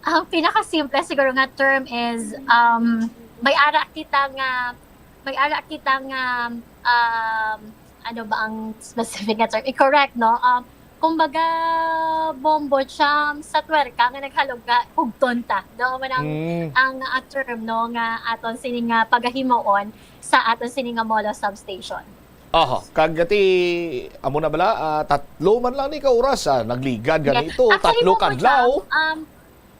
Ang pinakasimple siguro nga term is, um, may ara kita nga, may ara kita nga, um, ano ba ang specific nga term? I-correct, no? Um, kumbaga, Bombo Cham, sa twerka nga naghalog ka, hugton ta. Doon man ang, Mm. ang, ah, term, no, nga aton sini nga pagahimuon sa aton sini nga Molo substation. Aha, kag ati, amo na bala, ah, tatlo man lang ni ka oras, ah, nagligad gani ito, Actually, tatlo Bombo kadlaw. Cham, um,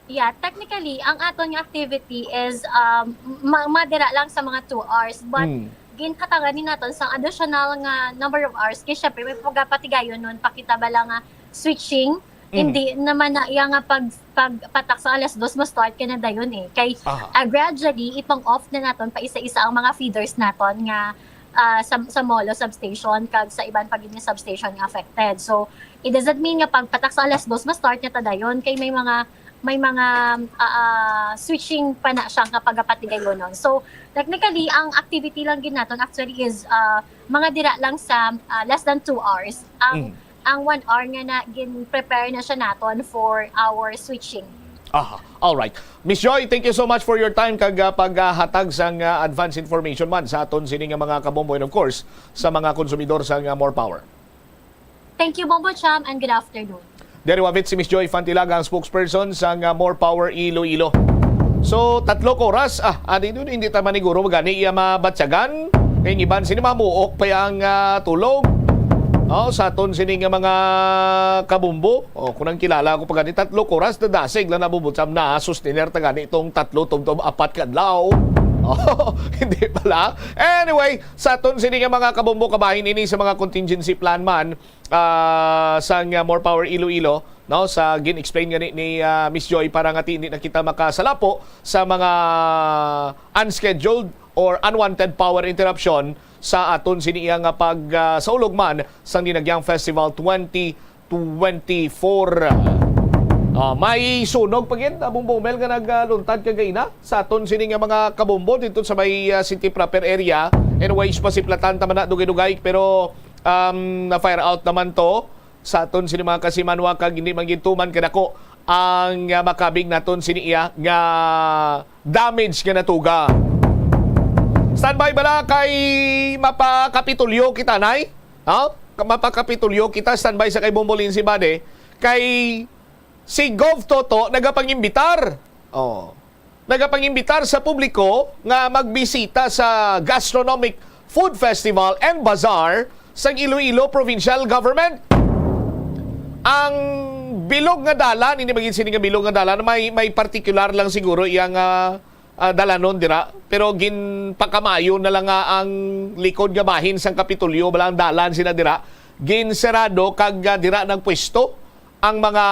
yeah, technically, ang aton nga activity is, um, ma-, madira lang sa mga two hours, but Mm. ginhatagan ni naton sa additional nga number of hours, kay syempre, may pagapatigayon nun, pakita bala nga switching, Mm. hindi naman na iya nga pag-, pagpatak sa alas dos, ma-start ka na dayon eh. Kay, Aha. ah, gradually, ipang-off na naton, pa isa-isa ang mga feeders naton nga, ah, sa, sa Molo substation, kag sa iban pa gid nga substation nga affected. So, it doesn't mean nga pagpatak sa alas dos, ma-start na ta dayon. Kay may mga, may mga, ah, ah, switching pa na siya nga pagapatigayonon. So, technically, ang activity lang gid naton actually is, ah, mga dira lang sa, ah, less than two hours. Ang, Mm. ang one hour nga na, gin-prepare na siya naton for our switching. Aha, all right. Miss Joy, thank you so much for your time kag, ah, paghatag sang, ah, advance information man sa aton sini nga mga kabombo and of course sa mga konsumidor sang, ah, More Power. Thank you, Bombo Cham, and good afternoon. Diri wavit si Miss Joy Fantilaga, ang spokesperson sang, ah, More Power Iloilo. So, tatlo ka oras, ah, adi dun, hindi ta maniguro magani iya mabatyagan. Kay ang iban sini mamuok pa ang, ah, tulog. Oh, sa aton sini nga mga kabumbo. Oh, kung ang kilala ko pa gani, tatlo ka oras, nadasig lang na, Bombo Cham, na sustiner ta gani itong tatlo, tumtom, apat ka adlaw. Oh, hindi pala. Anyway, sa aton sini nga mga kabumbo, kabahin ini sa mga contingency plan man, ah, sang, ah, More Power Iloilo, no, sa gin-explain gani ni, ah, Miss Joy, para nga ti-, hindi na kita makasalapo sa mga unscheduled or unwanted power interruption sa aton sini iya nga pag, ah, saulog man sang Dinagyang Festival twenty twenty-four. Ah, may sunog pa gid, ah, Bombo Mel, nga nagluntad kagaina sa aton sini nga mga kabombo dito sa may, ah, city proper area. Anyways, pasiplatan ta man na dugay-dugay, pero, um, na-fire out naman to sa aton sini mga kasimanwa, kag hindi man gid tuman kadako ang, ah, makabig naton sini iya nga damage nga natuga. Standby bala kay mapakapitulyo kita, nay? Ha? Ka-, mapakapitulyo kita, standby sa kay Bombo Lindsay Bade. Kay si Gov Toto nagapangimbitar. Oh. Nagapangimbitar sa publiko nga magbisita sa Gastronomic Food Festival and Bazaar sang Iloilo Provincial Government. Ang bilog nga dalan, hindi magin sini nga bilog nga dalan, may, may partikular lang siguro iyang, ah, ah, dalanon dira, pero ginpakamayo na lang nga ang likod nga bahin sang Kapitolyo, bala ang dalan sina dira, ginserado kag, ah, dira nagpwesto ang mga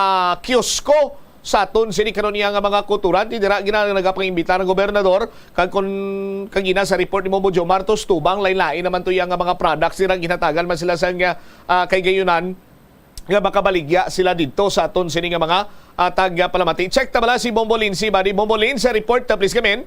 kiosko sa aton sini karon iya nga mga kuturan. Ti dira gina-, nagapangimbitar ang gobernador, kag kun kagina sa report ni Momo Jomar, tos tubang, lain-lain naman to iya nga mga products, dira ginhatagan man sila sa nga, ah, kay gayunan nga makabaligya sila didto sa aton sini nga mga, ah, tagapalamati. Check ta bala si Bombo Lindsay, badi. Bombo Lin, sa report, ah, please come in.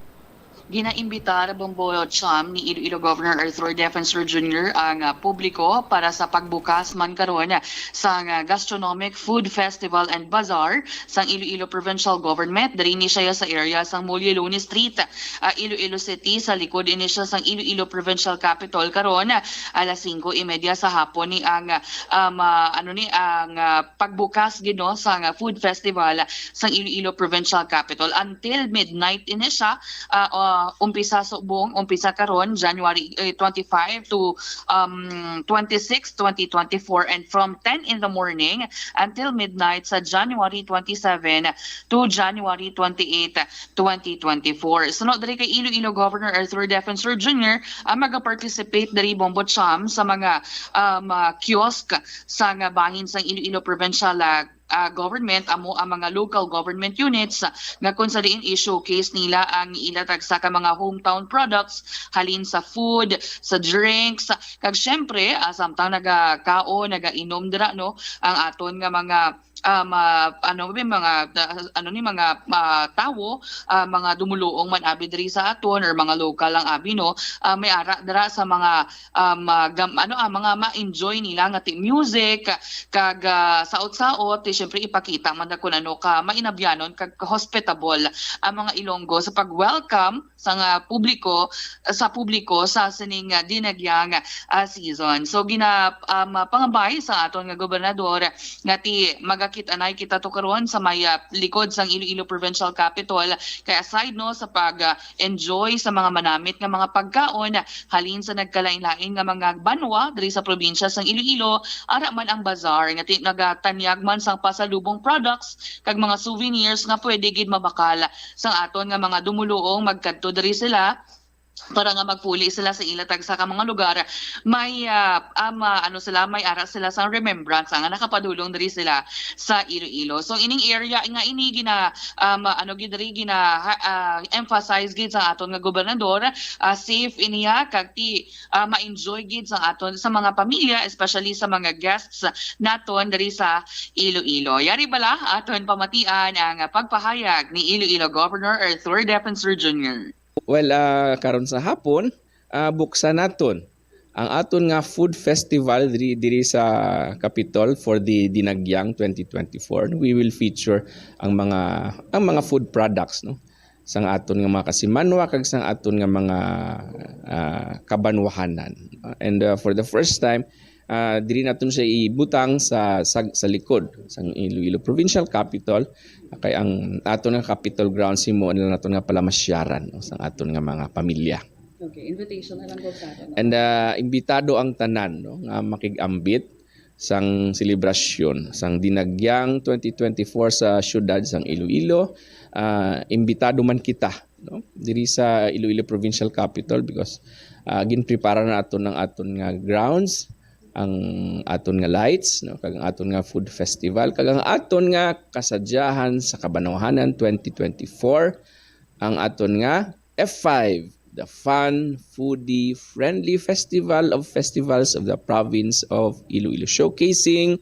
Ginaimbitar, Bombo Cham, ni Iloilo Governor Arthur Defensor Junior ang, ah, publiko para sa pagbukas man karon sang, ah, Gastronomic Food Festival and Bazaar sang Iloilo Provincial Government. Diri ni siya sa area sang Muliloni Street, ah, Iloilo City, sa likod ini siya sang Iloilo Provincial Capitol karon. Alas singko y media sa hapon ni ang, ah, ma-, ano ni, ang, ah, pagbukas gid, no, sang, ah, food festival sang Iloilo Provincial Capitol. Until midnight ini siya, ah, ah, umpisa subong, umpisa karon, January, eh, twenty-five to, um, twenty-six, twenty twenty-four, and from ten in the morning until midnight sa January twenty-seven to January twenty-eight, twenty twenty-four. Sunod diri kay Iloilo Governor Arthur Defensor Junior ang mag-participate diri, Bombo Cham, sa mga, um, ah, kiosk sa nga bahin sang Iloilo Provincial, ah, ah, government, amo ang mga local government units, ah, nga kung sa diin i-showcase nila ang ila tagsa ka mga hometown products, halin sa food, sa drinks, kag syempre, ah, samtang nagakaon, nagainom dira, no, ang aton nga mga, ah, ma-, ano ba, mga, ah, ano ni, mga, ah, tawo, ah, mga dumuluong man abi diri sa aton or mga local lang abi, no, ah, may ara dira sa mga, um, ah, gam-, ano, ah, mga ma-enjoy nila nga ti music, kag, ah, saot-saot, ti, syempre, ipakita man na kung ano ka mainabyanon kag hospitable ang mga Ilonggo sa pag-welcome sa nga publiko, sa publiko sa sining, ah, dinagyang, ah, season. So, gina-, um, pangabay sa aton nga gobernador nga ti magakit-anay kita to karon sa may, ah, likod sang Iloilo Provincial Capitol, kay aside, no, sa pag, ah, enjoy sa mga manamit nga mga pagkaon, halin sa nagkalain-lain nga mga banwa diri sa probinsya sang Iloilo, ara man ang bazaar nga ti-, nagatanyag man sang pasalubong products kag mga souvenirs nga pwede gid mabakal sang aton nga mga dumuluong magkadto diri sila para nga magpuli sila sa ila tagsa ka mga lugar. May, ah, ah, ma-, ano sila, may ara sila sa remembrance nga nakapadulong diri sila sa Iloilo. So, ining area nga ini gina-, um, ano gid diri, gina-, ha-, ah, emphasize gid sa aton nga gobernador, ah, safe iniya kag ti, ah, ma-enjoy gid sa aton, sa mga pamilya, especially sa mga guests naton diri sa Iloilo. Yari bala aton pamatian ang pagpahayag ni Iloilo Governor Arthur Defensor Junior. Well, ah, karon sa hapon, ah, buksan naton ang aton nga food festival diri, diri sa Capitol for the Dinagyang twenty twenty-four. We will feature ang mga, ang mga food products, no, sang aton nga mga kasimanwa kag sang aton nga mga, ah, kabanwahanan. And, ah, for the first time, ah, diri naton siya ibutang sa, sa, sa likod sang Iloilo Provincial Capitol, kay ang aton nga Capitol grounds himo na naton nga palamasyaran, no, sang aton nga mga pamilya. Okay, invitation na lang po sa aton. And, ah, imbitado ang tanan, no, nga makig-ambit sang selebrasyon sang Dinagyang twenty twenty-four sa siyudad sang Iloilo. Ah, imbitado man kita, no, diri sa Iloilo Provincial Capitol because, ah, ginprepara na aton ang aton nga grounds, ang aton nga lights, no, kag ang aton nga food festival, kag ang aton nga kasadyahan sa Kabanwahanan twenty twenty-four, ang aton nga F five, the Fun Foodie Friendly Festival of Festivals of the Province of Iloilo, showcasing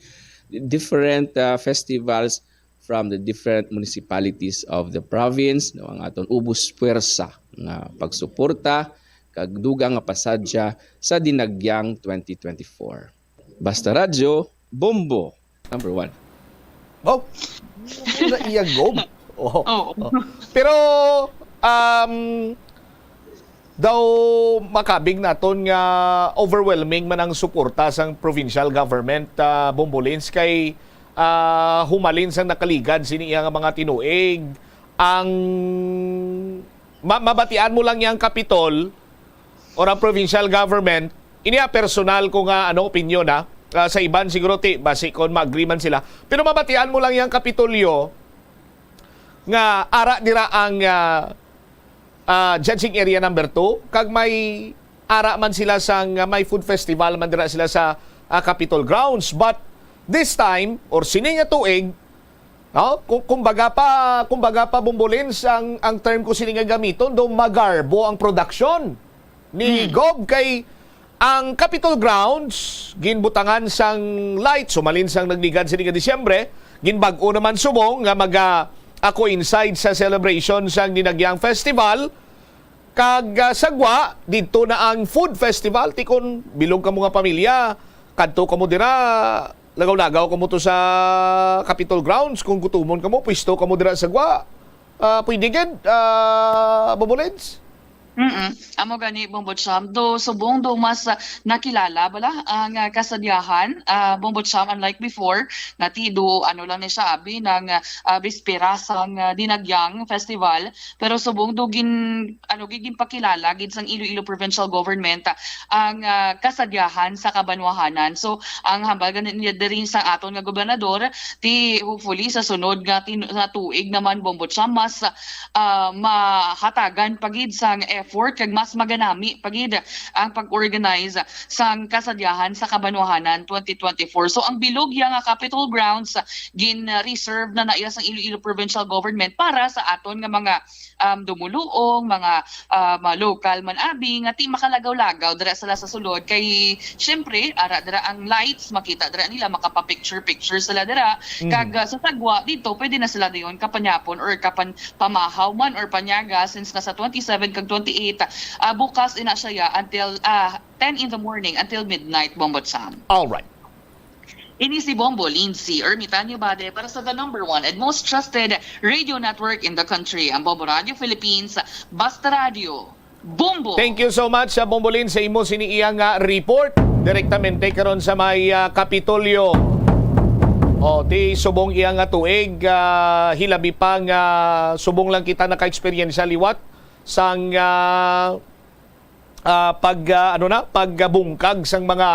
different, uh, festivals from the different municipalities of the province, no, ang aton ubos puwersa nga pagsuporta kag dugang nga pasadya sa Dinagyang twenty twenty-four. Basta Radyo, Bombo, number one. Oh, na iya, Gob. Oh. Oo. Oh. Pero, um, daw makabig naton nga overwhelming man ang suporta sang provincial government, ah, Bombolins, kay, ah, humalin sang nakaligad sini iya nga mga tinuig, ang ma-, mabatian mo lang yang Kapitol or ang provincial government, ini, ah, personal ko nga, ano, opinion, ha. Ah, sa iban siguro ti basi kon ma-agree man sila. Pero mabatian mo lang yang Kapitolyo nga ara dira ang, ah, ah, judging area number two, kag may ara man sila sang, ah, may food festival man dira sila sa, ah, Capitol grounds. But this time, or sini nga tuig, no, kung, kumbaga pa, kumbaga pa, Bombolins, ang, ang term ko sini nga gamiton, do magarbo ang production ni Hmm. Gob, kay ang Capitol grounds ginbutangan sang lights, humalin sang nagligad sini nga Disyembre, ginbag-o naman subong nga maga, ah, coincide sa celebration sang Dinagyang Festival. Kag, ah, sagwa, didto na ang food festival. Ti kon bilog kamo nga pamilya, kadto kamo dira, lagaw-lagaw kamo to sa Capitol grounds. Kon gutomon kamo, pwesto kamo dira sagwa. Ah, pwede gid, ah, Bombolins? Mm-mm. Amo gani, Bombo Cham. Do, subong do mas, ah, nakilala bala ang, ah, kasadyahan, ah, Bombo Cham, unlike before, nga ti do, ano lang ni siya, abi, nang, ah, bispera sang, ah, Dinagyang Festival. Pero subong do gin-, ano, gi-, ginpakilala gid sang Iloilo Provincial Government, ah, ang, ah, kasadyahan sa kabanwahanan. So, ang hambal gani niya diri sa aton nga gobernador, ti hopefully sa sunod nga tin-, nga tuig naman, Bombo Cham, mas, ah, mahatagan pa gid sang F effort kag mas maganami pa gid ang pag-organize sang kasadyahan sa kabanwahanan twenty twenty-four. So ang bilog iya nga Capitol grounds, ah, gin-reserve na na iya sang Iloilo Provincial Government para sa aton nga mga, um, dumuluong, mga, ah, mga local man abi nga ti makalagaw-lagaw dira sila sa sulod kay syempre ara dira ang lights, makita dira nila, makapa-picture-picture sila dira. Mhm. Kag, ah, sa sagwa dito pwede na sila dayon kapanyapon or kapan pamahaw man or panyaga since nga sa twenty-seven kag twenty-eight, ah, bukas ina siya ya until, ah, ten in the morning until midnight, Bombo Sam. All right. Ini si Bombo Lindsay Ermitanio Bade para sa the number one and most trusted radio network in the country, ang Bombo Radio Philippines, Basta Radio, Bombo. Thank you so much sa Bombo Lin sa imo sini iya nga report direktamente karon sa may, ah, Kapitolyo. O, ti subong iya nga tuig, ah, hilabi pa nga subong lang kita naka-eksperyensya liwat sang, ah, ah, pag, ah, ano na, pagbungkag sang mga,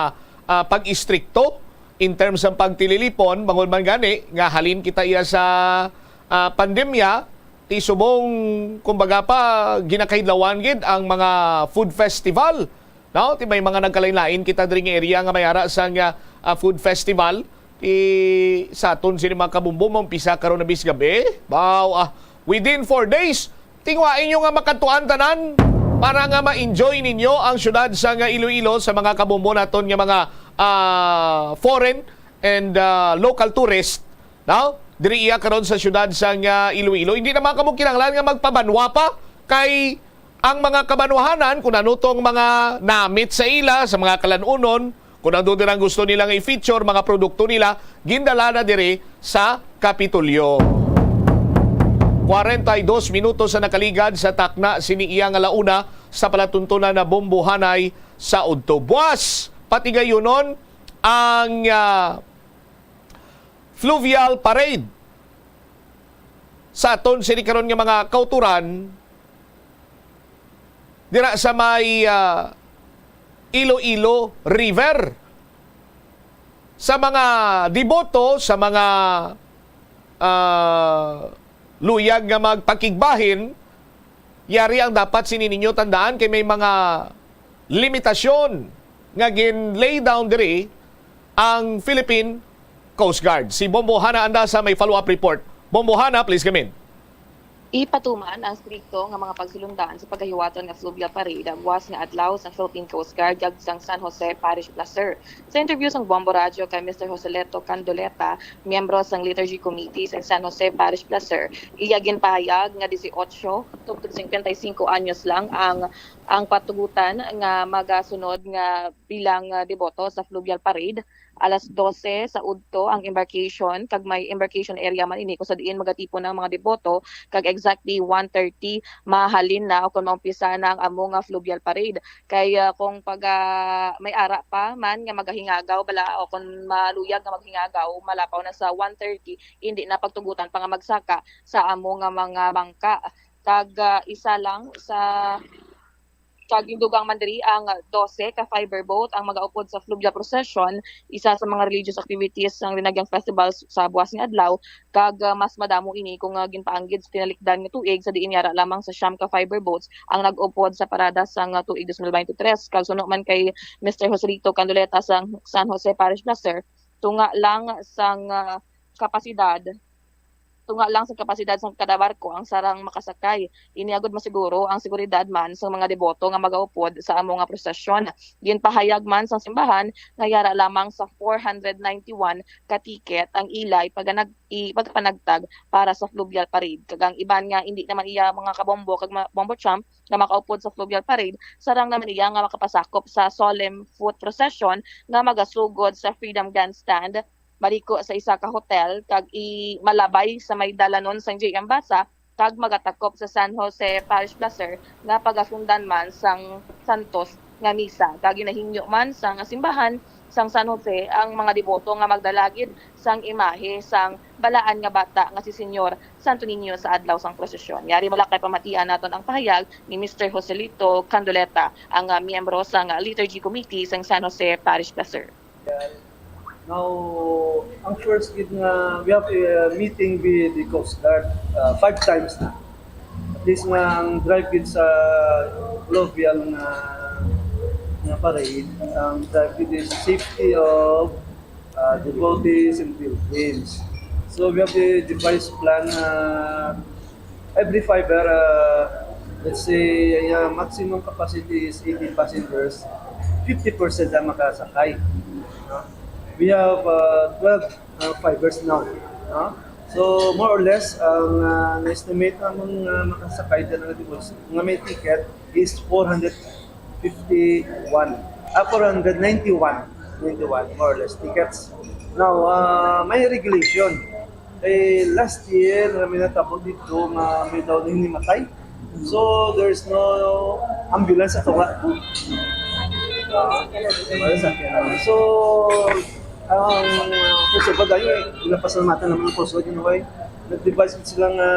ah, pag-istrikto in terms sang pagtililipon, bangod man gani nga halin kita iya sa, ah, pandemya, ti subong, kumbaga pa, ginakahidlawan gid ang mga food festival. No? Ti may mga nagkalain-lain kita diri nga area nga may ara sang, ah, ah, food festival. Ti sa aton sini mga kabombo, maumpisa karon na bis gabi. Baw, ah, within four days, tingwa inyo nga makadtuan tanan para nga ma-enjoy ninyo ang syudad sa nga Iloilo sa mga kabombo naton nga mga, ah, foreign and, ah, local tourist. No? Diri iya karon sa syudad sa nga Iloilo. Hindi na man kamo kinahanglan nga magpabanwa pa kay ang mga kabanwahanan, kung ano tong mga namit sa ila, sa mga kalanunon, kung ano dirang gusto nila nga i-feature, mga produkto nila, gindala na diri sa Kapitolyo. Kwarenta y dos minutos sa nakaligad sa takna sini iya nga launa sa palatuntunan na bombohanay sa udto. Buwas, patigayunon ang, ah, fluvial parade sa aton sini karon nga mga kauturan dira sa may, ah, Iloilo River. Sa mga deboto, sa mga, ah, luyag nga magpakigbahin, yari ang dapat sini ninyo tandaan kay may mga limitasyon nga gin-lay down diri ang Philippine Coast Guard. Si Bombo Hana Andasa may follow-up report. Bombo Hana, please come in. Ipatuman ang strikto nga mga pagsulundan sa pagkahiwaton nga fluvial parade buwas nga adlaw sa Philippine Coast Guard kag sang San Jose Parish Placer. Sa interview sang Bombo Radyo kay Mister Joselito Candoleta, miyembro sang Liturgy Committee sa San Jose Parish Placer, iya ginpahayag nga dieciocho tubtob cincuenta y cinco anyos lang ang, ang patugutan nga magasunod nga bilang, ah, deboto sa fluvial parade. Alas doce sa udto ang embarkation, kag may embarkation area man ini kung sa diin magatipon ang mga deboto, kag exactly one thirty mahalin na o kung maumpisa na ang amo nga fluvial parade. Kay, ah, kung pag, ah, may ara pa man nga magahingagaw bala o kung maluyag nga maghingagaw, malapaw na sa one thirty, hindi na pagtugutan pa nga magsaka sa amo nga mga bangka. Kag, ah, isa lang sa Kag gindugang man diri ang doce ka fiber boat ang magaupod sa fluvial procession, isa sa mga religious activities sang Rinagyang Festival sa buwas nga adlaw, kag, ah, mas madamo ini kung, ah, ginpaanggid sa tinalikdan nga tuig, sa diin yara lamang sa siyam ka fiber boats ang nag-upod sa parada sang, ah, tuig dos mil bente tres. Kag suno man kay Mister Joselito Candoleta sa San Jose Parish Placer, tunga lang sang, ah, kapasidad, tunga lang sa kapasidad sang kada barko ang sarang makasakay. Ini agud masiguro ang seguridad man sang mga deboto nga magaupod sa amo nga prosesyon. Ginpahayag man sang simbahan nga yara lamang sa four hundred ninety-one ka ticket ang ila ipaganag-, ipapanagtag para sa fluvial parade. Kag ang iban nga indi naman iya mga kabombo kag ma-, bombo champ nga makaupod sa fluvial parade, sarang naman iya nga makapasakop sa solemn foot procession nga magasugod sa Freedom Grandstand, maliko sa isa ka hotel, kag i-, malabay sa may dalanon sang J M Basa, kag magatakop sa San Jose Parish Placer nga pagasundan man sang santos nga misa. Kag ginahingyo man sang simbahan sang San Jose ang mga deboto nga magdala gid sang imahe sang balaan nga bata nga si Señor Santo Niño sa adlaw sang prosesyon. Yari bala kay pamatian naton ang pahayag ni Mister Joselito Candoleta, ang, ah, miyembro sang Liturgy Committee sang San Jose Parish Placer. Now, ang first gid nga we have a meeting with the Coast Guard, uh, five times na. At least nga ang drive gid sa fluvial nga, nga parade, ang target is safety of uh, devotees and pilgrims. So we have the device plan na every fiver, uh, let's say, uh, maximum capacity is eighteen passengers, fifty percent ang makasakay. No? We have uh, twelve uh, fivers now. No? So more or less, ang uh, na-estimate namon nga makasakay dyan nga may ticket is four hundred fifty-one, ah, four hundred ninety-one, ninety-one, more or less, tickets. Now, uh, may regulation. Eh, last year, may natabo dito nga may daw na hinimatay. So, there's no ambulance ato nga. Ah, wala sa akin. So, ang first of all, dahil eh, pinapasalamatan naman ang Coast Guard, you know, why? Nag-devise sila nga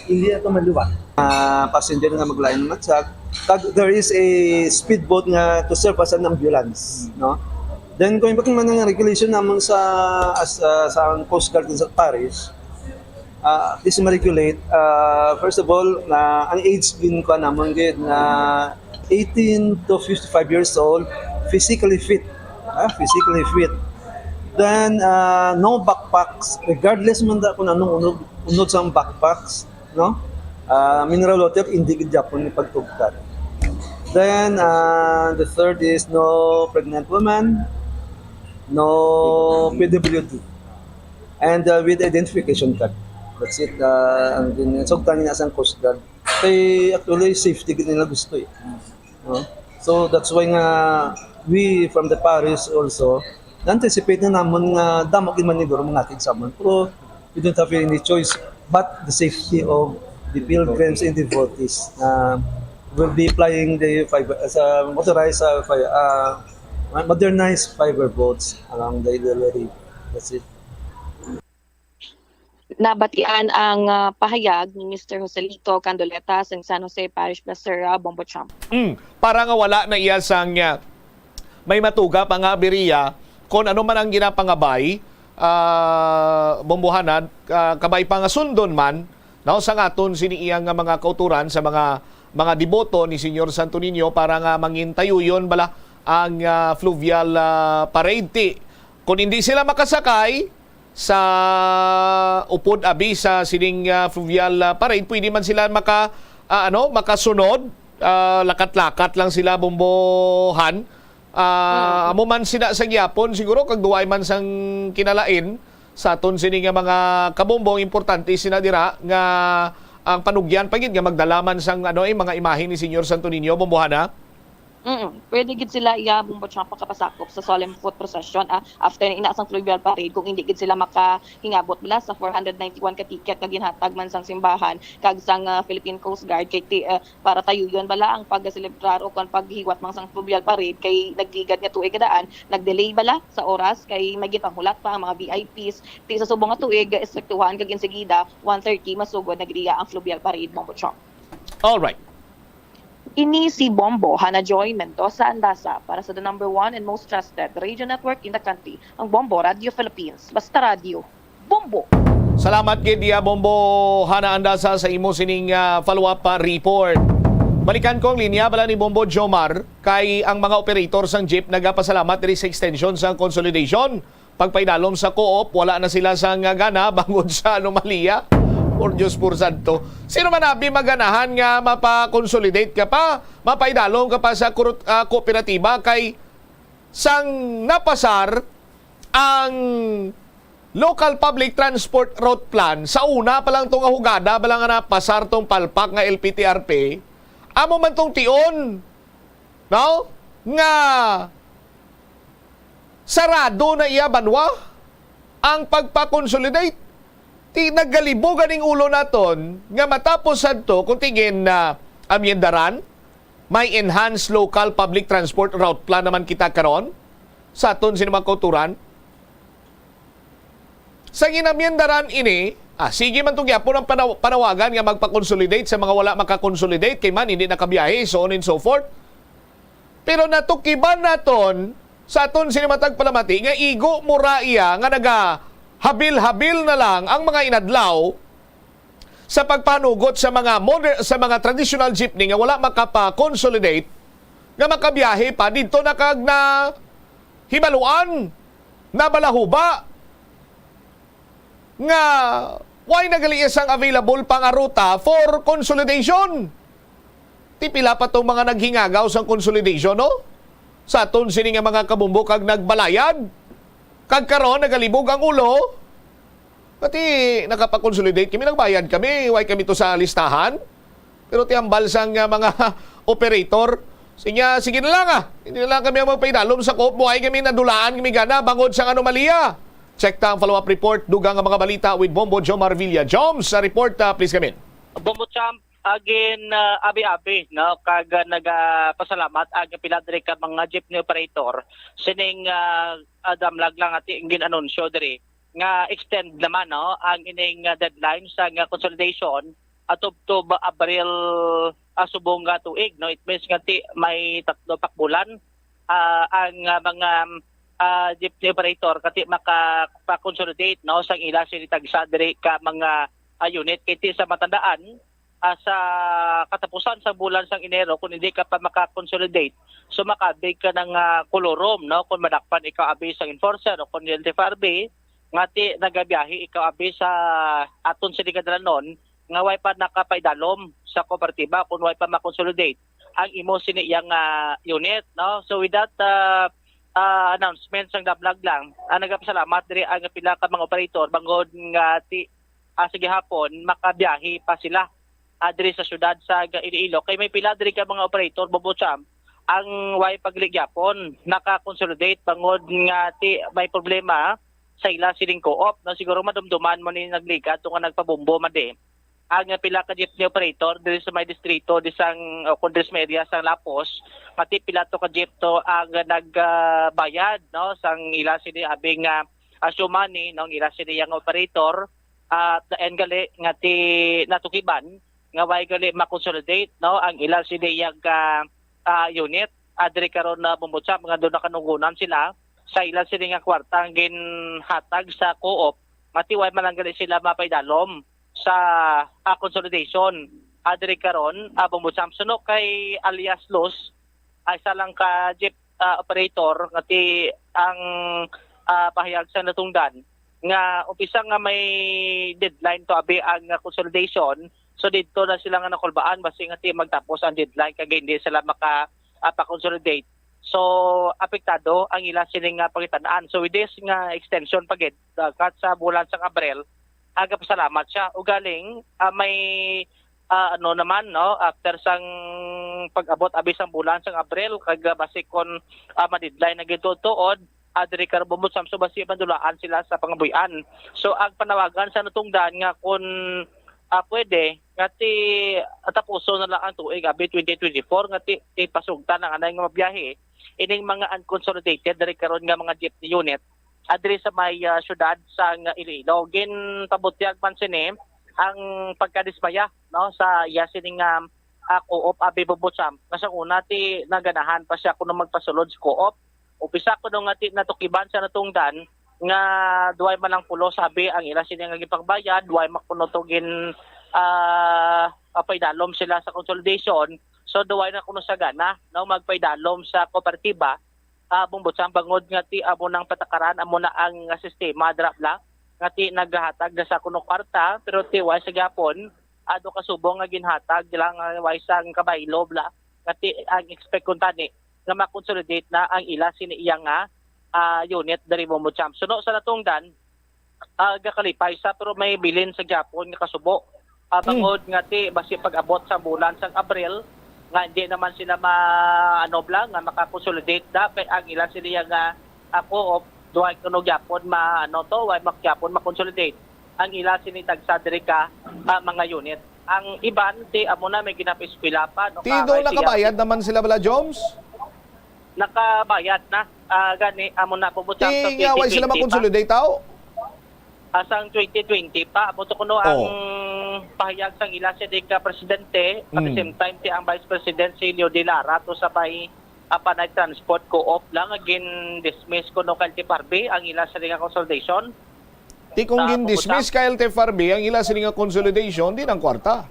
hindi na ito maliwa. Ah, passenger nga maglain ng matsag. Kag there is a speedboat nga to serve as an ambulance, no? Then, kung iba't man ang regulation naman sa, as, ah, sa Coast Guard sa parish, ah, at least ma-regulate, ah, first of all, na ang age din ko naman gid na eighteen to fifty-five years old, physically fit. Ah, physically fit. Then, ah, no backpacks, regardless man da kung anong unod, unod sa backpacks, no? Ah, mineral water, hindi gid gyapon ni pagtugkad. Then, ah, the third is no pregnant woman, no P W D, and, ah, with identification card. That's it. Ah, ang din, sugtan niya sang Coast Guard. Kay actually, safety gid nila gusto eh. No? So, that's why nga we from the parish also, na-anticipate na namon nga damo gid man ni Guro mangatid sa amon. Pero we don't have any choice but the safety of the pilgrims and devotees na will be plying the fiber, sa motorized, uh, fire, uh, modernized fiber boats along the Iloilo River. That's it. Nabatian ang, ah, pahayag ni Mister Joselito Candoleta sang San Jose Parish Basura, Bombo Chomp. Mm, para nga wala na iya sang, ah, may matuga pa nga abiriya, kung ano man ang ginapangabay, ah, Bombohana, ah, kabay pa nga sundon man, no, sang aton sini iyang nga mga kauturan sa mga, mga deboto ni Señor Santo Niño para nga mangin tayuyon bala ang, ah, fluvial, ah, parade. Ti, kung hindi sila makasakay, sa upod abi sa sining, ah, fluvial, ah, parade, pwede man sila maka, ah, ano, makasunod, ah, lakat-lakat lang sila, Bombohan. Ah, amo man sila sa gyapon siguro, kag duway man sang kinalain sa aton sini nga mga kabombong, importante sila dira nga ang panugyan pa gid nga magdala man sang, ano, eh, mga imahe ni Señor Santo Niño, Bombohana. Mm, pwede gid sila iya, Bombo Chomp, makapasakop sa solemn foot procession, ah, after na ina sang fluvial parade, kung hindi gid sila makahingabot bala sa four hundred ninety-one ka ticket nga ginhatag man sang simbahan kag sang, ah, Philippine Coast Guard kay ti-, ah, para tayuyon bala ang pagselebrar o kon paghiwat man sang fluvial parade kay nagligad nga tuig nga daan, nag-delay bala sa oras kay may ginpanghulat pa ang mga V I Ps. Ti sa subong nga tuig, estriktuhan kag insigida one thirty masugod na gid iya ang fluvial parade, Bombo Chomp. Alright. Ini si Bombo Hana Joy Mendoza Andaza para sa the number one and most trusted radio network in the country, ang Bombo Radio Philippines. Basta radyo, Bombo! Salamat gid iya, Bombo Hana Andaza, sa imo sining, ah, follow-up pa report. Balikan ko ang linya bala ni Bombo Jomar kay ang mga operator sang jeep nagapasalamat diri sa extension sang consolidation. Pagpaidalom sa co-op, wala na sila sang gana bangod sa anomalya. Por Dios, por santo. Sino man abi maganahan nga mapa-consolidate ka pa, mapaidalom ka pa sa kurut-, ah, kooperatiba kay sang napasar ang Local Public Transport Route Plan, sa una pa lang to nga hugada, bala nga napasar tong palpak nga L P T R P, amo man tong tion, no? Nga sarado na iya banwa ang pagpa-consolidate. Ti nagalibo ganing ulo naton nga matapos sadto kung tingin na amyendaran, may enhanced local public transport route plan naman kita karon sa aton sini mga kauturan. Sa ginamyendaran ini, ah, sige man to gyapon ang panaw- panawagan nga magpa-consolidate sa mga wala maka-consolidate kay man hindi nakabiyahe, so on and so forth. Pero natukiban naton sa aton sini matag palamati nga igo mo ra iya nga nagahabil-habil na lang ang mga inadlaw sa pagpanugot sa mga moder-, sa mga traditional jeepney nga wala makapa-consolidate, nga makabiyahe pa didto na kag na hibaluan, na balahuba nga way na gali sang available pa nga ruta for consolidation. Ti pila pa tong mga naghingagaw sang consolidation, no? Sa aton sini nga mga kabumbo kag nagbalayad. Kag karon nagalibog ang ulo. Pati nakapa-consolidate kami, nagbayad kami, way kami to sa listahan. Pero ti hambal sang, ah, mga operator, sinya, sige na lang, ah. Hindi na lang kami ang magpaidalom sa co-op. Buhay kami, nadulaan kami gana bangod sang anomalya. Check ta ang follow-up report. Dugang nga mga balita with Bombo Jomar Villa. Joms, sa report, ah, please kami. Bombo Champ, again, ah, abi-abi, no? Kag, ah, nagapasalamat ang pila diri ka mga jeepney operator sining, ah, ah, damlag lang ati ang gin-anunsyo diri nga extend naman, no, ang ining, ah, deadline sa nga consolidation atubtob Abril, ah, subong nga tuig, no? It means nga ti may tatlo pa ka bulan, ah, ang, ah, mga, ah, jeepney operator kati maka-, pa-consolidate, no, sang ila sini tagsa diri ka mga, ah, unit. Kay ti sa matandaan, ah, sa katapusan sa bulan sang Enero, kung hindi ka pa maka-consolidate, so makabig ka ng, ah, kolorum, no? Kung madakpan ikaw abi sang enforcer o kung L T F R B, nga ti nagabiyahe ikaw abi sa aton sini nga dalanon, nga way pa nakapaidalom sa kooperatiba, kung way pa makonsolidate ang imo sini iyang, ah, unit, no? So with that, ah, ah, announcement sang damlag lang, ah, nagapasalamat diri ang pila ka mga operator bangod nga ti, ah, sa gihapon makabiyahe pa sila, ah, diri sa siyudad sa Iloilo. Kay may pila diri ka mga operator, Bobo Cham, ang way pa gali gihapon naka-consolidate bangod nga ti may problema sa ila sining co-op, no? Siguro madumduman mo ni nagligad to nga nagpabombo man di ang pila ka jeepney operator diri sa may distrito di sang, o kung diri sa may area sang Lapos, pati pila to ka jeep to ang nagbayad, no, sang ila sini abi nga, ah, shoe money, no, ang ila sini yang operator, at the end gali nga ti natukiban nga way gali ma-consolidate, no, ang ila sini yang, ah, ah, unit, ah, diri karon na Bumbucha, nga doon nakanugunan sila sa ila sini nga kwarta ang ginhatag sa co-op, nga ti way man lang gali sila mapaidalom sa, ah, consolidation. Ah, diri karon, ah, Bumbo Samson, no, kay alias Luz, ah, isa lang ka jeep, ah, operator nga ti ang, ah, pahayag sa natungdan nga umpisa nga may deadline to abi ang, ah, consolidation. So didto na sila nga nakulbaan basi nga ti magtapos ang deadline kag hindi sila maka, ah, pa-consolidate. So apektado ang ila sini nga pangitan-an. So with this nga extension pa gid, dagat sa bulan sang Abril, nagapasalamat siya. Ugaling, ah, may, ah, ano naman, no, after sang pag-abot abi sang bulan sang Abril, kag, ah, basi kon, ah, ma-deadline na gid tuod, ah, diri ka Bumbo Cham, so basi madulaan sila sa pangabuy-an. So ang panawagan sa natungdan nga kun, ah, pwede nga ti tapuson na lang ang tuig abi twenty twenty-four nga ti ipasugtan ang anay nga mabiyahe ining mga unconsolidated diri karon nga mga jeepney unit, ah, diri sa may, ah, siyudad sang Iloilo. Ginpabutyag man sini ang pagkadismaya, no, sa iya sining, ah, ah, co-op abi Bumbo Cham. Nga sa una ti naganahan pa siya kuno magpasulod sa co-op. Umpisa kuno nga ti natukiban sa natungdan nga duway man lang pulos abi ang ila sini nga gipangbayad, duway man kuno to gin, ah, papaidalom sila sa consolidation. So duway na kuno sa gana, no, magpaidalom sa kooperatiba, ah, Bumbo Cham, bangod nga ti amo nang patakaran, amo na ang sistema, drop lang, nga ti naghatag na sa kuno kwarta, pero ti way sa gyapon, ado ka subong nga ginhatag lang, ah, way sang kabaylo bla, nga ti ang expect kuntani nga ma-consolidate na ang ila sini iya nga, ah, unit diri Bumbo Cham. Suno sa natungdan, ah, gakalipay sa, pero may bilin sa gyapon nga kasubo. Ah, Mm. bangod nga ti basi pag-abot sa bulan sang Abril, nga hindi naman sila ma-, ano bla, nga maka-consolidate da, kay ang ila sila nga, ah, co-op, duhay kuno gyapon ma-, ano to, way mak-, gyapon ma-consolidate ang ila sini tagsa diri ka, ah, mga unit. Ang iban, ti amo na may ginapaeskwela pa, no, Ti ka-, doon may nakabayad siya. naman sila bala, Joms? Nakabayad na. Ah, gani, amo na, pabutang Ti sa nga, way sila twenty twenty pa. makonsolidate, tao? Ah, sang twenty twenty pa, amo to kuno ang Oh. pahayag sang ila si Dika Presidente, at the Mm. same time, ti ang Vice President si Leo de Lara, to sa may, ah, Panay Transport Co-op lang, nga gin-dismiss kuno kay L T F R B ang ila sa nga consolidation. Ti kung gin-dismiss ka L T F R B ang ila sini nga consolidation, di nang kwarta.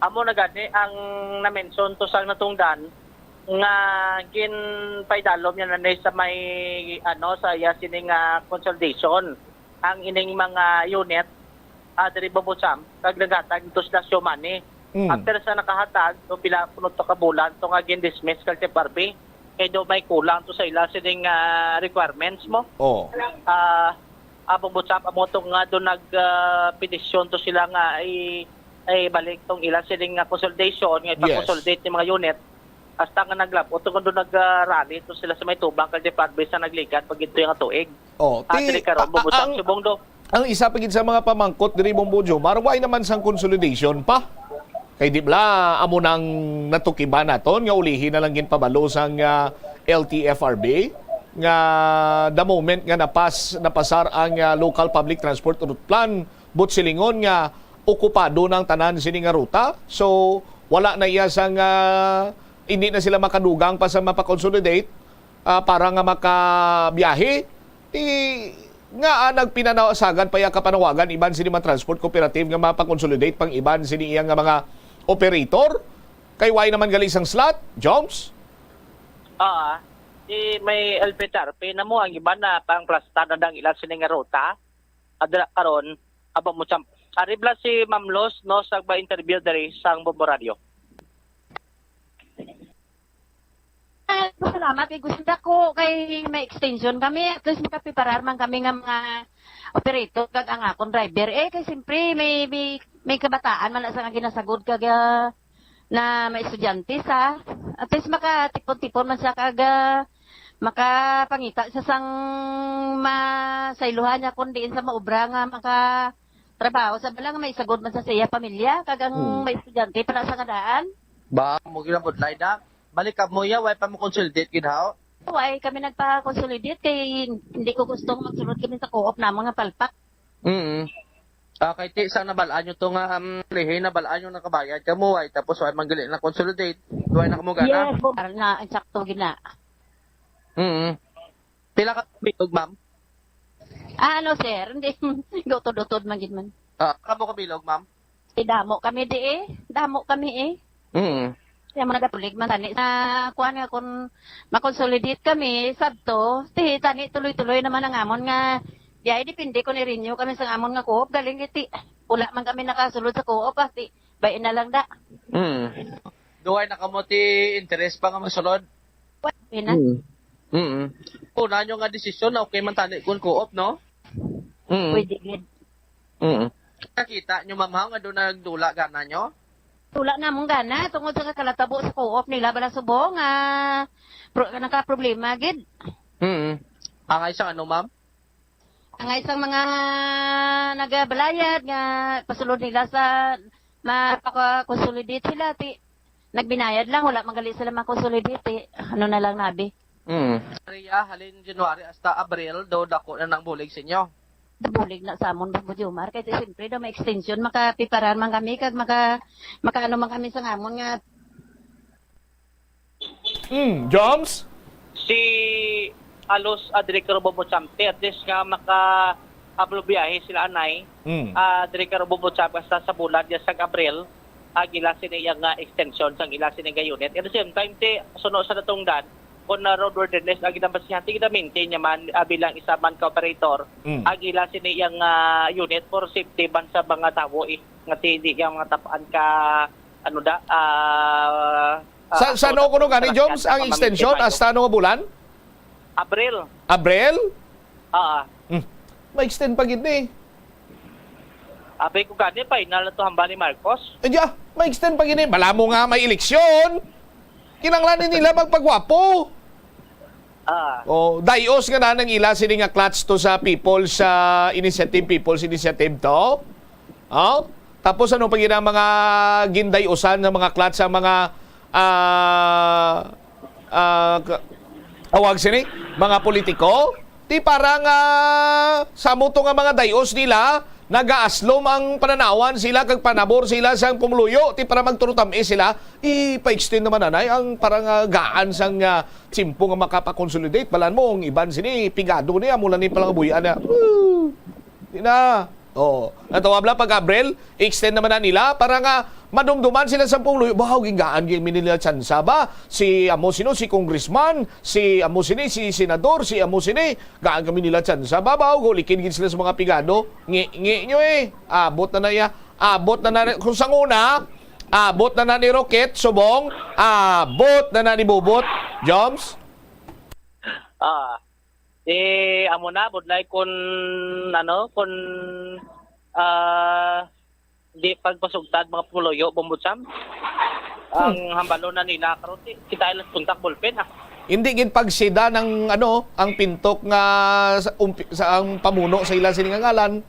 Amo na gani ang na-mention to sang natungdan nga ginpaidalom niya na ni sa may, ano, sa iya sini nga consolidation ang ining mga unit, ah, diri Bombo Champ, kag naghatag dito sila show money. Mm. After sa nakahatag, no, pila puno to ka bulan to nga gin-dismiss kag L T F R B, kay do may kulang to sa ila sining, ah, requirements mo. Oh. Ah, ah, Bombo Champ, amo to nga do nag, ah, petisyon to sila nga i-, i-balik tong ila sining nga consolidation, nga Yes. ipa-consolidate ni mga unit. Hasta nga naglab-ot to nga do nag, ah, rally to sila sa may tubang kag L T F R B sa nagligad pag ito nga tuig. Oh, Ah, ti-, diri karon, a-, Bombo Champ, ang, subong do. ang isa pa gid sa mga pamangkot diri, Bombo Jomar, why naman sang consolidation pa? Kay di bala amo nang natukiban naton nga ulihi na lang ginpabalo sang, ah, L T F R B nga the moment nga napas-, napasar ang, ah, local public transport route plan, but silingon nga okupado na ang tanan sini nga ruta. So, wala na iya sang, ah, hindi na sila makadugang pa sa mapakonsolidate, ah, para nga makabiyahe. Ti, nga, ah, nagpinanawagan pa iya kapanawagan iban sini mga transport cooperative nga mapakonsolidate pang iban sini iya nga mga operator. Kay why naman gali sang slot, Joms? Ah, di may L P T R P na mo ang iban na pang plasta na dang ila sini nga ruta. Adra karon, abo mo sa, ari bala si Ma'am Los, no, sa ba interview diri sang Bombo Radio. Ah, salamat kay gusto ko kay may extension kami, at least makapiparar man kami nga mga operator kag ang akon driver. Eh, kay siyempre may, may, may kabataan man na sa nga ginasagod kag, ah, na may estudyante sa, at least makatipon-tipon man siya kag, ah, makapangita siya sang masaylohan niya kun diin sa maobra nga makatrabaho sa bala nga may sagod man sa siya pamilya kag ang Hmm. may estudyante pa na sa kadaan. Ba, mo gila budlay na. Balik ka mo ya, why pa mo consolidate gid, haw? Why kami nagpa-consolidate kay hindi ko gusto nga magsulod kami sa co-op namon nga palpak. Mm. Ah, kay ti, sang nabalaan nyo to nga, um, lihi, nabalaan nyo nakabayad ka mo, ay, tapos why man gali na consolidate, why na kamo gana? Yes, Bombo, na, insakto gid na. Mm. Pila ka bilog, ma'am? Ah, ano, sir? Hindi, utod-utod man gid man. Ah, kamo ka bilog, ma'am? Ti damo kami di eh. Damo kami eh. Mm. Kaya mo nagapulig man tani sa kuan nga kung makonsolidate kami, sabto, ti tani tuloy-tuloy naman ang amon nga biyahe, depende kung i-renew kami sa amon nga co-op, galing iti. Wala man kami nakasulod sa co-op, ah, ti, bain na lang da. Mm. Duway na kamo ti interes pa nga masulod? Pwede na. Mm. Mm. Una nyo nga desisyon na okay man tani kung co-op, no? Mm. Pwede gid. Mm. Nakita nyo, ma'am, ha, nga doon nagdula gana nyo? Wala namon gana tungod sa kalatabo sa co-op nila bala subong nga pro-, nakaproblema gid. Mm. Angay sang ano, ma'am? Angay sang mga nagabalayad nga pasulod nila sa mapaka-consolidate sila, ti nagbinayad lang, wala man gali sila ma-consolidate, ti ano na lang nabi. Mm. Maria, halin January hasta Abril, do dako na nang bulig sa inyo. Bulig na sa amon, Bombo Jomar, kay siyempre daw may extension, makapiparar man kami, kag maka, makaano man kami sa ngamon nga. Mm, Joms? Si Alos, ah, diri ka Bombo Champ, at least nga maka-, ah, biyahe sila anay, Mm. ah, diri ka Bombo Champ, hasta sa bulan, ya sa Abril, ang ila sini iya nga extension sang ila sini nga unit. At the same time, ti, suno sa natungdan, kung na roadworthiness ang ginabasihan, ti gina-maintain niya man, ah, bilang isa man ka operator, Mm. ang ila sini iya nga unit for safety man sa mga tawo, eh, nga ti, di niya mga tapaan ka, ano da, ah, ah, Sa, sa ano, no, kuno gani, sa Joms, ang pamamagitan extension, mayo. Hasta ano nga bulan? Abril. Abril? Ah. Hmm. Ma-extend pa gid ni. Abi ko gani, final na to hambal ni Marcos. Eh, diya, ma-extend pa gid ni. Bala mo nga may eleksyon. Kinanglan ni nila magpagwapo. Ah. Oh, dayos nga na nang ila sini nga clutch to sa People's, ah, Initiative, People's Initiative to. Oh? Tapos ano pa gid ang mga ginday-usan nga mga clutch sa mga, ah, ah, ka-, awag sini, mga politiko? Ti para nga sa mo to nga mga dayos nila, nagaaslom ang pananawan sila kag panabor sila sang pumuluyo, ti para magturutam-is sila, ipa-extend naman anay ang para nga gaan sang, ah, tiyempo nga makapakonsolidate. Balan mo, ang iban sini, pigado ni, amo lang ni palangabuy-an na. Woo! Di na. Oo. Natawag lang pag Abril, extend naman na nila para nga madumduman sila sa puluyo. Bahaw, gingaan gyud mi nila tsansa ba? Si amo sino, si congressman, si amo sini, si senador, si amo sini. Gaan kami nila tsansa ba? Bahaw, gulikin gid sila sa mga pigado. Ngi, ngi nyo eh. Abot na na ya. Abot na na. Kung sang una, abot na na ni Rocket, subong, abot na na ni Bubot. Joms? Ah, eh, amo na, budlay kun, ano, kun, ah, di pagpasugtad mga pumuluyo, Bombo Cham. Ang hambalo na nila karon, di, kita ilas puntak bulpen, ha. Hindi gid pagsida ng ano, ang pintok nga sa, umpi- sa ang pamuno sa ila sini nga ngalan.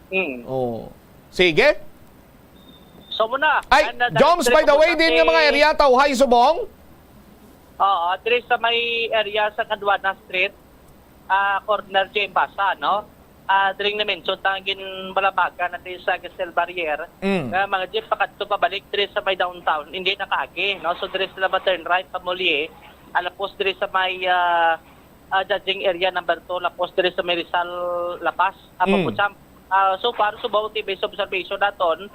Mm. Oh. Sige. So, muna. Ay, And, uh, Joms, by the way, Dr. din nga mga Duterte, area, Tauhay, Subong. Oo, diri sa may area sa Caduana Street, ah, corner J M Basa, no? Ah, diri na mention ta ang ginbalabagan na diri sa Gastel Barrier, Mm. nga mga jeep pakadto pabalik diri sa may downtown, hindi nakaagi, no? So, diri sila ma-turn right, pamuli, alapos diri sa may, ah, ah, judging area number two, lapos diri sa may Rizal, La Paz, ah, Mm. Papucham. Ah, so far, Subaw T V sa observation naton,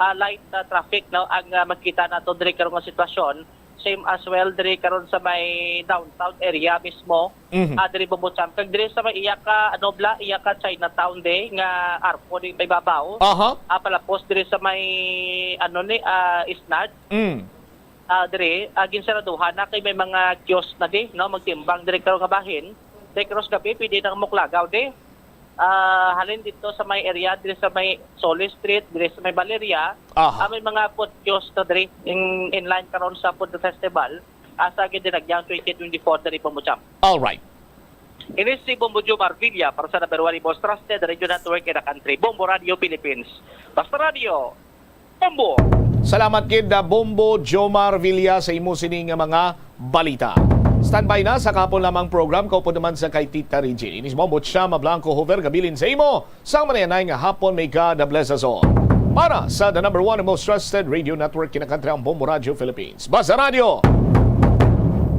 ah, light, ah, traffic, no, ang, ah, makita nato diri karon nga sitwasyon. Same as well diri karon sa may downtown area mismo, Mhm. ah, diri Bombo Cham. Kag diri sa may iya ka, ano bla, iya ka Chinatown di nga arko di may babaw. Aha. Ah, palapos diri sa may, ano ni, ah, Isnard. Mm. Ah, diri, ah, ginsaraduhan na kay may mga kiosk na di, no, magtimbang diri karon nga bahin. Diri karon sa gabi, pwede nang muklagaw di. Ah, halin dito sa may area, diri sa may Solis Street, diri sa may Valeria, Aha. ah, may mga food kiosk na diri in, in line karon sa food festival. Asa gid dinagyang twenty twenty-four diri, Bombo Cham. All right. Ini si Bombo Jomar Villa para sa number one most trusted radio network in the country, Bombo Radio Philippines. Basta Radio, Bombo! Salamat gid na Bombo Jomar Villa sa imo sini nga mga balita. Standby na sa kahapon lamang program, kaupod naman sa kay Tita Regine. Inis Bombo Chama Blanco Hoover, gabilin sa imo. Sang manayanay nga hapon, may God bless us all. Para sa the number one and most trusted radio network, kinakanta ang Bombo Radio Philippines. Basta Radio,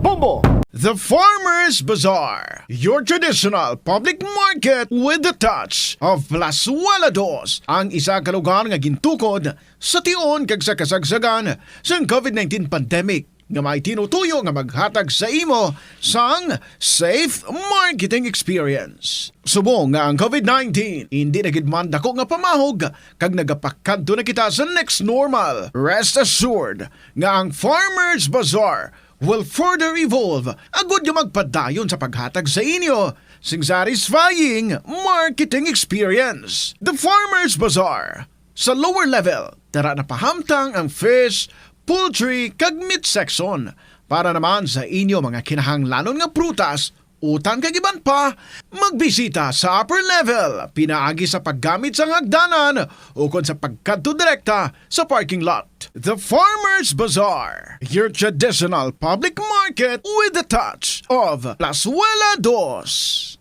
Bombo! The Farmer's Bazaar, your traditional public market with the touch of Plazuela Dos, ang isa ka lugar nga gintukod sa tion kag sa kasagsagan sang COVID nineteen pandemic nga may tinutuyo nga maghatag sa imo sang safe marketing experience. Subong nga ang COVID nineteen hindi na gid man dako nga pamahog kag nagapakadto na kita sa next normal, rest assured nga ang Farmer's Bazaar will further evolve agud nga magpadayon sa paghatag sa inyo sing satisfying marketing experience. The Farmer's Bazaar. Sa lower level, tara na pahamtang ang fish, poultry, kag meat section. Para naman sa inyo mga kinahanglanon nga prutas, utan kag iban pa, magbisita sa upper level pinaagi sa paggamit sang hagdanan ukon sa pagkadto direkta sa parking lot. The Farmer's Bazaar, your traditional public market with the touch of Plazuela Dos.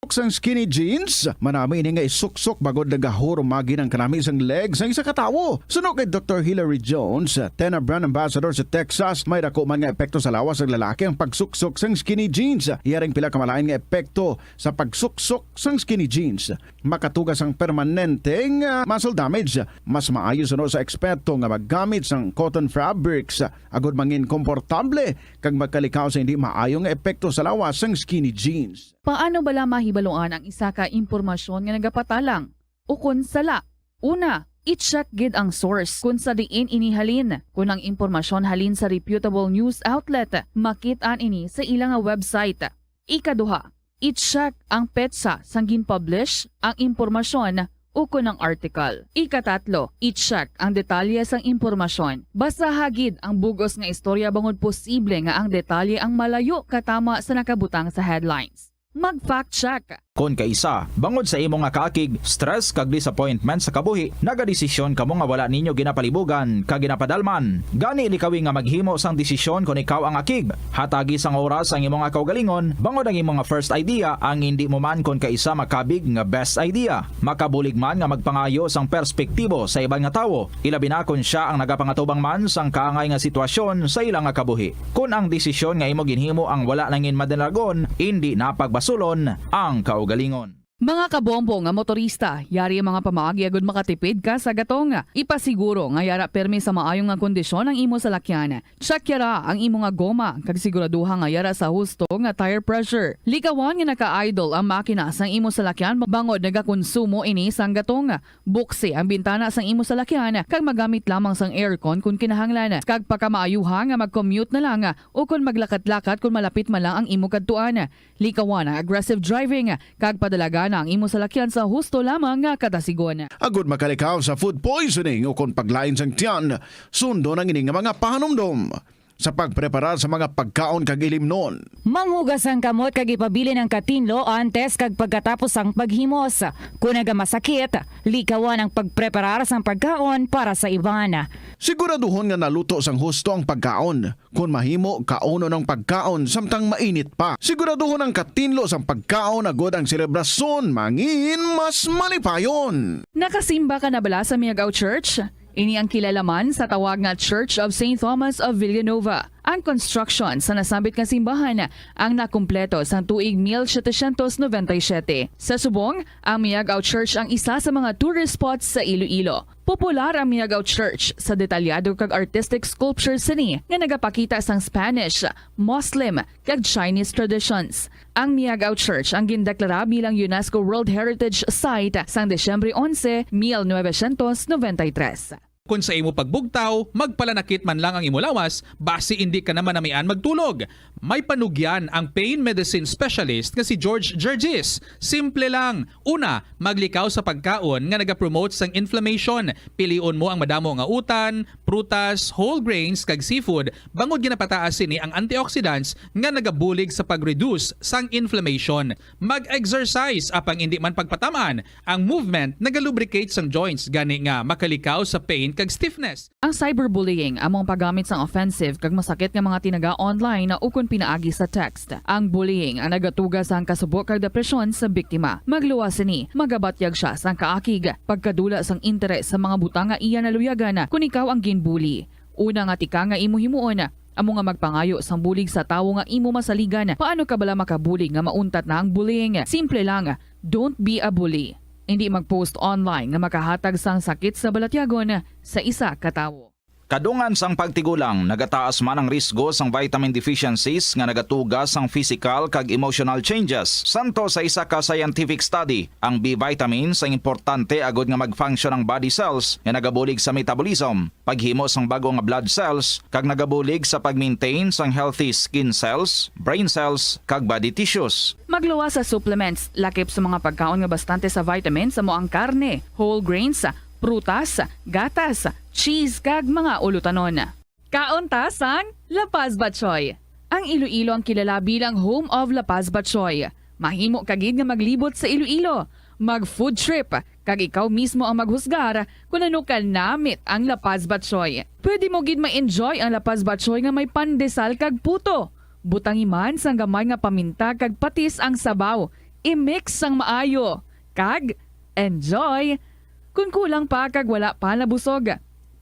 Suksok sang skinny jeans, manami ini nga isuksok bangod nagahurumagi ang kanami sang leg sang isa ka tawo. Suno kay Doktor Hilary Jones, Tena brand ambassador sa Texas, may dako man nga epekto sa lawas sang lalaki ang pagsuksok sang skinny jeans. Iya ring pila ka malain nga epekto sa pagsuksok sang skinny jeans. Makatuga sang permanente nga muscle damage. Mas maayo suno sa eksperto nga maggamit sang cotton fabrics agud mangin komportable kag makalikaw sa hindi maayo nga epekto sa lawas sang skinny jeans. Paano bala mahibaluan ang isa ka impormasyon nga nagapatalang ukon sala? Una, i-check gid ang source kon sa diin ini halin. Kon ang impormasyon halin sa reputable news outlet, makit-an ini sa ila nga website. Ikaduha, i-check ang petsa sang gin-publish ang impormasyon ukon ang article. Ikatatlo, i-check ang detalye sang impormasyon. Basaha gid ang bug-os nga istorya bangod posible nga ang detalye ang malayo katama sa nakabutang sa headlines. Mag-fact check. Kon kaisa, bangod sa imo nga kaakig, stress kag disappointment sa kabuhi, nagadesisyon kamo nga wala ninyo ginapalibugan kag ginapadalman. Gani likawi nga maghimo sang desisyon kon ikaw ang akig. Hatagi sang oras ang imo nga kaugalingon, bangod ang imo nga first idea ang indi mo man kon kaisa makabig nga best idea. Makabulig man nga magpangayo sang perspektibo sa iban nga tawo, ilabi na kon sia ang nagapangatubang man sang kaangay nga sitwasyon sa ila nga kabuhi. Kon ang desisyon nga imo ginhimo ang wala nangin madalagon, indi na pagbasahan. Sulon ang kaugalingon. Mga kabombo nga motorista, yari ang mga pamaagi agud makatipid ka sa gatong. Ipasiguro nga yara permi sa maayo nga kondisyon ang imo salakyan. Check yara ang imo nga goma, kag siguraduha nga yara sa husto nga tire pressure. Likawan nga naka-idle ang makina sang imo salakyan bangod nagakonsumo ini sang gatong. Buksi ang bintana sang imo salakyan kag magamit lamang sang aircon kon kinahanglan, kag pakamaayuha nga mag-commute na lang o kon maglakat-lakat kon malapit man lang ang imo kadtuan. Likawan ang aggressive driving kag padalagana ang imo salakyan sa husto lamang nga kadasigon. Agud makalikaw sa food poisoning o kon paglain sang tiyan, sundon ang ini nga mga pahanumdom sa pagpreparar sa mga pagkaon kag ilimnon. Manghugas ang kamot kag ipabilin ang katinlo antes kag pagkatapos sang paghimos. Kon nagamasakit, likawan ang pagpreparar sang pagkaon para sa iban. Siguraduhon nga naluto sang husto ang pagkaon. Kon mahimo, kaunon ang pagkaon samtang mainit pa. Siguraduhon ang katinlo sang pagkaon agud ang selebrasyon mangin mas malipayon. Nakasimba ka na bala sa Miagao Church? Ini ang kilala man sa tawag nga Church of Saint Thomas of Villanova. Ang construction sa nasambit nga simbahan ang nakumpleto sang tuig mil setecientos noventa y siete. Sa subong, ang Miagao Church ang isa sa mga tourist spots sa Iloilo. Popular ang Miagao Church sa detalyado kag artistic sculptures sini nga nagapakita sang Spanish, Muslim, kag Chinese traditions. Ang Miagao Church ang gindeklara bilang UNESCO World Heritage Site sang Disyembre onse, mil novecientos noventa y tres. Kon sa imo pagbugtaw, magpalanakit man lang ang imo lawas, basi indi ka na manamian magtulog. May panugyan ang pain medicine specialist nga si George Gergis. Simple lang. Una, maglikaw sa pagkaon nga nagapromote sang inflammation. Pilion mo ang madamo nga utan, prutas, whole grains, kag seafood, bangod ginapataas sini ang antioxidants nga nagabulig sa pag-reduce sang inflammation. Mag-exercise, apang indi man pagpatam-an. Ang movement nagalubricate sang joints, gani nga makalikaw sa pain kag stiffness. Ang cyberbullying amo ang paggamit sang offensive kag masakit nga mga tinaga online ukon pinaagi sa text. Ang bullying ang nagatuga sang kasubo kag depresyon sa biktima. Magluwas sini, magabatyag sia sang kaakig, pagkadula sang interes sa mga butang nga iya naluyagan kon ikaw ang ginbully. Una nga tikang nga imo himuon, amo nga magpangayo sang bulig sa tawo nga imo masaligan. Paano ka bala makabulig nga mauntat na ang bullying? Simple lang, don't be a bully. Indi mag-post online nga makahatag sang sakit sa balatyagon sa isa ka tawo. Kadungan sang pagtigulang, nagataas man ang risgo sang vitamin deficiencies nga nagatuga sang physical kag emotional changes. Santo sa isa ka scientific study, ang B vitamins ang importante agud nga mag-function ang body cells nga nagabulig sa metabolism, paghimo sang bag-o nga blood cells, kag nagabulig sa pag-maintain sang healthy skin cells, brain cells, kag body tissues. Magluwas sa supplements, lakip sa mga pagkaon nga bastante sa vitamins, amo ang karne, whole grains, prutas, gatas, cheese, kag mga ulutanon. Kaon ta sang La Paz Batchoy. Ang Iloilo ang kilala bilang home of La Paz Batchoy. Mahimo ka gid nga maglibot sa Iloilo, mag-food trip, kag ikaw mismo ang maghusgar kon ano ka namit ang La Paz Batchoy. Pwede mo gid ma-enjoy ang La Paz Batchoy nga may pandesal kag puto. Butangi man sang gamay nga paminta kag patis ang sabaw. I-mix sang maayo. Kag enjoy! Kon kulang pa kag wala pa nabusog,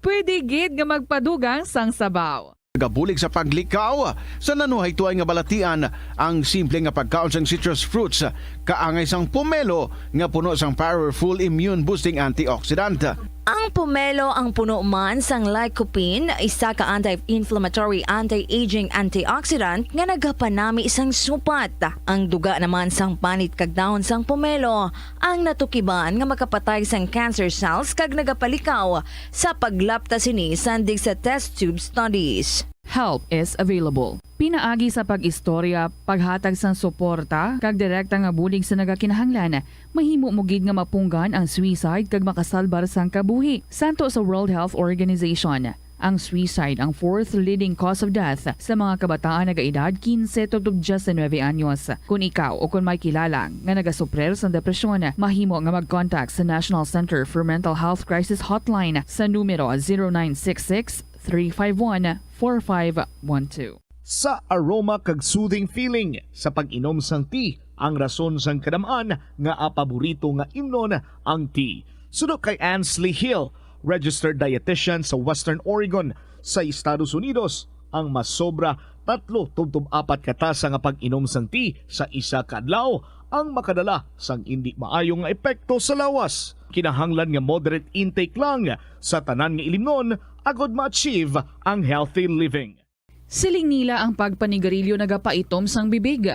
pwede gid nga magpadugang sang sabaw. Nagabulig sa paglikaw sa nanuhaytoy nga balatian ang simple nga pagkaon sang citrus fruits, kaangay sang pomelo nga puno sang powerful immune boosting antioxidant. Ang pomelo ang puno man sang lycopene, isa ka anti-inflammatory, anti-aging antioxidant nga nagapanami sang supat. Ang duga naman sang panit kag dahon sang pomelo ang natukiban nga makapatay sang cancer cells kag nagapalikaw sa paglapta sini sandig sa test tube studies. Help is available. Pinaagi sa pag-istorya, paghatag sang suporta, kag direkta nga bulig sa nagakinahanglan, mahimo mo gid nga mapunggan ang suicide kag makasalbar sang kabuhi. Santo sa World Health Organization, ang suicide ang fourth leading cause of death sa mga kabataan nagaedad kinse tubtob diyes nuebe anyos. Kon ikaw o kon may kilala nga nagasuprir sang depresyon, mahimo nga mag-contact sa National Center for Mental Health Crisis Hotline sa numero zero nine six six, three five one, four five one two. Sa aroma kag soothing feeling sa pag-inom sang tea, ang rason sang kadam-an nga paborito nga imnon ang tea. Suno kay Ansley Hill, registered dietitian sa Western Oregon sa Estados Unidos, ang masobra tatlo tubtob apat ka tasa nga pag-inom sang tea sa isa ka adlaw ang makadala sang indi maayo nga epekto sa lawas. Kinahanglan nga moderate intake lang sa tanan nga ilimnon agod ma-achieve ang healthy living. Siling nila ang pagpanigarilyo nagapaitom sang bibig.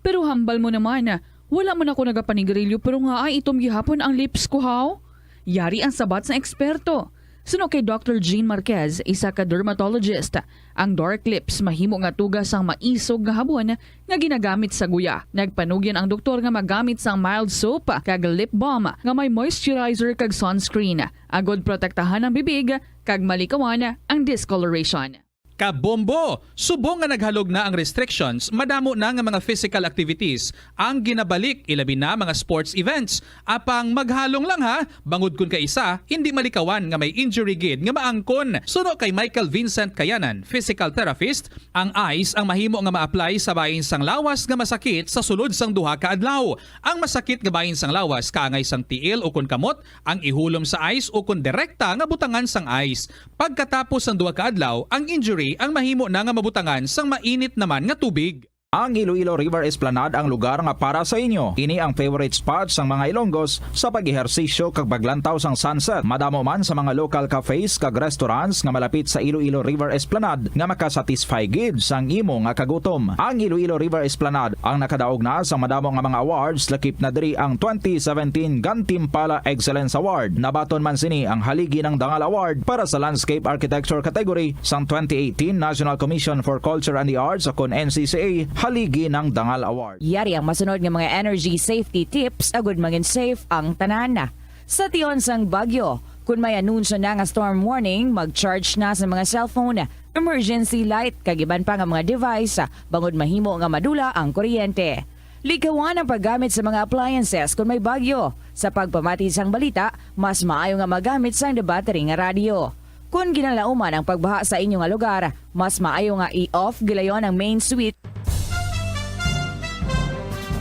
Pero hambal mo naman, wala man ako nagapanigarilyo pero nga ay itom gihapon ang lips ko, haw? Yari ang sabat sang eksperto. Suno kay Doctor Jean Marquez, isa ka dermatologist, ang dark lips mahimo nga tuga sang maisog nga habon nga ginagamit sa guya. Nagpanugyan ang doktor nga magamit sang mild soap kag lip balm nga may moisturizer kag sunscreen, agod protektahan ang bibig kag malikawan ang discoloration. Kabombo! Subong nga naghalog na ang restrictions, madamo na nga mga physical activities ang ginabalik, ilabi na mga sports events. Apang maghalong lang ha, bangod kun kaisa, hindi malikawan nga may injury gid nga maangkon. Suno kay Michael Vincent Kayanan, physical therapist, ang ice ang mahimo nga ma-apply sa bahin sang lawas nga masakit sa sulod sang duha ka adlaw. Ang masakit nga bahin sang lawas kaangay sang tiil ukon kamot, ang ihulom sa ice ukon direkta nga butangan sang ice. Pagkatapos sang duha ka adlaw, ang injury ang mahimo na nga mabutangan sang mainit naman nga tubig. Ang Iloilo River Esplanade ang lugar nga para sa inyo. Ini ang favorite spot sang mga Ilonggos sa pag-ehersisyo kag paglantaw sang sunset. Madamo man sa mga local cafes kag restaurants nga malapit sa Iloilo River Esplanade nga makasatisfy gid sang imo nga kagutom. Ang Iloilo River Esplanade ang nakadaog na sa madamo nga mga awards, lakip na diri ang twenty seventeen Gantimpala Excellence Award. Nabaton man sini ang Haligi ng Dangal Award para sa Landscape Architecture category sang twenty eighteen National Commission for Culture and the Arts, o kon N C C A Haligi ng Dangal Award. Yari ang masunod nga mga energy safety tips agud mangin safe ang tanan. Sa tion sang bagyo, kun may anunsyo na nga storm warning, mag-charge na sa mga cellphone, emergency light, kag iban pa nga mga device, bangod mahimo nga madula ang kuryente. Likawan ang paggamit sa mga appliances kun may bagyo. Sa pagpamati sang balita, mas maayo nga magamit sang debattery nga radyo. Kun ginalauman ang pagbaha sa inyo nga lugar, mas maayo nga i-off gilayon ang main switch.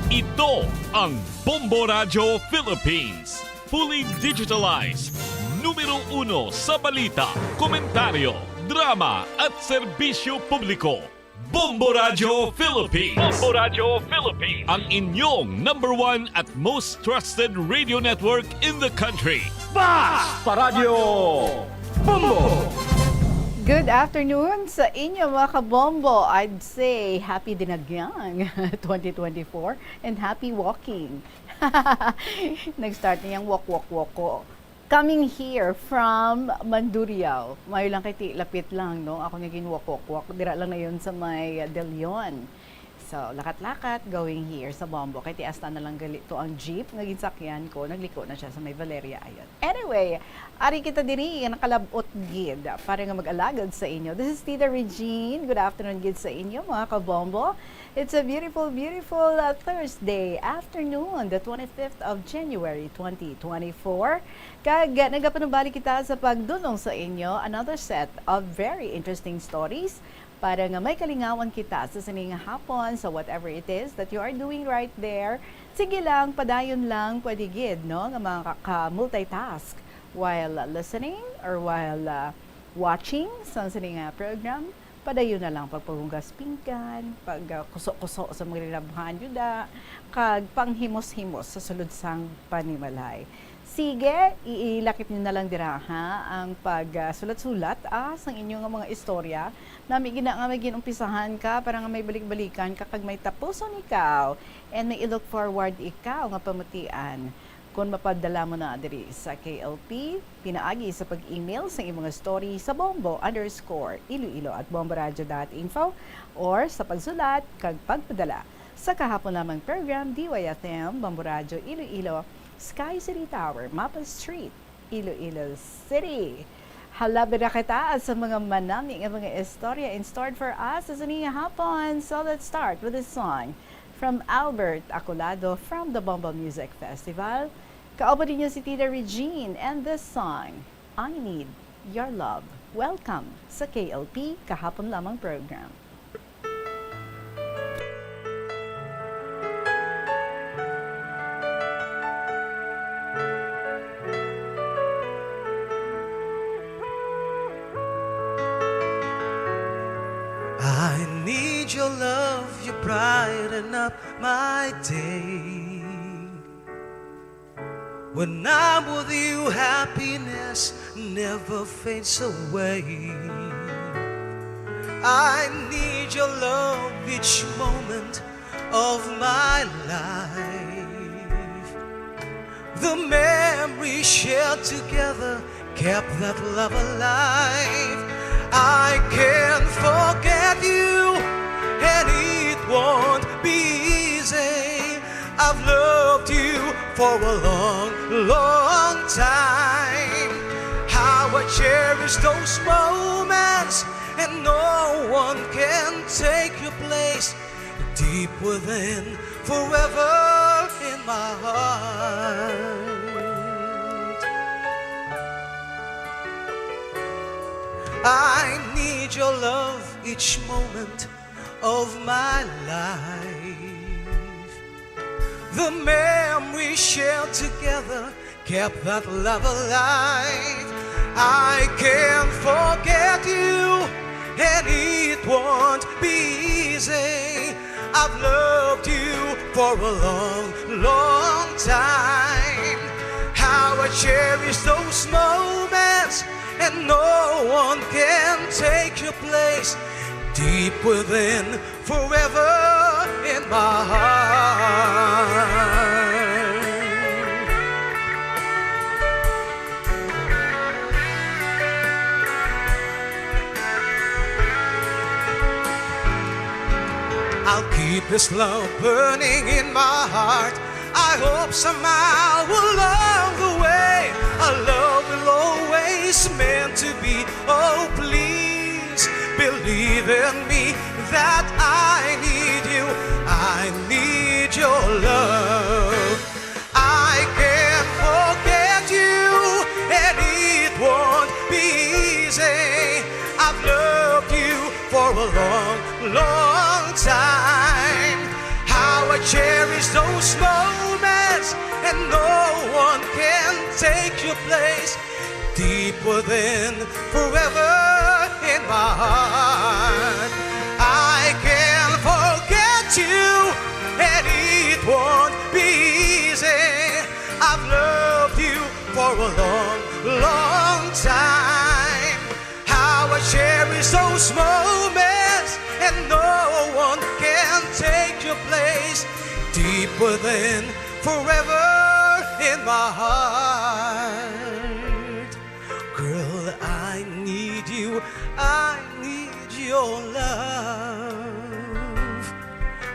Ito ang Bombo Radyo Philippines. Fully digitalized. Numero uno sa balita, komentaryo, drama, at serbisyo publiko. Bombo Radyo Philippines. Bombo Radyo Philippines. Ang inyong number one at most trusted radio network in the country. Basta Radyo Bombo! Good afternoon sa inyo, mga kabombo. I'd say happy dinagyang twenty twenty-four and happy walking. Nag-start na yung walk, walk, walk ko. Coming here from Mandurriao. Mayo lang kay ti-, lapit lang, no? Ako naging walk, walk, walk. Dira lang na yun sa may, uh, De Leon. So, lakat-lakat going here sa Bombo. Kay ti hasta na lang gali to ang jeep nga ginsakyan ko. Nagliko na siya sa may Valeria. Ayun. Anyway, ari kita diri, nakalab-ot gid para nga mag-alagad sa inyo. This is Tita Regine. Good afternoon gid sa inyo, mga kabombo. It's a beautiful, beautiful, uh, Thursday afternoon, the twenty-fifth of January, twenty twenty-four. Kag, uh, nagapanumbalik kita sa pagdunong sa inyo another set of very interesting stories para nga may kalingawan kita sa sini nga hapon, sa whatever it is that you are doing right there. Sige lang, padayon lang, pwede gid, no, nga makaka-multitask while listening or while, uh, watching sa sini nga program. Padayon na lang pagpahugas pinggan, pag, uh, kuso-kuso sa mga rilabhan, yuda, kag panghimos-himos sa sulod sang panimalay. Sige, i-, ilakip niyo na lang dira, ha, ang pag, ah, sulat-sulat, ah, sang inyo nga mga istorya. Nami gina nga may ginumpisahan ka para nga may balik-balikan ka kag may tapuson ikaw and may i-look forward ikaw nga pamatian. Kon mapadala mo na diri sa K L P, pinaagi sa pag-email sang imong story sa bombo underscore iloilo at bomboradio dot info or sa pagsulat kag pagpadala sa kahapon lamang program, D Y F M, Bombo Radyo Iloilo, Sky City Tower, Mapa Street, Iloilo City. Hala, bira kita sa mga manami nga mga istorya in store for us sa sini nga hapon. So let's start with this song from Albert Acolado from the Bombo Music Festival. Kauban ninyo si Tita Regine and this song, I Need Your Love. Welcome sa K L P Kahapon Lamang Program. I need Brighten up my day. When I'm with you, happiness never fades away. I need your love each moment of my life. The memories shared together kept that love alive. I can't forget you, and it won't be easy. I've loved you for a long, long time. How I cherish those moments, and no one can take your place. Deep within, forever in my heart. I need your love each moment of my life. The memories shared together kept that love alive. I can't forget you, and it won't be easy. I've loved you for a long, long time. How I cherish those moments, and no one can take your place. Deep within, forever in my heart. I'll keep this love burning in my heart. I hope somehow along the way our love will always meant to be. Oh, please believe in me that I need you. I need your love. I can't forget you, and it won't be easy. I've loved you for a long, long time. How I cherish those moments, and no one can take your place. Deep within, forever in my heart. I can't forget you, and it won't be easy. I've loved you for a long, long time. How I cherish those moments, and no one can take your place. Deep within, forever in my heart. Girl, I need you, I need your love.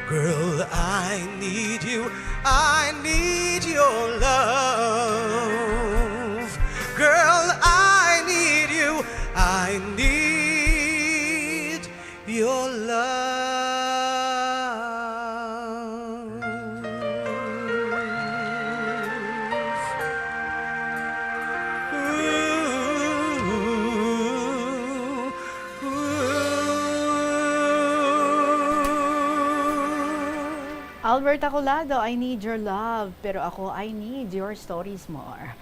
Girl, I need you, I need your love. Girl, I need you, I need your love. Albert Acolado, "I need your love, pero ako, I need your stories more."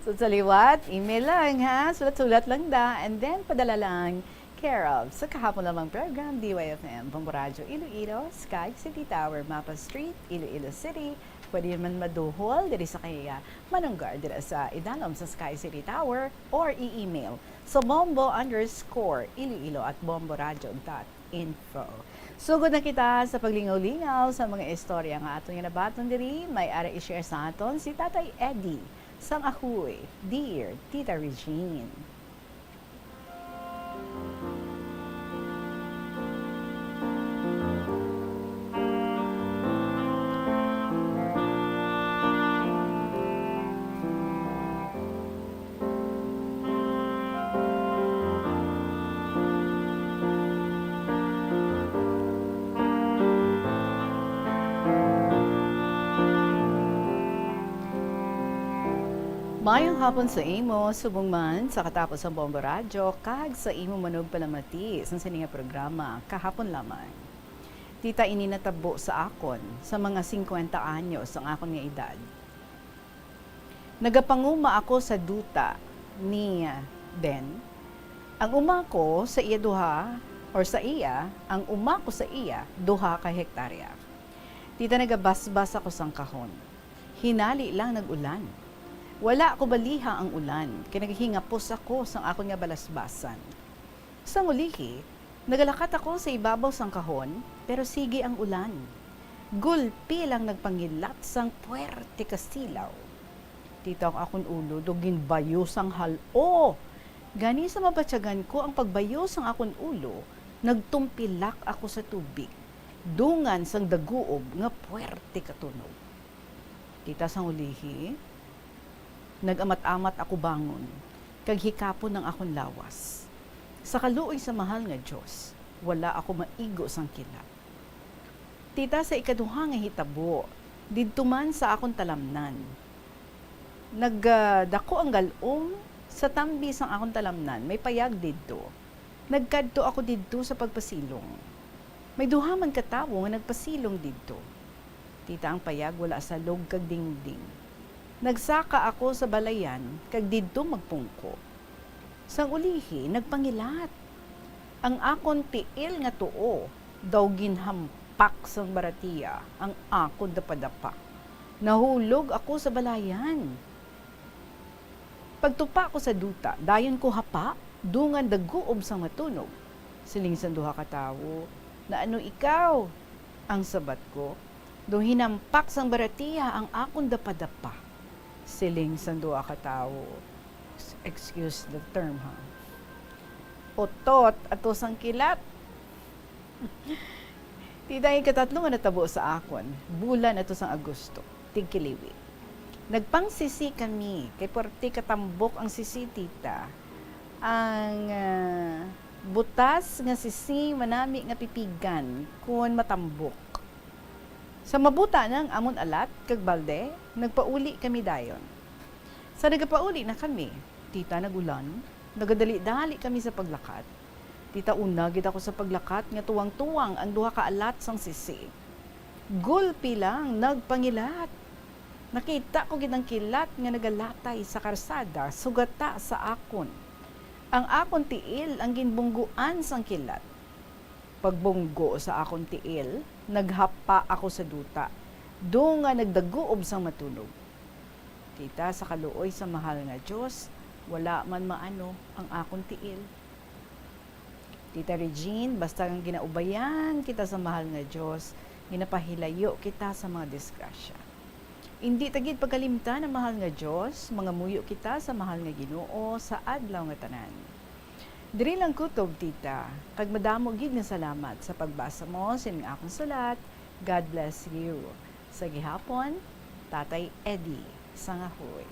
So, sa liwat, email lang, ha? Sulat-sulat lang da, and then padala lang. Care of sa Kahapon Lamang Program, D Y F M, Bombo Radyo Iloilo, Sky City Tower, Mapa Street, Iloilo City. Pwede naman maduhol diri sa kay, ah, Manunggar, dira sa idalom sa Sky City Tower, or i-email sa bombo underscore iloilo at bomboradyo dot info. Sugod na kita sa paglingaw-lingaw sa mga istorya nga aton nga nabaton diri, may ara i-share sa aton si Tatay Eddie sang Ajuy, Dear Tita Regine. Maayong hapon sa imo, subong man sa katapos sang Bombo Radyo, kag sa imo manugpalamati sa sini nga programa, Kahapon Lamang. Tita, ini natabo sa akon sa mga singkwenta anyos ang akon nga edad. Nagapanguma ako sa duta ni Ben. Ang uma ko sa iya duha Or sa iya, ang uma ko sa iya, duha ka hektarya. Tita, nagabasbas ako sang kahon. Hinali lang nag-ulan. Wala ko baliha ang ulan, kay naghingapos ako sang akon nga balasbasan. Sang ulihi, nagalakat ako sa ibabaw sang kahon, pero sige ang ulan. Gulpi lang nagpangilat sang puwerte ka silaw. Tita, ang akon ulo daw ginbayo sang hal-o. Gani sa mabatyagan ko ang pagbayo sang akon ulo, nagtumpilak ako sa tubig, dungan sang daguob nga puwerte ka tunog. Tita, sang ulihi, nag-amat-amat ako bangon, kag hikapon ang akon lawas. Sa kaluoy sa mahal nga Dios, wala ako maigo sang kilat. Tita, sa ikaduha nga hitabo, didto man sa akon talamnan. Nag, ah, dako ang gal-om sa tambi sang akon talamnan, may payag didto. Nagkadto ako didto sa pagpasilong. May duha man ka tawo nga nagpasilong didto. Tita, ang payag wala salog kag dingding. Nagsaka ako sa balayan kag didto magpungko. Sang ulihi, nagpangilat. Ang akon tiil nga tuo daw ginhampak sang baratiya ang akon dapadapa. Nahulog ako sa balayan. Pagtupa ko sa duta, dayon ko hapa, dungan daguob sang matunog. Siling sang duha ka tawo, "Naano ikaw?" Ang sabat ko, "Daw hinampak sang baratiya ang akon dapadapa." Siling sang duha ka tawo, ex-, excuse the term, ha, "Utot ato sang kilat." Tita, ang ikatatlo nga natabo sa akon, bulan ato sang Agosto, tigkiliwi. Nagpangsisi kami, kay puwerte katambok ang sisi, tita. Ang, ah, butas nga sisi manami nga pipigan kon matambok. Sa mabuta na ang amon alat kag balde, nagpauli kami dayon. Sa nagapauli na kami, tita, nag-ulan, nagadali-dali kami sa paglakat. Tita, una gid ako sa paglakat nga tuwang-tuwang ang duha ka alat sang sisi. Gulpi lang nagpangilat. Nakita ko gid ang kilat nga nagalatay sa karsada, sugata sa akon. Ang akon tiil ang ginbungguan sang kilat. Pagbunggo sa akon tiil, naghapa ako sa duta, dungan nagdaguob sang matunog. Tita, sa kaluoy sa mahal nga Dios, wala man maano ang akon tiil. Tita Regine, basta nga ginaubayan kita sa mahal nga Dios, ginapahilayo kita sa mga disgrasya. Indi ta gid pagkalimtan ang mahal nga Dios, mangamuyo kita sa mahal nga Ginoo sa adlaw nga tanan. Diri lang kutob, tita, kag madamo gid nga salamat sa pagbasa mo sining akong sulat. God bless you. Sa gihapon, Tatay Eddie Sangahoy.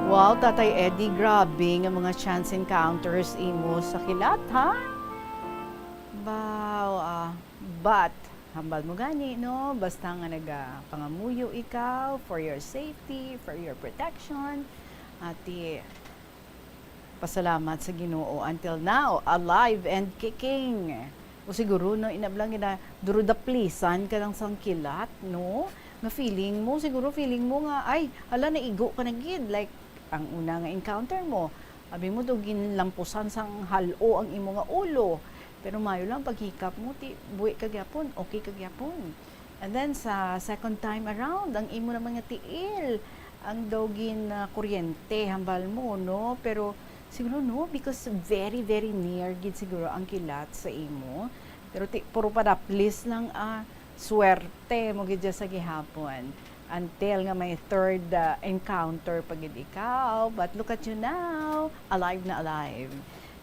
Wow, Tatay Eddie, grabe nga mga chance encounters imo sa kilat, ha? Baw, ah, but, hambal mo gani, no? Basta nga nagapangamuyo ikaw for your safety, for your protection, ati, pasalamat sa Ginoo, until now, alive and kicking. O siguro, no, inablang gina, durudaplisan ka lang sang kilat, no? Nga feeling mo, siguro feeling mo nga, ay, hala, naigo ka na gid. Like, ang una nga encounter mo, abi mo to, ginlampusan sang hal-o ang imo nga ulo. Pero mayo lang, paghikap mo, ti, buhi ka gyapon, okay ka gyapon. And then, sa second time around, ang imo naman nga tiil, ang daw gin, ah, kuryente, hambal mo, no? Pero, siguro, no, because very, very near gid siguro ang kilat sa imo. Pero ti, puro padaplis lang, ah, swerte mo gid dyan sa gihapon. Until nga may third, ah, encounter pa gid ikaw. But look at you now, alive na alive.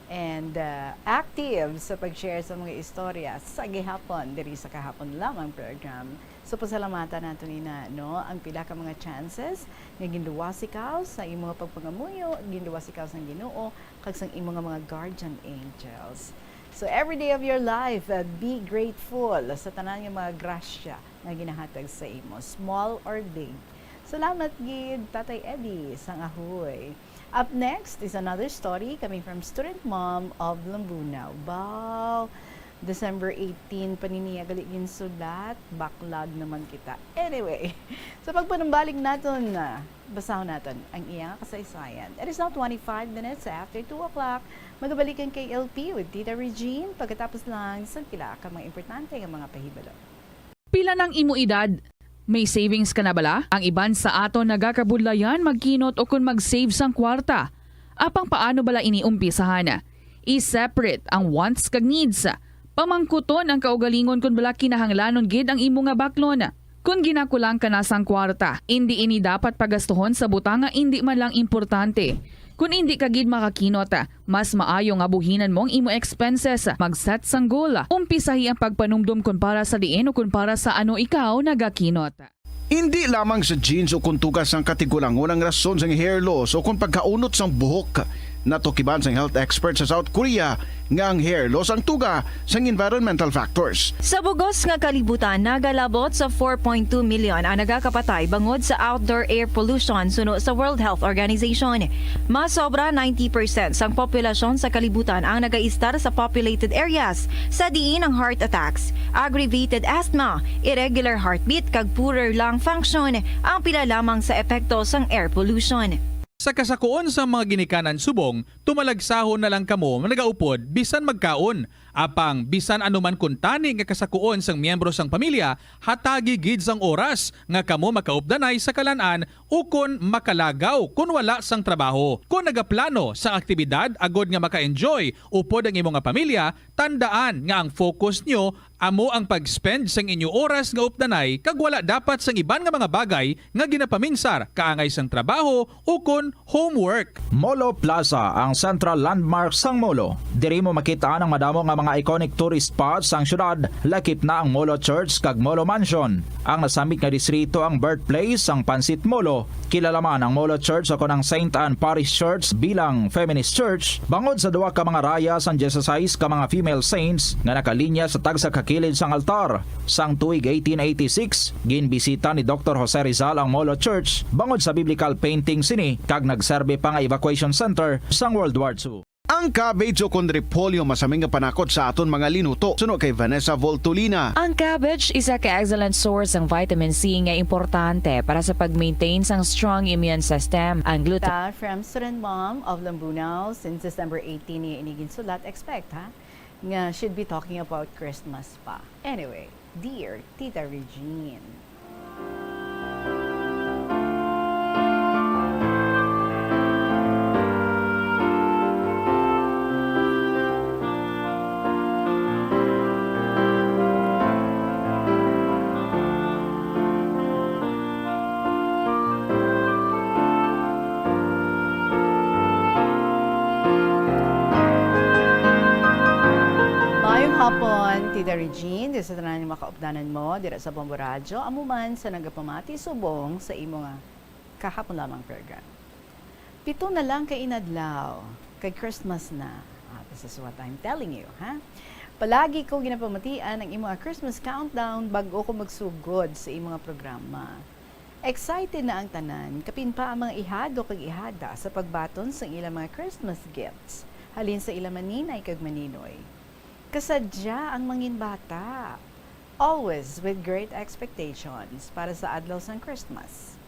And, ah, active sa pag-share sa mga istorya sa gihapon, diri sa Kahapon Lamang program. So, pasalamatan nato nina, no, ang pila ka mga chances nga ginluwas ikaw sa imo nga pagpangamuyo, ginluwas ikaw sang Ginoo, kag sang imo nga mga guardian angels. So, every day of your life, ah, be grateful sa tanan nga mga grasya nga ginahatag sa imo, small or big. Salamat gid, Tatay Eddie, sang ahoy. Up next is another story coming from student mom of Lambunao. Baw, December eighteen pa ni niya gali ginsulat, backlog naman kita. Anyway, sa pagpanumbalik naton, ah, basahon naton ang iya nga kasaysayan. It is now twenty-five minutes after two o'clock. Magabalik ang K L P with Tita Regine pagkatapos lang sang pila ka mga importante nga mga pahibalo. Pila nang imo edad? May savings ka na bala? Ang iban sa aton nagakabudlayan magkinot o kon mag-save sang kwarta. Apang paano bala ini umpisahan? I-separate ang wants kag needs. Pamangkuton ang kaugalingon kon bala kinahanglanon gid ang imo nga baklon. Kon ginakulang ka na sang kwarta, indi ini dapat pagastuhon sa butang nga indi man lang importante. Kon indi ka gid makakinot, mas maayo nga buhinan mo ang imo expenses. Mag-set sang goal. Umpisahi ang pagpanumdom kon para sa diin o kon para sa ano ikaw nagakinot. Indi lamang sa genes o kon tuga sang katigulangon ang rason sang hair loss o kon pagkaunot sang buhok. Natukiban sang health expert sa South Korea nga ang hair loss ang tuga sang environmental factors. Sa bug-os nga kalibutan, nagalabot sa four point two million ang nagakapatay bangod sa outdoor air pollution suno sa World Health Organization. Mas sobra ninety percent sang populasyon sa kalibutan ang nagaistar sa populated areas, sa diin ang heart attacks, aggravated asthma, irregular heartbeat, kag poorer lung function ang pila lamang sa epekto sang air pollution. Sa kasakuon sang mga ginikanan subong, tumalagsahon na lang kamo nga nagaupod bisan magkaon. Apang bisan ano man kuntani nga kasakuon sang miyembro sang pamilya, hatagi gid sang oras nga kamo makaupdanay sa kalan-an ukon makalagaw kon wala sang trabaho. Kon nagaplano sang aktibidad agod nga maka-enjoy upod ang imo nga pamilya, tandaan nga ang focus nyo amo ang pag-spend sang inyo oras nga updanay kag wala dapat sang iban nga mga bagay nga ginapaminsar kaangay sang trabaho ukon homework. Molo Plaza, ang central landmark sang Molo. Diri mo makit-an ang madamo nga mga iconic tourist spots sang syudad, lakip na ang Molo Church kag Molo Mansion. Ang nasambit nga distrito ang birthplace sang Pansit Molo. Kilala man ang Molo Church o kon ang Saint Anne Parish Church bilang feminist church, bangod sa duha ka mga raya sang dieciséis ka mga female saints nga nakalinya sa tagsa ka kilid sang altar. Sang tuig eighteen eighty-six, ginbisita ni Doktor Jose Rizal ang Molo Church bangod sa biblical painting sini kag nagserbi pa nga evacuation center sang World War Two. Ang cabbage o kon repolyo masami nga panakot sa aton mga linuto, suno kay Vanessa Voltolina. Ang cabbage isa ka excellent source sang vitamin C nga importante para sa pag-maintain sang strong immune system. Ang gluta- Ta from student mom of Lambunao, since December eighteen niya ini ginsulat, expect, ha, nga should be talking about Christmas pa. Anyway, dear Tita Regine. Maayong hapon, Tita Regine, sa tanan nga makaupdanan mo dira sa Bombo Radyo, amo man sa nagapamati subong sa imo nga kahapon lamang program. Pito na lang ka inadlaw, kay Christmas na. Ah, this is what I'm telling you, ha? Palagi ko ginapamatian ang imo nga Christmas countdown bag-o ko magsugod sa imo nga programa. Excited na ang tanan, kapin pa ang mga ihado kag ihada sa pagbaton sang ilang mga Christmas gifts halin sa ilang maninay kag maninoy. Kasadya ang mangin bata, always with great expectations para sa adlaw sang Christmas.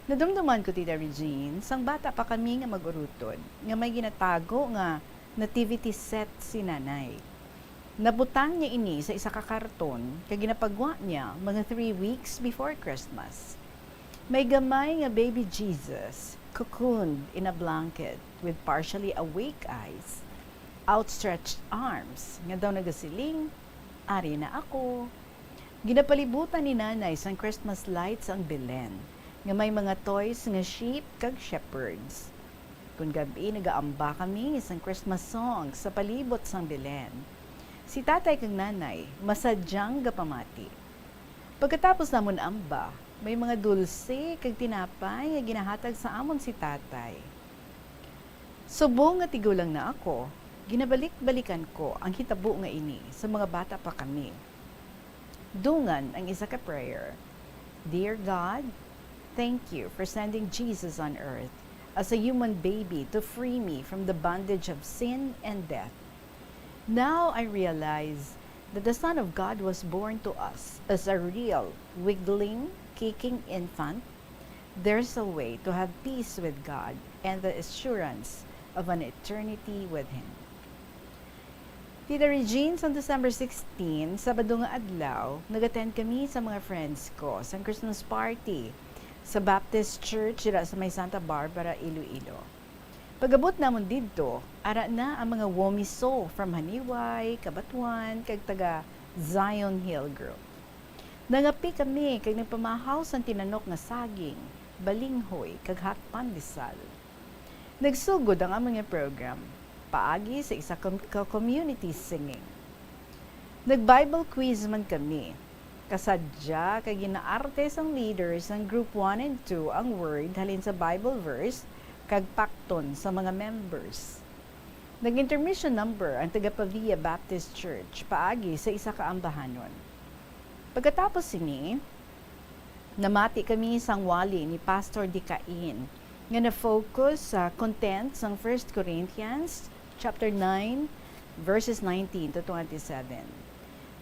Nadumduman ko, Tita Regine, sang bata pa kami nga mag-urutod, nga may ginatago nga nativity set si Nanay. Nabutang niya ini sa isa ka karton kag ginapagwa niya mga three weeks before Christmas. May gamay nga baby Jesus, cocooned in a blanket, with partially awake eyes, outstretched arms, nga daw nagasiling, "Ari na ako." Ginapalibutan ni Nanay sang Christmas lights ang Belen, nga may mga toys nga sheep kag shepherds. Kon gab-i, nagaamba kami sang Christmas songs sa palibot sang Belen. Si Tatay kag Nanay masadyang gapamati. Pagkatapos namon amba, may mga dulse kag tinapay nga ginahatag sa amon si Tatay. Subong nga tigulang na ako, ginabalik-balikan ko ang hitabo nga ini sa mga bata pa kami. Dungan ang isa ka prayer, "Dear God, Thank you for sending Jesus on earth as a human baby to free me from the bondage of sin and death. Now I realize that the Son of God was born to us as a real, wiggling, kicking infant. There's a way to have peace with God and the assurance of an eternity with Him. Tita Regine, sa December sixteen, Sabado nga adlaw, nag-attend kami sa mga friends ko sang Christmas party sa Baptist Church dira sa may Santa Barbara, Iloilo. Pag-abot namon didto, ara na ang mga womiso from Janiuay, Cabatuan, kag taga Zion Hill Group. Nangapi kami kag nagpamahaw sang tinanok nga saging, balinghoy, kag hot pandesal. Nagsugod ang amon nga program paagi sa isa ka, ka community singing. Nag-Bible quiz man kami. Kasadya kay ginaarte sang leader sang Group one and two ang word halin sa Bible verse kag pakton sa mga members. Nag-intermission number ang taga Pavia Baptist Church paagi sa isa ka ambahanon. Pagkatapos sini, namati kami sang wali ni Pastor Dicain nga na-focus sa content sang First Corinthians chapter nine, verses nineteen to twenty-seven.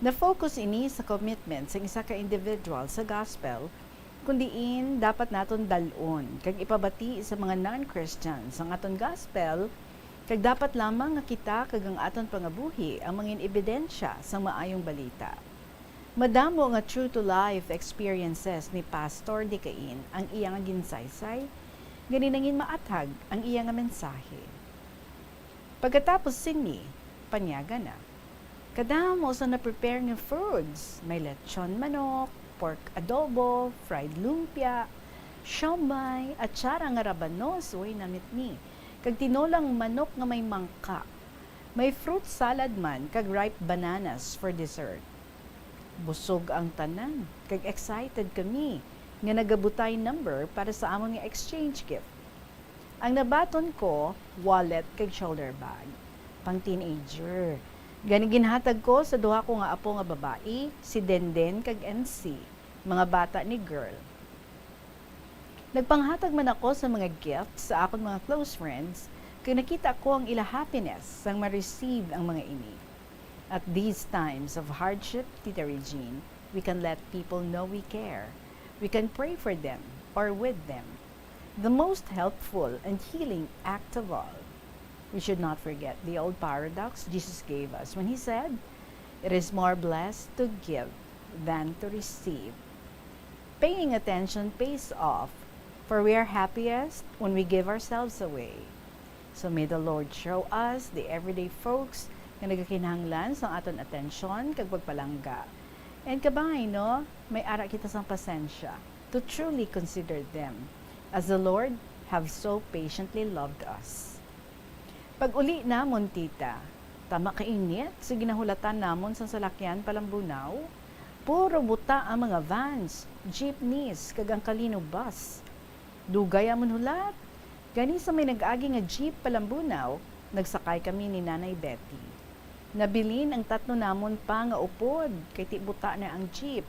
Na-focus ini sa commitment sang isa ka individual sa gospel, kun diin dapat naton dal-on kag ipabati sa mga non-Christians ang aton gospel, kag dapat lamang nga kita kag ang aton pangabuhi ang mangin ebidensya sang maayong balita. Madamo nga true-to-life experiences ni Pastor Dicain ang iya nga ginsaysay, gani nangin maathag ang iya nga mensahe. Pagkatapos sini, panyaga na. Kadamo sa na-prepare nga foods, may lechon manok, pork adobo, fried lumpia, siomai, atsara nga rabanos, uy, namit ni, kag tinolang manok nga may mangka. May fruit salad man kag ripe bananas for dessert. Busog ang tanan, kag excited kami nga nagabutay number para sa amon nga exchange gift. Ang nabaton ko, wallet kag shoulder bag. Pang teenager. Gani ginhatag ko sa duha ko nga apo nga babayi, si Denden kag M C, mga bata ni girl. Nagpanghatag man ako sa mga gifts sa akon mga close friends, kag nakita ko ang ila happiness sang ma-receive ang mga ini. At these times of hardship, Tita Regine, we can let people know we care. We can pray for them or with them. The most helpful and healing act of all. We should not forget the old paradox Jesus gave us when he said, "It is more blessed to give than to receive." Paying attention pays off, for we are happiest when we give ourselves away. So may the Lord show us, the everyday folks, nga nagakinahanglan sang aton atensyon kag pagpalangga. And kabay, no, may ara kita sang pasensya to truly consider them, as the Lord have so patiently loved us. Pag-uli namon, tita, tama ka init sa ginahulatan namon sang salakyan pa Lambunao. Puro buta ang mga vans, jeepneys, kag ang Kalino bus. Dugay amon hulat. Gani sa may nag-agi nga jeep pa Lambunao, nagsakay kami ni Nanay Betty. Nabilin ang tatlo namon pa nga upod kay ti buta na ang jeep.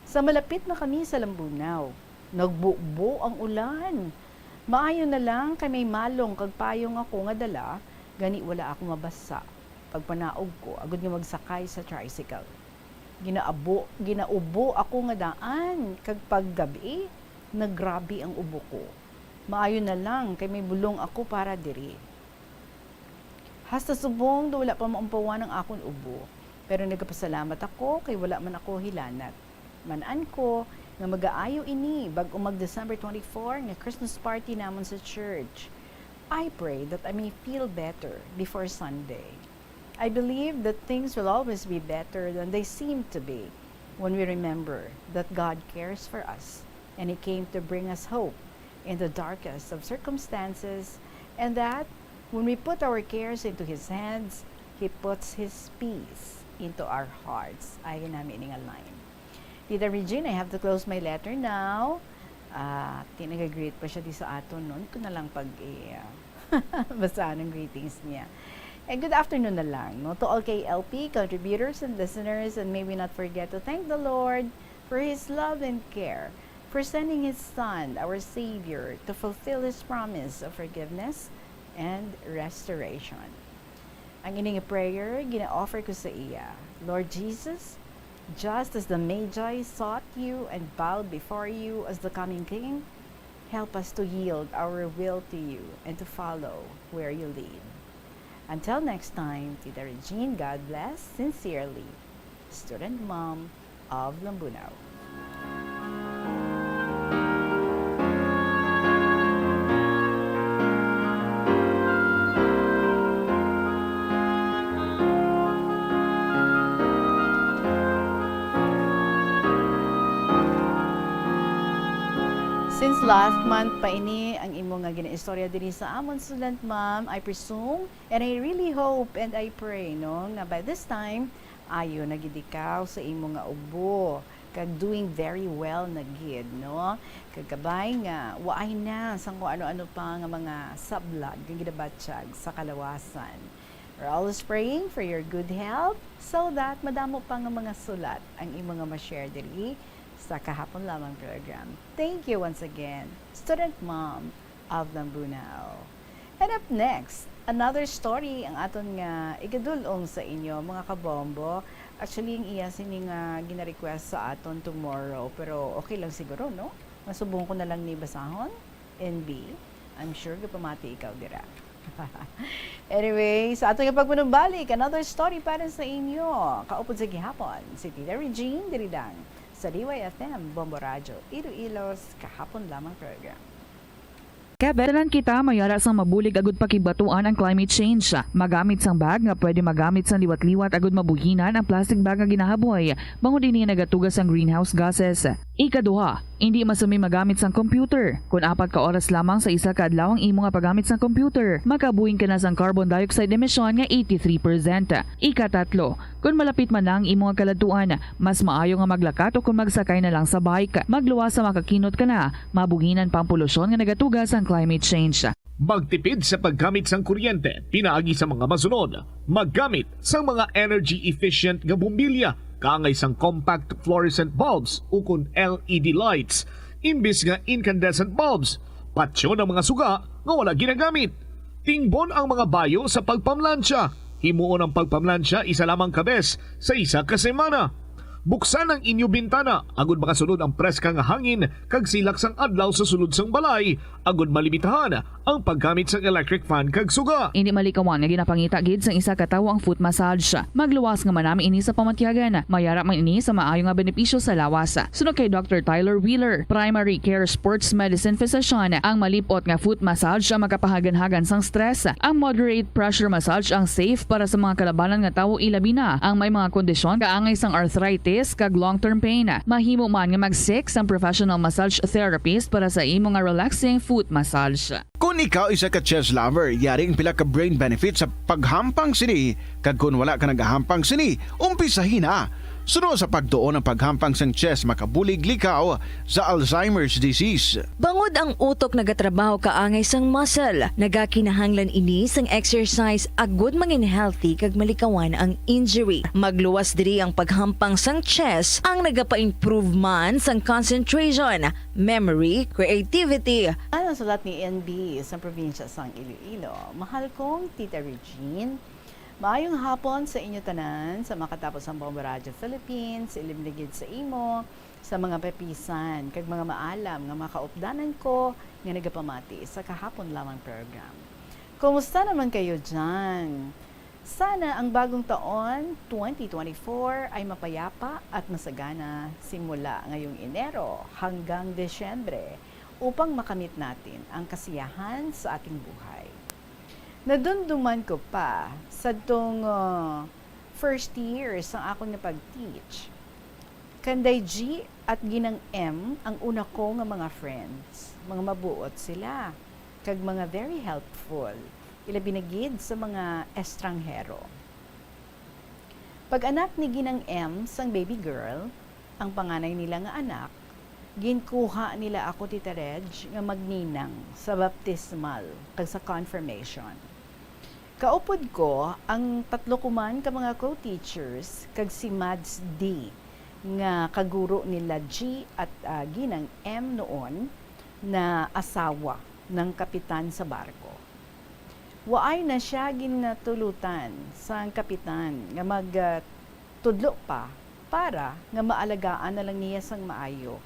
Sa malapit na kami sa Lambunao, nagbubo ang ulan. Maayo na lang kay may malong kag payong ako nga dala, gani wala ako mabasa pagpanaog ko agud nga magsakay sa tricycle. Ginaabo, ginaubo ako nga daan, kag paggabi, nagrabi ang ubo ko. Maayo na lang kay may bulong ako para diri. Hasta subong daw wala pa maumpawan ang akon ubo, pero nagapasalamat ako kay wala man ako hilanat. Man-an ko nga magaayo ini bag-o mag December twenty-four nga Christmas party namon sa church. I pray that I may feel better before Sunday. I believe that things will always be better than they seem to be when we remember that God cares for us and He came to bring us hope in the darkest of circumstances, and that when we put our cares into His hands, He puts His peace into our hearts. Ay, nami ini nga line. Tita Regine, I have to close my letter now. Ah, ti nag-greet pa siya di sa aton, no? Ko na lang pag, eh, ah, basahan ang greetings niya. And good afternoon na lang, no? To all K L P contributors and listeners, and may we not forget to thank the Lord for His love and care. for sending His Son, our Savior, to fulfill His promise of forgiveness and restoration. Ang ini nga prayer gina-offer ko sa iya. Lord Jesus, just as the Magi sought you and bowed before you as the coming King, help us to yield our will to you and to follow where you lead. Until next time, Tita Regine, God bless. Sincerely, Student Mom of Lambunao. Since last month pa ini ang imo nga ginaistorya diri sa amon, Student Mom, I presume, and I really hope and I pray, no, nga by this time, ayo na gid ikaw sa imo nga ubo, kag doing very well na gid, no? Kag kabay nga waay na sang kung ano-ano pa nga mga sablag nga ginabatyag sa kalawasan. We're always praying for your good health so that madamo pa nga mga sulat ang imo nga ma-share diri sa Kahapon Lamang program. Thank you once again, Student Mom of Lambunao. And up next, another story ang aton nga igadul-ong sa inyo, mga kabombo. Actually, ang iya sini nga gina-request sa aton tomorrow, pero okay lang siguro, no? Masubong ko na lang ni basahon, N B. I'm sure gapamati ikaw dira. Anyway, sa aton nga pagpanumbalik, another story para sa inyo. Kaupod sa gihapon, si Tita Regine diri lang sa D Y F M Bombo Radyo Iloilo's Kahapon Lamang program. Kabetanan kita mayara sang mabulig agud pakigbatuan ang climate change. Magamit sang bag nga pwede magamit sang liwat-liwat agud mabuhinan ang plastic bag nga ginahaboy, bangod ini nagatuga sang greenhouse gases. Ikaduha, indi masumi magamit sang computer. Kon apat ka oras lamang sa isa ka adlaw ang imo nga paggamit sang computer, makabuhin ka na sang carbon dioxide emission nga eighty-three percent. Ikatatlo, kon malapit man na ang imo nga kaladtuan, mas maayo nga maglakat o kon magsakay na lang sa bike. Magluwas sa makakinot ka na, mabuhinan pa ang polusyon nga nagatuga sang climate change. Magtipid sa paggamit sang kuryente pinaagi sa mga masunod: maggamit sang mga energy efficient nga bombilya kaangay sang compact fluorescent bulbs ukon L E D lights imbis nga incandescent bulbs. Patyon ang mga suga nga wala ginagamit. Tingbon ang mga bayo sa pagpamlansya. Himuon ang pagpamlansya isa lamang ka bes sa isa ka semana. Buksan ang inyo bintana agud makasulod ang preska nga hangin kag silak sang adlaw sa sulod sang balay, agud malimitahan ang paggamit sang electric fan kag suga. Indi malikawan nga ginapangita gid sang isa ka tawo ang foot massage. Magluwas nga manami ini sa pamatyagan. Mayara man ini sa maayo nga benepisyo sa lawas. Suno kay Doctor Tyler Wheeler, primary care sports medicine physician, ang malip-ot nga foot massage ang makapahaganhagan sang stress. Ang moderate pressure massage ang safe para sa mga kalabanan nga tawo, ilabi na ang may mga kondisyon kaangay sang arthritis kag long-term pain. Mahimo man nga mag-seek sang professional massage therapist para sa imo nga relaxing foot massage. Kon ikaw isa ka chess lover, yari ang pila ka brain benefits sa paghampang sini, kag kon wala ka nagahampang sini, umpisahi na. Suno sa pagtuon, ang paghampang sang chess makabulig likaw sa Alzheimer's disease. Bangod ang utok nagatrabaho kaangay sang muscle, nagakinahanglan ini sang exercise agud mangin healthy kag malikawan ang injury. Magluwas diri ang paghampang sang chess, ang nagapa-improve man sang concentration, memory, creativity. Ang sulat ni N B sa probinsya sang Iloilo. Mahal kong Tita Regine, maayong hapon sa inyo tanan, sa makatapos ang Bombo Radio Philippines, ilim na gid sa imo, sa mga papisan, kag mga maalam nga mga kaupdanan ko nga nagapamati sa kahapon lamang program. Kumusta naman kayo dyan? Sana ang bagong taon, twenty twenty-four, ay mapayapa at masagana simula ngayong Enero hanggang Disyembre upang makamit natin ang kasiyahan sa ating buhay. Nadumduman ko pa sadtong, ah, first year sang akon nga pag-teach. Kanday G at Ginang M ang una ko nga mga friends. Mga mabuot sila, kag mga very helpful, ilabi na gid sa mga estranghero. Pag-anak ni Ginang M sang baby girl, ang panganay nila nga anak, ginkuha nila ako, Tita Reg, nga magninang sa baptismal kag sa confirmation. Kaupod ko ang tatlo ko man ka mga co-teachers kag si Mads D, nga kaguro nila G at, ah, ginang M noon na asawa ng kapitan sa barko. Waay na siya ginatulutan sang kapitan nga mag, ah, tudlo pa para nga maalagaan na lang niya sang maayo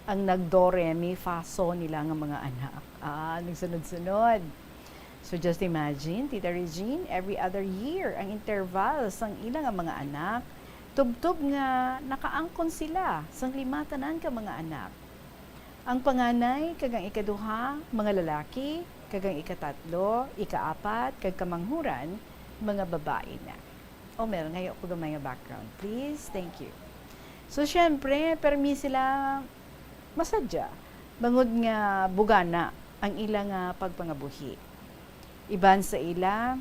ang nag-do, re, mi, fa, so nila nga mga anak. Ah, nagsunod-sunod. So just imagine, Tita Regine, every other year ang interval sang ila nga mga anak, tubtob nga nakaangkon sila sang lima tanan ka mga anak. Ang panganay kag ang ikaduha, mga lalaki, kag ang ikatatlo, ikaapat, kag kamanghuran, mga babayi na. O Mel, ngayo ko gamay nga background, please. Thank you. So, syempre, permi sila masadya, bangod nga bugana ang ila nga pagpangabuhi. Iban sa ila,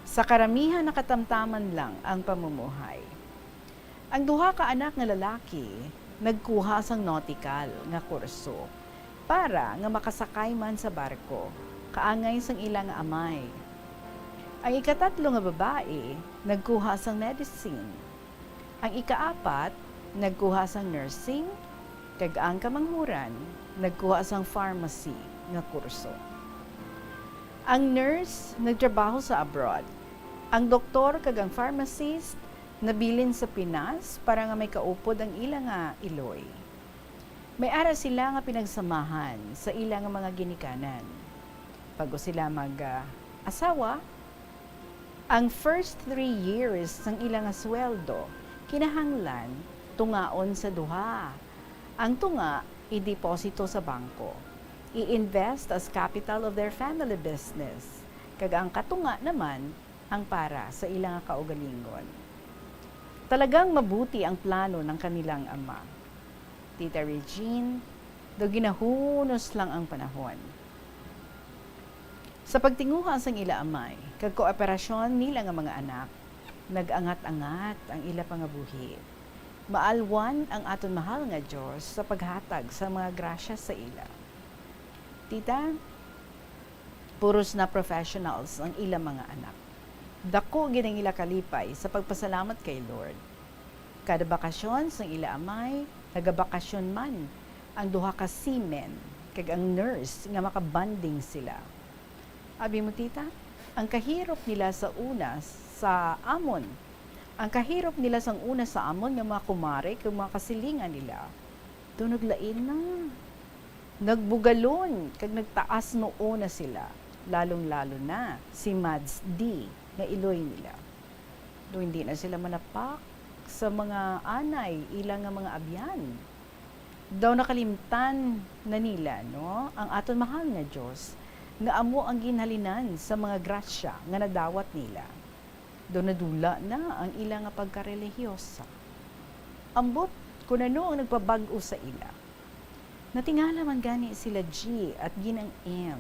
sa karamihan nakatamtaman lang ang pamumuhay. Ang duha ka anak nga lalaki nagkuha sang nautical nga kurso para nga makasakay man sa barko, kaangay sang ila nga amay. Ang ikatatlo nga babayi nagkuha sang medicine. Ang ikaapat nagkuha sang nursing, kag ang kamanghuran nagkuha sang pharmacy nga kurso. Ang nurse nagtrabaho sa abroad. Ang doktor kag ang pharmacist nabilin sa Pinas para nga may kaupod ang ila nga iloy. May ara sila nga pinagsamahan sa ila nga mga ginikanan. Bago sila mag, ah, asawa, ang first three years sang ila nga sweldo kinahanglan tungaon sa duha. Ang tunga ideposito sa bangko, i-invest as capital of their family business, kag ang katunga naman ang para sa ila nga kaugalingon. Talagang mabuti ang plano ng kanilang ama. Tita Regine, daw ginahunos lang ang panahon. Sa pagtinguha sang ila amay kag kooperasyon nila nga mga anak, nag-angat-angat ang ila pangabuhi. Maalwan ang aton mahal nga Dios sa paghatag sa mga grasya sa ila. Tita, puros na professionals ang ila mga anak. Daku gid ang ila kalipay sa pagpasalamat kay Lord. Kada bakasyon sang ila amay, nagabakasyon man ang duha ka seamen kag ang nurse nga makabonding sila. Abi mo, tita, ang kahirop nila sa una sa amon, ang kahirop nila sang una sa amon nga mga kumare kag mga kasilingan nila, daw naglain na. Nagbugalon kag nagtaas noo na sila, lalong-lalo na si Mads D nga iloy nila. Daw hindi na sila manapak sa mga anay ila nga mga abyan. Daw nakalimtan na nila, no, ang aton mahal nga Dios, nga amo ang ginhalinan sa mga grasya nga nadawat nila. Daw nadula na ang ila nga pagkarelihiyosa. Ambot kun ano ang nagpabag-o sa ila. Natingala man gani sila G at ginang M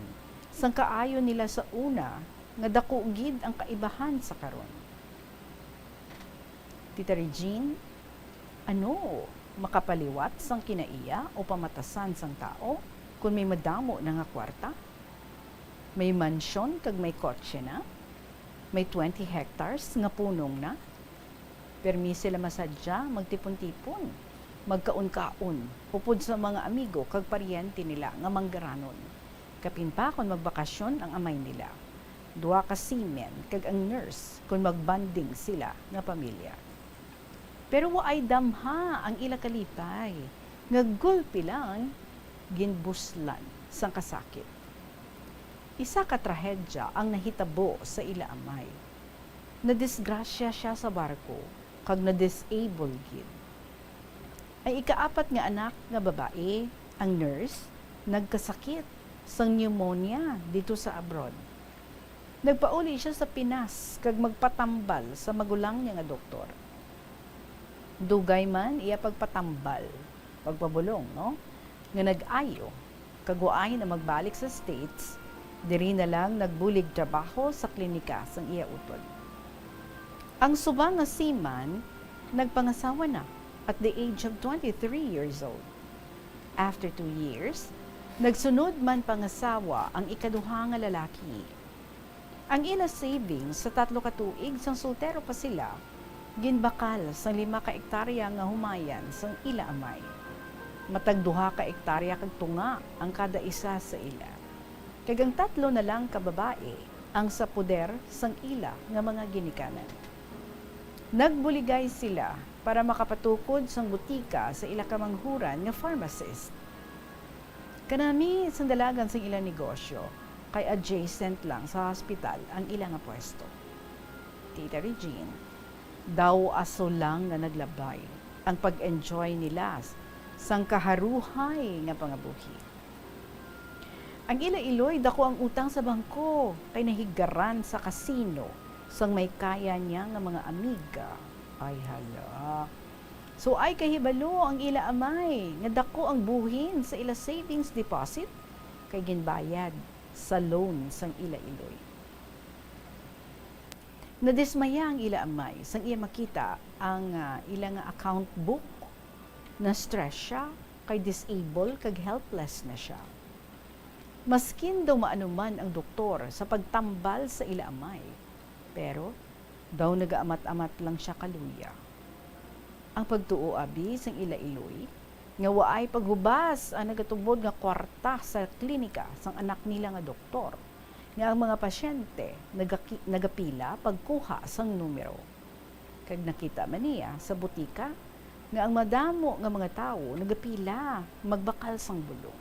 sang kaayo nila sa una nga daku gid ang kaibahan sa karon. Tita Regine, ano, makapaliwat sang kinaiya o pamatasan sang tawo kon may madamo na nga kwarta? May mansyon kag may kotse na? May twenty hectares nga punong na? Permi sila masadya magtipon-tipon, magkaon-kaon upod sa mga amigo kag paryente nila nga manggaranon. Kapin pa kon magbakasyon ang amay nila, duha ka seamen kag ang nurse kon magbonding sila nga pamilya. Pero waay damha ang ila kalipay, nga gulpi lang ginbuslan sang kasakit. Isa ka trahedya ang nahitabo sa ila amay. Nadisgrasya sia sa barko kag na-disable gid. Ang ikaapat nga anak nga babayi, ang nurse, nagkasakit sang pneumonia didto sa abroad. Nagpauli sia sa Pinas kag magpatambal sa magulang niya nga doktor. Dugay man iya pagpatambal, pagpabulong, no, nga nag-ayo, kag waay na magbalik sa States, diri na lang nagbulig trabaho sa klinika sang iya utod. Ang subang nga seaman nagpangasawa na at the age of twenty-three years old. After two years, nagsunod man pangasawa ang ikaduha nga lalaki. Ang ila savings sa tatlo ka tuig sang soltero pa sila, Ginbakal sang lima ka ektarya nga humayan sang ila amay. Matag duha ka ektarya kag tunga ang kada isa sa ila. Kag ang tatlo na lang ka babayi ang sa poder sang ila nga mga ginikanan. Nagbuligay sila para makapatukod sang butika sa ila kamanghuran nga pharmacist. Kanami sang dalagan sang ila negosyo, kay adjacent lang sa hospital ang ila nga pwesto. Tita Regine, daw aso lang nga naglabay ang pag-enjoy nila sang kaharuhay nga pangabuhi. Ang ila iloy, dako ang utang sa bangko, kay nahigaran sa kasino sang may kaya niya nga mga amiga. Ay hala. So, ay kahibalo ang ila amay nga dako ang buhin sa ila savings deposit kay ginbayad sa loan sang ila iloy. Nadismaya ang ila amay sang iya makita ang, ah, ila nga account book. Na-stress siya kay disable kag helpless na siya. Maskin daw maanuman ang doktor sa pagtambal sa ila amay, pero daw nagaamat-amat lang siya kaluya. Ang pagtuo abi sang ila iloy nga waay paghubas ang nagatubod nga kwarta sa klinika sang anak nila nga doktor, nga ang mga pasyente nagaki-, nagapila pagkuha sang numero. Kag nakita man niya sa butika nga ang madamo nga mga tawo nagapila magbakal sang bulong.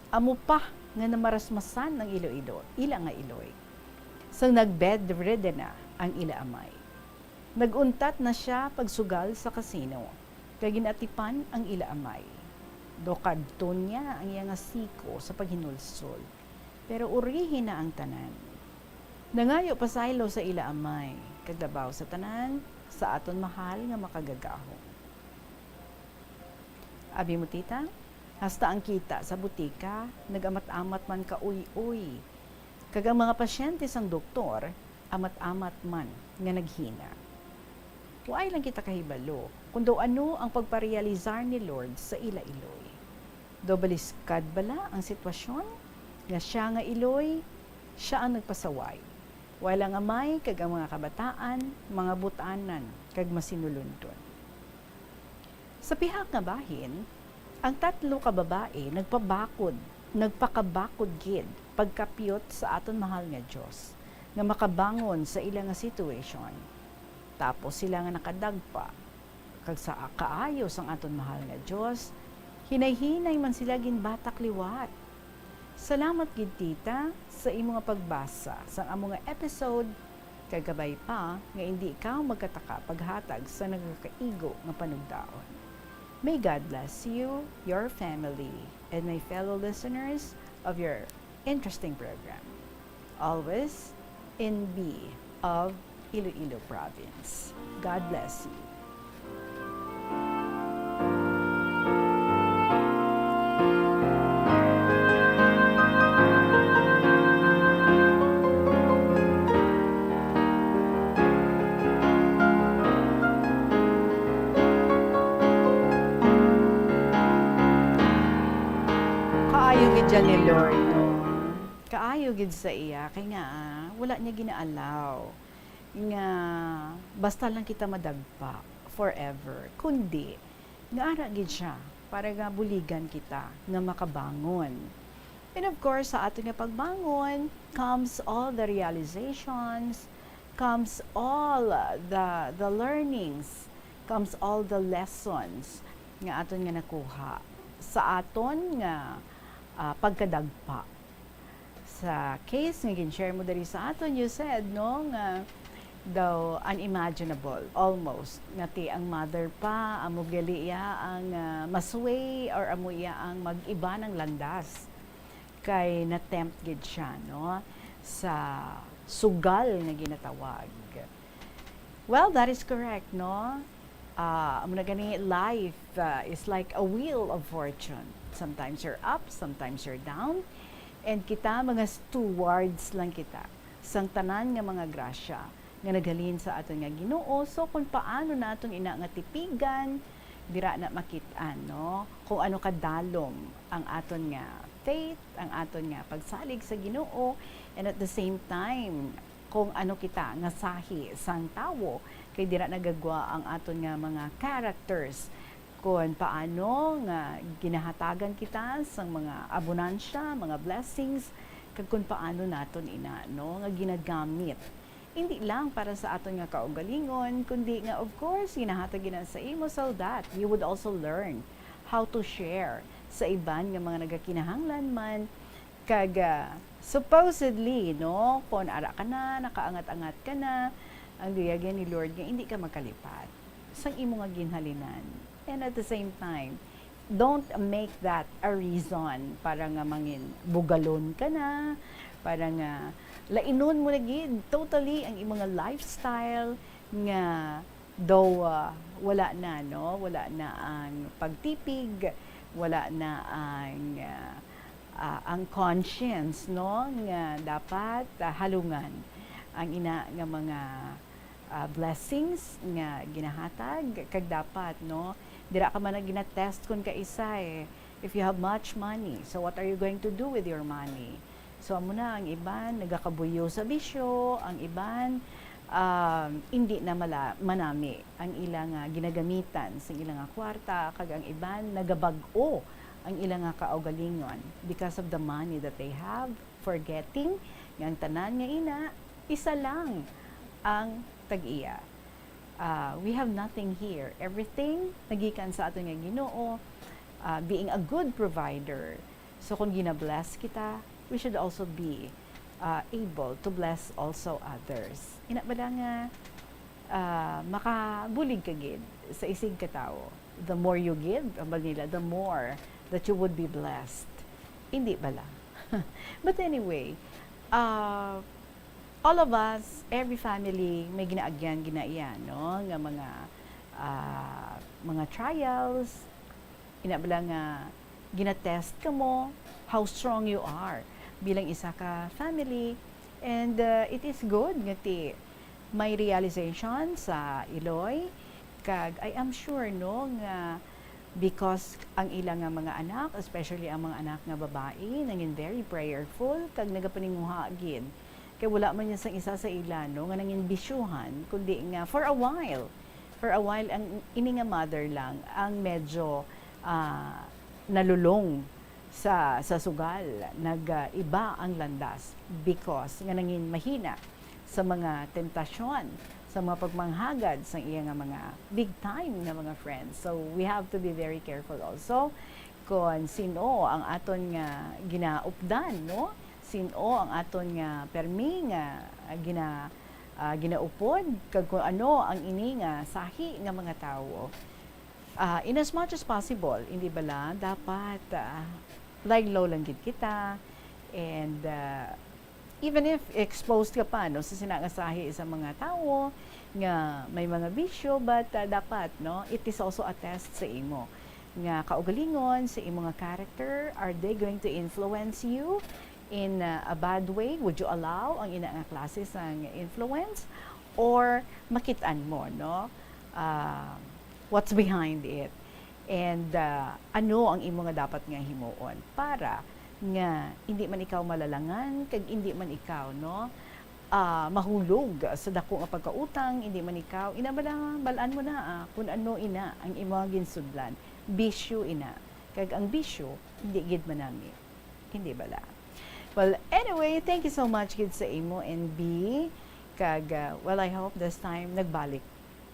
Amo pa nga namarasmasan ang ilo-ilo, ila nga iloy. Sang nag-bedridden na ang ila amay. Nag-untat na siya pagsugal sa kasino, kag ginatipan ang ila amay. Daw kadto niya ang iya nga siko sa paghinulsol, pero urihi na ang tanan. Nangayo pasaylo sa ila amay, kag labaw sa tanan, sa aton mahal nga makagagahom. Abi mo, tita, hasta ang kita sa butika nag-amat-amat man ka uy-uy, kag ang mga pasyente sang doktor amat-amat man nga naghina. Waay lang kita kahibalo kon daw ano ang pagparealisar ni Lord sa ila iloy. Daw baliskad bala ang sitwasyon nga sia nga iloy, sia ang nagpasaway, wala nga may kag ang mga kabataan, mga butanan kag masinulundon. Sa pihak nga bahin, ang tatlo ka babayi nagpabakod, nagpakabakod gid pagkapyot sa aton mahal nga Dios nga makabangon sa ila nga situation. Tapos sila nga nakadagpa, kag sa kaayo sang aton mahal nga Dios, hinay-hinay man sila ginbatak liwat. Salamat gid, tita, sa imo nga pagbasa sang amo nga episode, kag kabay pa nga indi ikaw magkataka paghatag sa nagakaigo nga panugdaon. May God bless you, your family, and my fellow listeners of your interesting program. Always in B of Iloilo Province. God bless you. Kaayo gid siya ni Lord, no? Kaayo gid sa iya, kay nga, ah, wala niya gina-allow nga basta lang kita madagpa forever, kundi nga ara gid siya para nga buligan kita nga makabangon. And of course, sa aton nga pagbangon comes all the realizations, comes all the, the learnings, comes all the lessons nga aton nga nakuha sa aton nga, ah, pagkadagpa. Sa case nga gin-share mo diri sa aton, you said, no, nga daw unimaginable, almost, nga ti ang mother pa, amo gali iya ang, ah, ma-sway or amo iya ang mag-iba ng landas. Kay na-tempt gid siya, no, sa sugal nga ginatawag. Well, that is correct, no? Ah, amo na gani, life, ah, is like a wheel of fortune. Sometimes you're up, sometimes you're down. And kita, mga stewards lang kita sang tanan nga mga grasya nga naghalin sa aton nga Ginoo. So, kung paano naton ina nga tipigan, dira na makit-an, no? Kung ano kadalom ang aton nga faith, ang aton nga pagsalig sa Ginoo, and at the same time, kung ano kita nga sahi sang tawo, Kay dira nagagwa ang aton nga mga characters, kon paano nga ginahatagan kita sang mga abonansya, mga blessings, kag kon paano naton ina, no, nga ginagamit. Hindi lang para sa aton nga kaugalingon, kundi nga, of course, ginahatag ina sa imo so that you would also learn how to share sa iban nga mga nagakinahanglan man. Kag, ah, supposedly, no, kon ara ka na, nakaangat-angat ka na, ang luyag ni Lord nga hindi ka makalipat sang imo nga ginhalinan. And at the same time, don't make that a reason para nga mangin bugalon ka na, para nga lainon mo na gid totally ang imo nga lifestyle nga though, ah, wala na, no? Wala na ang pagtipig, wala na ang, ah, ah, ang conscience, no? Nga dapat, ah, halungan ang ina nga mga, ah, blessings nga ginahatag, kag dapat, no? Dira ka man ang ginatest kon kaisa, eh, if you have much money, so what are you going to do with your money? So, amo na, ang iban nagakabuyo sa bisyo, ang iban, um, hindi na mala-, manami ang ila nga ginagamitan sing ila nga kwarta, kag ang iban nagabag-o ang ila nga kaugalingon because of the money that they have, forgetting nga ang tanan nga ina, isa lang ang tag-iya. Ah, we have nothing here. Everything nagikan sa aton nga Ginoo, ah, being a good provider. So, kung gina-bless kita, we should also be, ah, able to bless also others. Ina bala nga, ah, makabulig ka gid sa isig ka tawo. The more you give, ambal nila, the more that you would be blessed. Hindi bala? But anyway, ah, all of us, every family, may ginaagyan, ginaiya, no? Nga mga, ah, mga trials, ina bala nga ginatest kamo how strong you are bilang isa ka family. And, uh, it is good nga ti may realization sa Iloy, kag I am sure, no, nga because ang ila nga mga anak, especially ang mga anak nga babayi, nangin very prayerful kag nagapaninguha gid. Kay wala man yan sang isa sa ila, no, nga nangin bisyuhan, kundi nga for a while, for a while, ang ini nga mother lang ang medyo, ah, nalulong sa, sa sugal, nag, ah, iba ang landas because nga nangin mahina sa mga temptasyon, sa mga pagmanghagad sang iya nga mga big time nga mga friends. So, we have to be very careful also kon sin-o ang aton nga ginaupdan, no? Sin-o ang aton nga permi nga, ah, gina-, ah, ginaupod, kag kon ano ang ini nga sahi nga mga tawo. Ah, in as much as possible, hindi bala, dapat, ah, lie low lang gid kita. And, ah, even if exposed ka pa, no, sa sina nga sahi sa mga tawo nga may mga bisyo, but, ah, dapat, no, it is also a test sa imo nga kaugalingon, sa imo nga character. Are they going to influence you in, ah, a bad way? Would you allow ang ina nga klase sang influence? Or makit-an mo, no? Ah, what's behind it? And, ah, ano ang imo nga dapat nga himuon para nga indi man ikaw malalangan kag indi man ikaw, no, ah, mahulog sa dako nga pagkautang, indi man ikaw, ina bala, bal-an mo na, ah, kun ano ina ang imo nga ginsudlan, bisyo ina, kag ang bisyo hindi gid manami, hindi bala? Well, anyway, thank you so much gid sa imo, N B, kag, ah, well, I hope this time nagbalik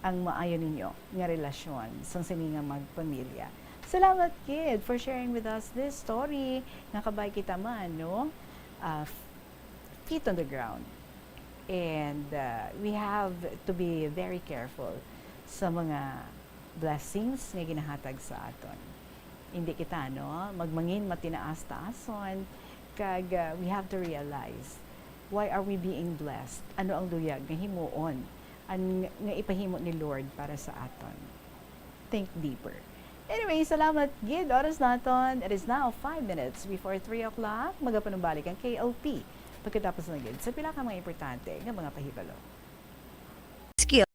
ang maayo ninyo nga relasyon sang sini nga magpamilya. Salamat gid for sharing with us this story. Nakabay kita man, no? Ah, f-, feet on the ground. And, uh, we have to be very careful sa mga blessings nga ginahatag sa aton. Hindi kita, no, magmangin matinaas-taason, kag, uh, we have to realize, why are we being blessed? Ano ang luyag nga himuon an-, nga ipahimo ni Lord para sa aton? Think deeper. Anyway, salamat gid. Oras naton, it is now five minutes before three o'clock. Magapanumbalik ang K L P pagkatapos na gid sa pila ka mga importante nga mga pahibalo. Skill.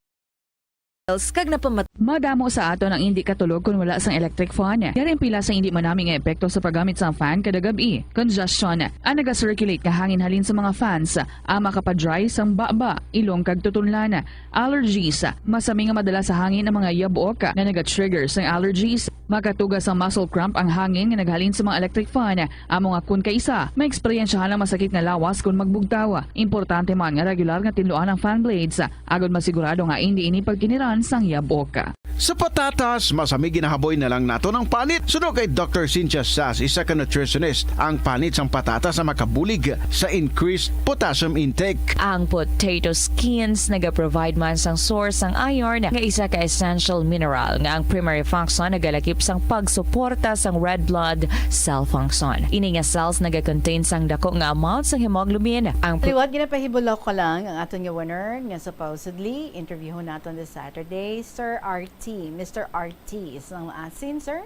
kag napamat- Madamo sa aton ang indi katulog kon wala sang electric fan. Yari ang pila sa indi manami nga epekto sa paggamit sang fan kada gab-i. Congestion. Ang naga-circulate nga hangin halin sa mga fans, ah, makapa-dry sang baba, ilong kag tutunlan. Allergies. Masami nga madala sa hangin ang mga yabok nga naga-trigger sang allergies. Makatuga sang muscle cramp ang hangin nga naghalin sa mga electric fan. Amo nga kon kaisa, maeksperiensyahan ang masakit nga lawas kon magbugtaw. Importante man nga regular nga tinluan ang fan blades, agod masigurado nga indi ini pagkiniran sang yabok. Sa patatas, masami ginahaboy na lang naton ang panit. Suno kay Doctor Cynthia Sass, isa ka nutritionist, ang panit sang patatas ang makabulig sa increased potassium intake. Ang potato skins nagaprovide man sang source sang iron, nga isa ka essential mineral nga ang primary function nagalakip sang pagsuporta sang red blood cell function. Ini nga cells nagacontain sang dako nga amount sang hemoglobin. Ang pro- Liwat, ginapahibulok ko lang ang aton nga winner nga supposedly interviewon naton this Saturday, Sir R T. Mister R T, sang asin, sir.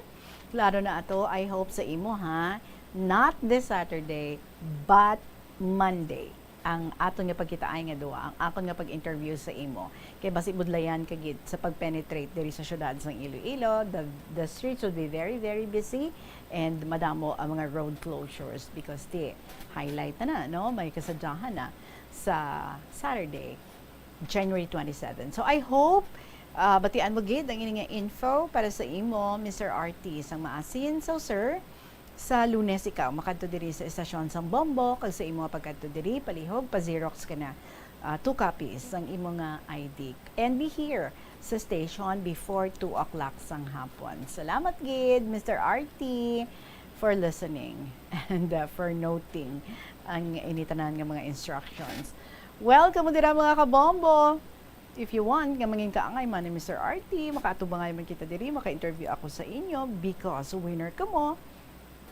Klaro na ato, I hope sa imo, ha. Not this Saturday, but Monday. Ang aton nga pagkitaay nga duwa, ang akon nga pag-interview sa imo. Kay basi budlayan ka gid sa pag-penetrate diri sa syudad sang Iloilo. The, the streets will be very, very busy, and madamo ang mga road closures because ti highlight na na, no? May kasadyahan na sa Saturday, January twenty-seven. So I hope, ah, batian mo gid ang ini nga info para sa imo, Mister R T, sang maasin. So, sir, sa Lunes ikaw makadto diri sa estasyon sang Bombo, kag sa imo nga pagkadto diri, palihog, pa-xerox ka na, ah, two copies sang imo nga I D. And be here sa station before two o'clock sang hapon. Salamat gid, Mister R T, for listening and, uh, for noting ang ini tanan nga mga instructions. Well, kamo dira, mga kabombo, if you want nga mangin kaangay man ni Mister R T, makaatubangay man kita diri, maka-interview ako sa inyo because winner kamo.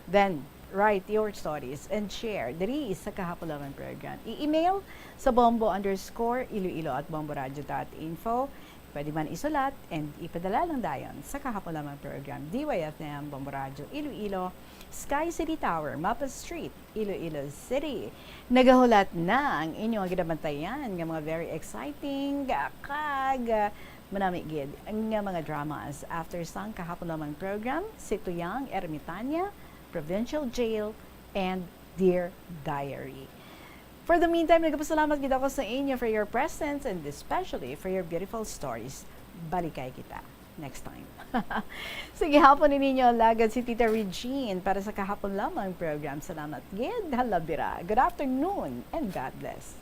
Then, write your stories and share diri sa Kahapon Lamang Program. I-email sa bombo underscore iloilo at bomboradio dot info. Pwede man isulat and ipadala lang dayon sa Kahapon Lamang Program, D Y F M, Bombo Radio Iloilo, Sky City Tower, Mapa Street, Iloilo City. Nagahulat na ang inyo nga ginabantayan nga mga very exciting, ah, kag, ah, manami gid nga mga dramas after sang Kahapon Lamang Program, Si Tuyang Ermitania, Provincial Jail, and Dear Diary. For the meantime, nagapasalamat gid ako sa inyo for your presence and especially for your beautiful stories. Balikay kita next time. Sige, hapon ni ninyo, alagad si Tita Regine para sa Kahapon Lamang Program. Salamat gid, halabira. Good afternoon and God bless.